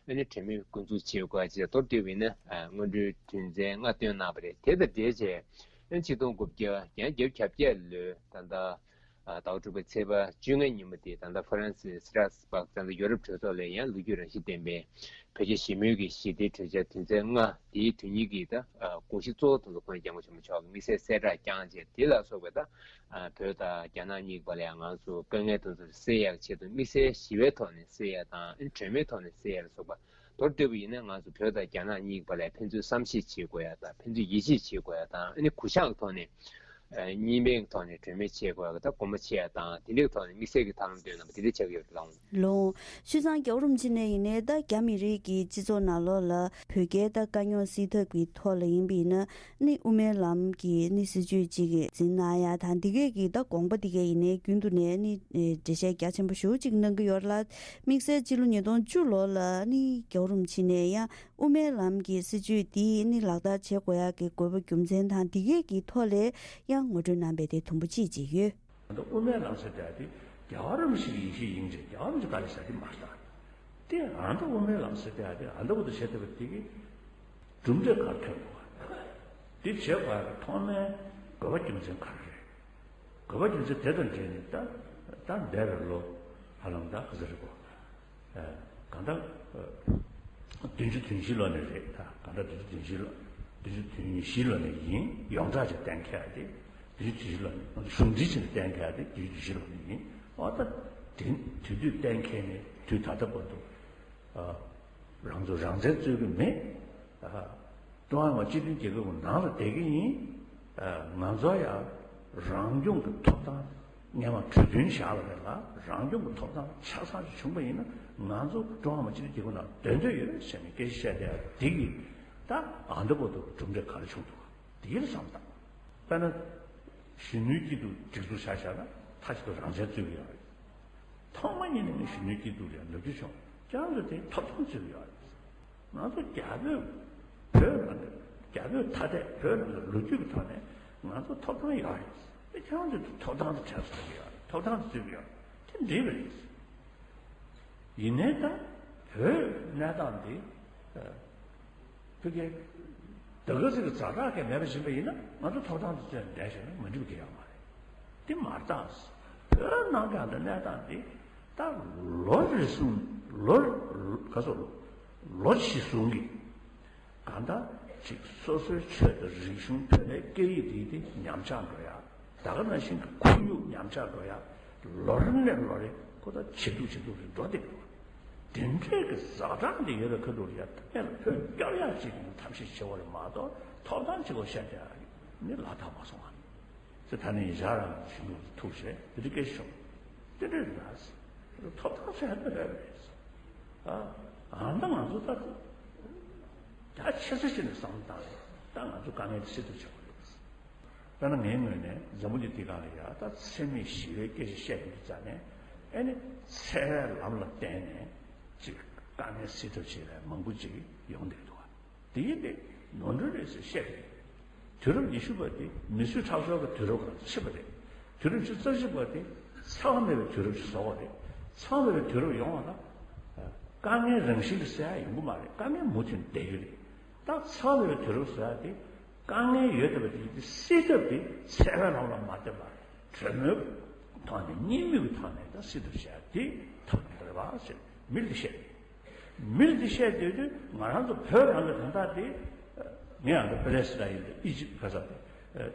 ཨ་ནི་གྲོས་མོལ་འགོ་འཛུགས་བྱེད་དགོས་ཡག་ཅེས། མདོར་བསྡུས་པ་ཡིན་ན་ཨ་སྔོན་འགྲོའི་དོན་ཚན་ལྔ་བཏོན་གནང་བ་རེད། དེ་དང་འབྲེལ་བྱས་ཨ་ནི་ཆིག་སྟོང་དགུ་བརྒྱ་བརྒྱད་ཅུ་གྱ་བརྒྱད་ལོའི་ད་ལྟ་ཨ་ཟླ་བ་དྲུག་པའི་ཚེས་པ་བཅོ་ལྔའི་ཉིན་མོ་དེ་ད་ལྟ་ཧྥ་རན་སི་སི་ཏྲ་སི་བྷག་ད་ལྟ་ཡོ་རོབ་གྲོས་ཚོགས་ལ་ཡང་ལོ་རྒྱུས་རང་བཞིན་ལྡན་པའི་བོད་རྒྱ་ཞི་མོལ་གྱི་ཞི་བདེའི་གྲོས་འཆར་དོན་ཚན་ལྔ་དེའི་དོན་སྙིང་གི་ད་ཨ་དགོངས་གཞི་གཙོ་བོ་དེ་ཚོ་ཁོང་སྐྱབས་མགོན་ཆེན་པོ་མཆོག་གིས་དམིགས་བསལ་གསལ་བསྒྲགས་བསྐྱངས་རྗེས། དེ་ལ་སོགས་པའི་ད་ཨ་བོད་དང་རྒྱ་ནག་གཉིས་བར་ལ་ཡང་ང་ཚོ་དཀའ་ངལ་དེ་ཚོ་སེལ་ཡག་ཆེད་དུ་དམིགས་བསལ་ཞི་བའི་ཐོག་ནས་སེལ་ཡག་དང་། ཨ་ནི་གྲོས་མོལ་ཐོག་ནས་སེལ་ཡག་ལ་སོགས་པ། མདོར་བསྡུས་པ་ཡིན་ན་ང་ཚོ་བོད་དང་རྒྱ་ནག་གཉིས་བར་ལ་ཕན་ཚུན་བསམ་ཤེས་བྱེད་དགོས་ཡག་དང་། ཕན་ཚུན་ཡིད་ཆེས་བྱེད་དགོས་ཡག་དང་། ཨ་ནི་གུ་བཤངས་ཐོག་ནས་ གཉིས་སྨན་གྱི་ཐོག་ནས་གྲོས་མོལ་བྱེད་དགོས་ཡག་གི་ད་སྒོ་མོ་ཕྱེ་ཡག་དང་དེ་འདྲའི་ཐོག་ནས་དམིགས་བསལ་གྱི་ཐབས་ལམ་བཏོན་གནང་བ་དེ་འདྲ་ཆགས་ཀྱི་ཡོད་རེད་ལགས། ལོ། ཤུལ་ཚང་རྒྱལ་བ་རིན་པོ་ཆེ་ནས་ཡིན་ནའི་ད་རྒྱ་མི་རིགས་ཀྱི་སྤྱི་ཚོགས་ནང་ལོགས་ལ་བོད་རྒྱའི་ད་དཀའ་རྙོག་སེལ་ཐབས་ཀྱི་ཐོག་ལ་ཡིན་པ་ཡིན་ན་ནི་དབུ་མའི་ལམ་གྱི་ནི་སྲིད་བྱུས་ཅིག་འཛིན་གནང་ཡག་དང་འདི་གས་ཀྱི་ད་དགོངས་པ་འདི་གས་ཡིན་ནའི་རྒྱུན་དུ་ནས་ནི་འགྲེལ་བཤད་རྒྱ་ཆེན་པོ་ཞེ་པོ་ཅིག་གནང་གི་ཡོད་རེད་ལ། དམིགས་བསལ་སྤྱི་ལོ་ཉིས་སྟོང་བཅུ་ལོ་ལ་ནི་རྒྱལ་བ་རིན་པོ་ཆེ་ནས་ཡང་དབུ་མའི་ལམ་གྱི་སྲིད་བྱུས་འདི་ནི་ལག་བསྟར་བྱེད་དགོས་ཡག་གི་དགོས་པ་རྒྱུ་མཚན་དང་འདི་གས་ཀྱི་ཐོག་ལས་ཡང་ངོ་སྤྲོད་གནང་པའི་དེ་དུམ་བུ་གཅིག་ཅིག་ཡོད། ཨ་ནི་དབུ་མའི་ལམ་ཟེར་དེ་ཨ་དེ་རྒྱལ་བ་རིན་པོ་ཆེ་གི་ཡེ་ཤེས་དབྱིངས་རེད། རྒྱལ་བ་རིན་པོ་ཆེ་ག་རེ་ཟེར་དེ་མ་རེད་ད། དེ་ཨ་མདོ་དབུ་མའི་ལམ་ཟེར་དེ་ཨ་དེ་ཨ་མདོ་བོ་དུ་བྱེད་ཐུབ་པ་དེ་གི་གྲུབ་འབྲས་ག་རེ་ཐོན་འདུག་ག་དེ་བྱེད་དགོས་ཡག་གི་ཐོག་མའི་དགོས་པ་རྒྱུ་མཚན་ག་རེ་རེད། དགོས་པ་རྒྱུ་མཚན་དེ་དང་འབྲེལ་ནས་ད་ད་འདས་པའི་ལོ་ཧ་ལམ་ད་ག་ཚོད་རེད་གོ་གང་ལྟར་བདུན་ཅུ་དོན་བཞི་ལོ་ནས་རེད། ད་གང་ལྟར་བདུན་ཅུ་དོན་བཞི་ལོ་བདུན་ཅུ་དོན་བཞི་ལོ་ནས་ཡིན། ཡོངས་གྲགས་ཅིག་གཏན་འཁེལ་ཏེ་བདུན་ཅུ་དོན་བཞི་ལོ་ནས་གཞུང་འབྲེལ་ཅིག་གཏན་འཁེལ་ཏེ་བདུན་ཅུ་དོན་བཞི་ལོ་ནས་ཡིན། འོ་ད་དེ་དུས་དུས་གཏན་འཁེལ་ནས་དུས་ད་ལྟ་བར་དུ་རང་ཚོ་རང་བཙན་རྩོད་ཀྱི་མེད། ཀྲུང་ཧྭ་མི་དམངས་སྤྱི་མཐུན་རྒྱལ་ཁབ་ཀྱི་ནང་ལ་བསྡད་ཀྱི་ཡིན། ང་ཚོ་ཡང་རང་སྐྱོང་གི་ཐོབ་ཐང་སྔོན་མ་གྲོས་མཐུན་བཞག་པ་རེད་ལ། རང་སྐྱོང་གི་ཐོབ་ཐང་ཆ་ཚང་ཞིག་བྱུང་པ་ཡིན་ན་ང་ཚོ་ཀྲུང་ཧྭ་མི་དམངས་སྤྱི་མཐུན་རྒྱལ་ཁབ་ནང་སྡོད་འདོད་ཡོད་ཟེར་ནས་སྐད་ཆ་བཤད་བསྡད་ཡ་འདི་གིས་ད་ཨ་མདོ་བར་དུ་གྲུབ་འབྲས་ག་རེ་བྱུང་འདུག་ག་འདི་ལ་བསམ་བཏང་། དཔེར་ན། གཞོན་ནུའི་སྐྱིད་སྡུག་སྒྲིག་འཛུགས་ཆ་བཞག་ན་མཐའ་གཅིག་ཏུ་རང་བཙན་རྩོད་ཀྱི་ཡོད་རེད། ཐོག་མ་ཉིད་ནས་ངས་གཞོན་ནུའི་སྐྱིད་སྡུག་ལ་ལབ་རྒྱུ་བྱུང་། ཀྱང་ལ་དེ་ཐོབ་ཐང་རྩོད་ཀྱི་ཡོད་རེད། ང་ཚོ་རྒྱ་བོད་བོད་ནང་ནས་རྒྱ་བོད་ཐ་དད་བོད་ནང་ལ་ལོ་རྒྱུས་ཀྱི་ཐོག་ནས་ང་ཚོ་ཐོབ་ཐང་ཡོད་རེད། དེ་ཀྱང་ལ་ཐོབ་ཐང་དུ་བྱས་སོང་གི་ཡོད་རེད། ཐོབ་ཐང་དུ་རྩོད་ཀྱི་ཡོད་རེད། དེ་འགྲིག་པ་རེད། ཡིན་ནའི་ད་བོད་གནས་སྟངས་འདི་ཕ་གི་ད་ག་ཟིག་གི་ཛ་དྲག་གི་མེད་པ་ཕྱིན་པ་ཡིན་ན་ང་ཚོ་ཐོབ་ཐང་དུ་བརྩོན་བསྡད་བྱས་ན་མ་འགྲིག་གི་ཡོད་མ་རེད། འདི་མ་རེད་ད། བོད་ནང་གི་ཨ་ད་གནས་སྟངས་འདི་ད་ལོ་རེ་ཟུང་ལོ་ག་ཚོད་ལོ་བཞི་ཟུང་གི་གང་ལྟར་ཅིག་སོ་སོའི་ཆོས་དང་རིག་གཞུང་བོད་པའི་སྐད་ཡིག་འདི་དེ་ཉམས་ཆག་འགྲོ་ཡ། ད་ག་ནང་བཞིན་གྱི་ཁོར་ཡུག་ཉམས་ཆག་འགྲོ་ཡ། ལོ་རེ་ནས་ལོ་རེ་ཁོ་ད་ཇེ་སྡུག་ཇེ་སྡུག་རེ་འགྲོ་བསྡད་འདུག་དེ་འདྲའི་གི་ཛ་དྲག་འདི་ཡོད་པའི་ཁ་ཐུག་ལ་ཡ་ཐ་སྙད་ལ་བོད་སྐྱོབ་ཡག་ཅིག་གི་ཐབས་ཤེས་བྱེད་དགོས་རེད་མ་གཏོགས་ཐོབ་ཐང་ཅིག་གོ་བཤད་བསྡད་ཡ་ནི་ལག་ཐག་མ་སོང་བ་ཟེར། ད་ནི་ཡིན་ཞག་རང་གཞུང་ལ་ཐུག་བྱས་དེ་འདྲ་སྐད་ཆ་བྱུང་། དེ་འདྲ་རེད་ད། ཐོབ་ཐང་ཟེར་ཡ་དེ་རེད་རེད། ཨ་ཨ་ད་ང་ཚོ་ད་རྒྱ་ཆེ་ས་ཞིག་ནས་བསམ་བློ་བཏང་རེད། ད་ང་ཚོ་དཀའ་ངལ་དེ་སེལ་ཐུབ་བྱེད་དགོས་རེད། དཔེར་ན་ངའི་ངོས་ནས་འཛམ་བུ་གླིང་འདི་སྒང་ལ་ཡ་ད་འཚེ་མེད་ཞི་བའི་སྐད་ཆ་བཤད་ཡོང་དུས་ཙང་ནས་ཨེ་ནི་འཚེ་བའི་ལམ་ལ་བརྟེན་ནས་ཅིག་དཀའ་ངལ་སེལ་ཐབས་བྱེད་ཡ་མང་པོ་ཅིག་ཡོང་བསྡད་འདུག་ག་དེ་ཡིན་ཏེ་ནོར་འཁྲུལ་རེད་ཟེར་བཤད་པ་རེད། དུས་རབས་ཉི་ཤུ་པ་དེ་མི་གསོད་ཁྲག་སྦྱོར་གྱི་དུས་རབས་ཁག་ཕྱིན་པ་རེད། དུས་རབས་ཉི་ཤུ་རྩ་གཅིག་པ་དེ་འཚེ་བ་མེད་པའི་དུས་རབས་ཤིག་བཟོ་བ་རེད། འཚེ་བ་མེད་པའི་དུས་རབས་ཡོང་བ་ན། དཀའ་ངལ་རང་བཞིན་གྱིས་སེལ་ཡ་ཡོང་གི་མ་རེད། དཀའ་ངལ་མུ་མཐུད་བསྡད་རྒྱུ་རེད། ད་འཚེ་བ་མེད་པའི་དུས་རབས་བཟོ་ཡ་དེ་དཀའ་ངལ་ཡོད་བསྡད་པ་དེ་དེ་སེལ་ཐབས་དེ་འཚེ་བའི་ལམ་ལ་མ་བསྟན་པར་གྲོས་མོལ་གྱི་ཐོག་ནས་གཉིས་མོས་ཀྱི་ཐོག་ནས་ད་སེལ་ཐབས་བྱས་ཡ་དེ་ཐབས་མེད་པ་རེད་པ་ཟེར་མི་ལ་བཤད། མི་ལ་འདི་བཤད་སྡོད་དུས་ང་རང་ཚོ་བོད་རང་གི་དོན་དག་འདི། ངས་ཡང་ད་པེ་ལེ་སི་ཐན་ཡིན་ད་ཨི་ཇིབ་ག་ས་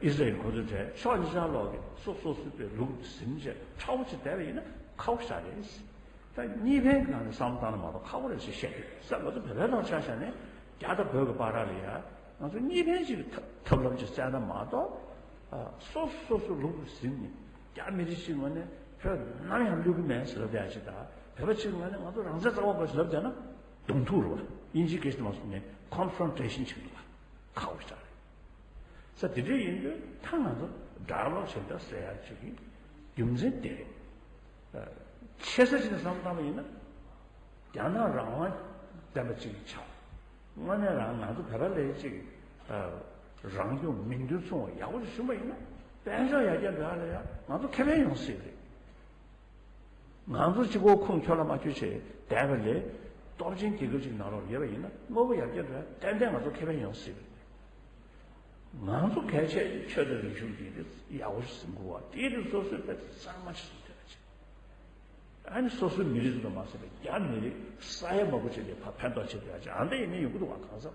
ཨི་སི་ར་ཨེལ་ཁོ་ཚོའི་གྲས་ཕྱོགས་གཉིས་ཆར་ལོག་གི་སོ་སོ་སོ་པའི་ལུགས་ཟིན་བྱས་ཁྲ་བོ་ཅིག་བསྡད་པ་ཡིན་ན་ཁག་པོ་ཞིག་རེད། ད་གཉིས་ཕན་གྱི་ནང་ནས་བསམ་བློ་བཏང་ན་མ་གཏོགས་ཁག་པོ་རེད་ཅེས་བཤད་དུས་ས་ང་ཚོ་བོད་པའི་ཐོག་ཆ་བཞག་ནས་རྒྱ་དང་བོད་ཀྱི་བར་ལ་ཡ་ང་ཚོ་གཉིས་ཕན་ཅིག་གི་ཐབས་ཐབས་ལམ་ཅིག་བཙལ་ན་མ་གཏོགས། སོ་སོ་སོ་སོ་ལུགས་ཟིན་ནས་རྒྱ་མི་རིགས་ཤིག་ངོས་ནས་བོད་ནམ་ཡང་བླུག་གི་མེད་ཟེར་ལབ་ཡ་ཅིག་དང་བོད་པ་ཅིག་ངོས་ནས་ང་ཚོ་རང་བཙན་རྩ་བ་དགོས་ཟེར་ལབ་བསྡད་ན་གདོང་ཐུག་རེད་བ། དབྱིན་ཇིའི་སྐད་ཆ་མ་སོང་ནས་ཀོན་ཕྲོན་ཊེ་ཤན་ཆགས་འདུག་བ། ཁག་པོ་ཞིག་རེད། ས་དེ་འདྲ་ཡིན་དུས་ད་ང་ཚོ་ཌའི་ལོག་བྱེད་འདོད་ཟེར་ཡ་ཅིག་གི་རྒྱུ་མཚན་དེ་རེད། ཆེ་ས་ཅིག་ནས་བསམ་བློ་བཏང་བ་ཡིན་ན། རྒྱ་ནག་རང་དབང་ལྡན་པ་ཅིག་ཆགས། དངོས་གནས་རང་ང་ཚོ་བོད་པ་ལ་ཅིག་རང་སྐྱོང་མིང་དོན་མཚུངས་པ་ཡག་པོ་ཞིག་བྱུང་བ་ཡིན་ན་དཔལ་འབྱོར་ཡར་རྒྱས་འགྲོ་ཡ་ལ་ཡ་ང་ཚོ་ཁེ་ཕན་ཡོང་སྲིད་རེད། ང་ཚོ་གཅིག་པོ་ཁུངས་འཁྱོལ་ལ་མ་འཁྱོལ་བྱས་བསྡད་པ་ལས་སྟོབས་ཆེན་རྒྱལ་ཁབ་ཅིག་ནང་ལོགས་ཡོད་པ་ཡིན་ན་དངོས་པོ་ཡར་རྒྱས་འགྲོ་ཡ་ཏན་ཏན་ང་ཚོ་ཁེ་ཕན་ཡོང་སྲིད་རེད། ང་ཚོ་གལ་ཆེ་ཆོས་དང་རིག་གཞུང་འདི་ཡག་པོ་ཞིག་ཟིན་དགོས་པ་དེའི་རིགས་སོ་སོའི་ཕན་ཚུན་གཙང་མ་ཞིག་ཟིན་ཐུབ་པ་ཅིག་ཨ་ནི་སོ་སོའི་མི་རིགས་ཚོ་མ་ཟད་པའི་རྒྱ་མི་རིགས་ས་ཡ་མང་པོ་ཅིག་ལ་ཕ་ཕན་ཐོགས་བྱེད་ཐུབ་ཡ་ཅིག་ཨ་འདྲ་ཡིན་ནའི་ཡོང་གི་འདུག་བ། གང་ཟག་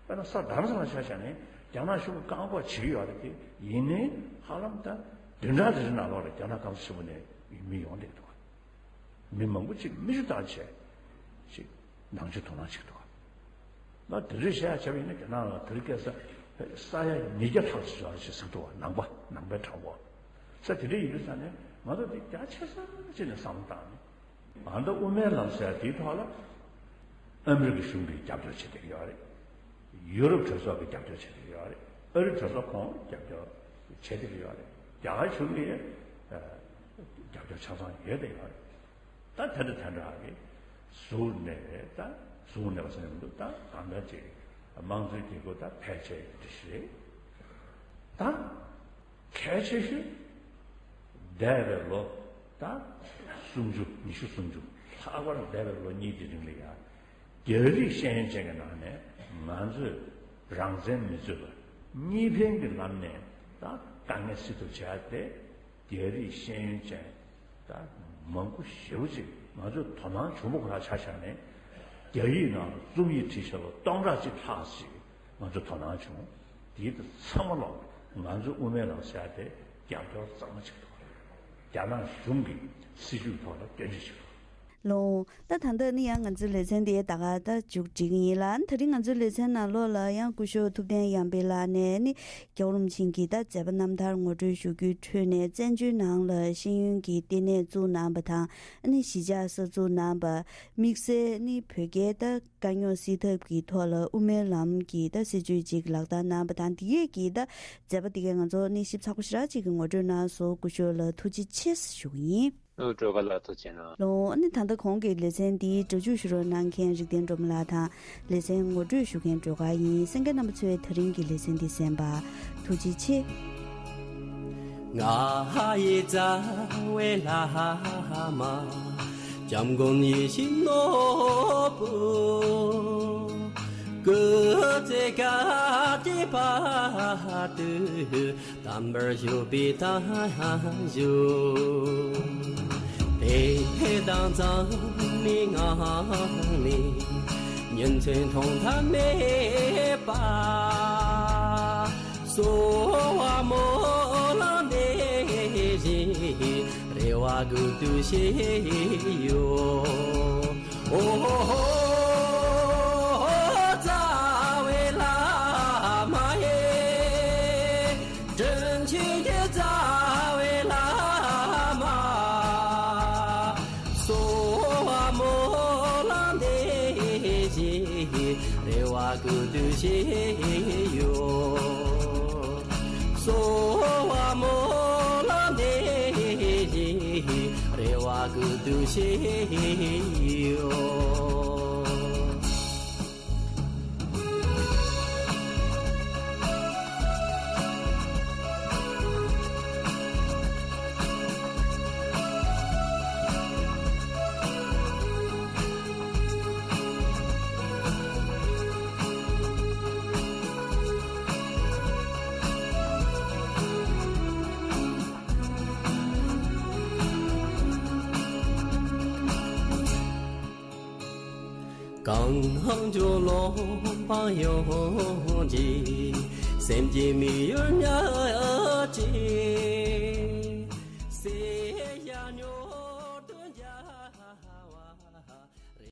དཔེར་ན་ས་རྡ་རམ་ས་ལ་ཆ་བཞག་ནས་རྒྱ་ནག་ཤུགས་བཀག་འགོག་བྱེད་ཀྱི་ཡོད་རེད་དེ་ཡིན་ནའི་ཧ་ལམ་ད་བདུན་ཕྲག་དེ་རིང་ནང་ལོགས་ལ་རྒྱ་ནག་གོང་ས་ཆེན་པོ་ནས་མི་ཡོང་བསྡད་འདུག་བ། མི་མང་པོ་ཅིག་མིག་ཆུ་བཏང་བྱས་ཅིག་ནང་ཆོས་དོ་སྣང་བྱེད་ཀྱི་འདུག་བ། ད་དེ་རིགས་བཤད་ཡ་བྱས་པ་ཡིན་ན། རྒྱ་ནག་ལ་དེ་རིགས་སྐད་ས་ས་ཡ་ཉིས་བརྒྱ་ལྷག་ཙམ་ཡོད་རེད་ཅེས་ཟེར་འདུག་བ། ནང་པ་ནང་པའི་གྲོགས་པོ་ས་དེ་འདྲ་ཡིན་དུས་ཙང་ནས། ང་ཚོ་དེ་རྒྱ་ཆེ་ས་ཅིག་ནས་བསམ་བློ་བཏང་ནས། ཨ་ད་དབུ་མའི་ལམ་ཟེར་ཡ་དེའི་ཐོག་ལ་ཨ་མི་རི་ཀ་གཞུང་གིས་རྒྱབ་སྐྱོར་བྱེད་བསྡད་ཀྱི་ཡོད་རེད། ཡུ་རོབ་གྲོས་ཚོགས་ཀྱིས་རྒྱབ་སྐྱོར་བྱེད་བསྡད་ཀྱི་ཡོད་རེད། ཨ་རི་གྲོས་ཚོགས་ཁོང་རྒྱབ་སྐྱོར་བྱེད་བསྡད་ཀྱི་ཡོད་རེད། རྒྱ་གར་གཞུང་གིས་རྒྱབ་སྐྱོར་ཆ་ཚང་ཡོད་བསྡད་ཡོད་རེད། ད་དེ་འདྲ་དེ་འདྲ་གི་ཟུར་ནས་ད་ཟུར་ནས་བ་ཟེར་ནས་མི་འདུག་ད་གང་འདྲ་ཅིག་དམངས་གཙོའི་དེ་གོ་ད་ཕལ་ཆེར་འདི་ཞིག་རེད། ད་གལ་ཆེ་ཤོས་འདས་པའི་ལོ་ད་སུམ་ཅུ། ཉི་ཤུ་སུམ་ཅུ། ལྷག་པར་འདས་པའི་ལོ་གཉིས་ཀྱི་རིང་ལ་ཡང་རྒྱ་རིགས་ཤེས་ཡོན་ཅན་གྱི་ནང་ནས་ང་ཚོས་རང་བཙན་མི་རྩོད་པར་གཉིས་ཕན་གྱི་ལམ་ནས་ད་དཀའ་ངལ་སེལ་ཐབས་བྱས་ཏེ། རྒྱ་རིགས་ཤེས་ཡོན་ཅན་ད་མང་པོ་ཞེ་པོ་ཅིག་ང་ཚོས་དོ་སྣང་བྱུང་པ་ཁོ་ཐག་ཆ་བཞག་ནས། རྒྱ་ཡིག་ནང་རྩོམ་ཡིག་བྲིས་བཞག་པ་སྟོང་ཕྲག་གཅིག་ལྷག་ཅིག་ང་ཚོས་དོ་སྣང་བྱུང་། དེའི་ཚང་མ་ལོག་ང་ཚོའི་དབུ་མའི་ལམ་ཟེར་ཡ་དེ་རྒྱབ་སྐྱོར་གཙང་མ་བྱེད་ཐུབ་པ་རེད། རྒྱ་ནག་གཞུང་གི་སྲིད་བྱུས་ཐོག་ལ་སྐྱོན་བརྗོད་བྱེད་ཐུབ། ལོང་། ད་ད་ལྟ་ནི་ཡང་ང་ཚོའི་ལེ་ཚན་འདི་ད་ག་ད་མཇུག་སྒྲིལ་གྱི་ཡིན་ལ། ད་རིང་ང་ཚོའི་ལེ་ཚན་ནང་ལོགས་ལ་ཡང་སྐུ་ཞབས་ཐུབ་བསྟན་ཡར་འཕེལ་ལགས་ནས་ནི་རྒྱལ་བ་རིན་པོ་ཆེ་གི་ད་མཛད་པ་རྣམ་ཐར་ངོ་སྤྲོད་ཞུ་རྒྱུའི་ཁྲོད་ནས། བཙན་བྱོལ་ནང་ལ་ཤེས་ཡོན་གྱི་ལྟེ་གནས་བཙུགས་གནང་བ་དང་། ནི་གཞིས་ཆགས་གསར་འཛུགས་གནང་བ། དམིགས་བསལ་ནི་བོད་རྒྱའི་ད་དཀའ་རྙོག་སེལ་ཐབས་ཀྱི་ཐོག་ལ་དབུ་མའི་ལམ་གྱི་ད་སྲིད་བྱུས་ཅིག་ལག་བསྟར་གནང་བ་དང་། འདི་གས་ཀྱི་ད་མཛད་པ་འདི་གས་ང་ཚོ་ནི་ཞིབ་ཚགས་པོ་ཞེ་དྲག་ཅིག་གི་ངོ་སྤྲོད་གནང་སོང་། སྐུ་ཞབས་ལ་ཐུགས་རྗེ་ཆེ་ཞུ་གི་ཡིན། ཨོ། སྤྲོ་དགའ་ལགས། ཐུགས་རྗེ་གནང་། ལོ། ཨ་ནི་ད་ལྟ་གོང་གི་ལེ་ཚན་འདིའི་སྒྲ་འཇུག་ཞུ་རོགས་གནང་མཁན་རིག་ལྡན་སྒྲོལ་མ་ལགས་དང་། ལེ་ཚན་ངོ་སྤྲོད་ཞུ་མཁན་སྒྲོལ་དཀར་ཡིན། གསན་མཁན་རྣམ་པ་ཚོས་ད་རིང་གི་ལེ་ཚན་འདི་གསན་པར་ཐུགས་རྗེ་ཆེ། ང་ཡི་རྩ་བའི་བླ་མ་འཇམ་མགོན་ཡིད་བཞིན་ནོར་བུ། སྐུ་ཚེ་ག་དུས་བར་དུ་དམ་པར་བཞུགས་པའི་བརྟན་བཞུགས། དད་དང་གཙང་མའི་ངང་ནས་ཉིན་མཚན་ཐོག་མཐའ་མེད་པར། གསོལ་བ་སྨོན་ལམ་འདི་བཞིན་རེ་བ་དགུ་འདུས་བཞེས་ཡོད། ཨོ་ཧོ་ཧོ། རྩ་བའི་བླ་མ་ཡིན། དྲིན་ཆེན་གྱི་རྩ་བའི་བླ་མ། གསོལ་བ་སྨོན་ལམ་འདི་བཞིན་རེ་བ་དགུ་འདུས་བཞེས་ཡོད། གསོལ་བ་སྨོན་ལམ་འདི་བཞིན་རེ་བ་དགུ་འདུས་བཞེས་ཡོད། གང་བྱུང་ལོག་པར་ཡོང་གི། སེམས་ཀྱི་མི་ཡུལ་ཉམས་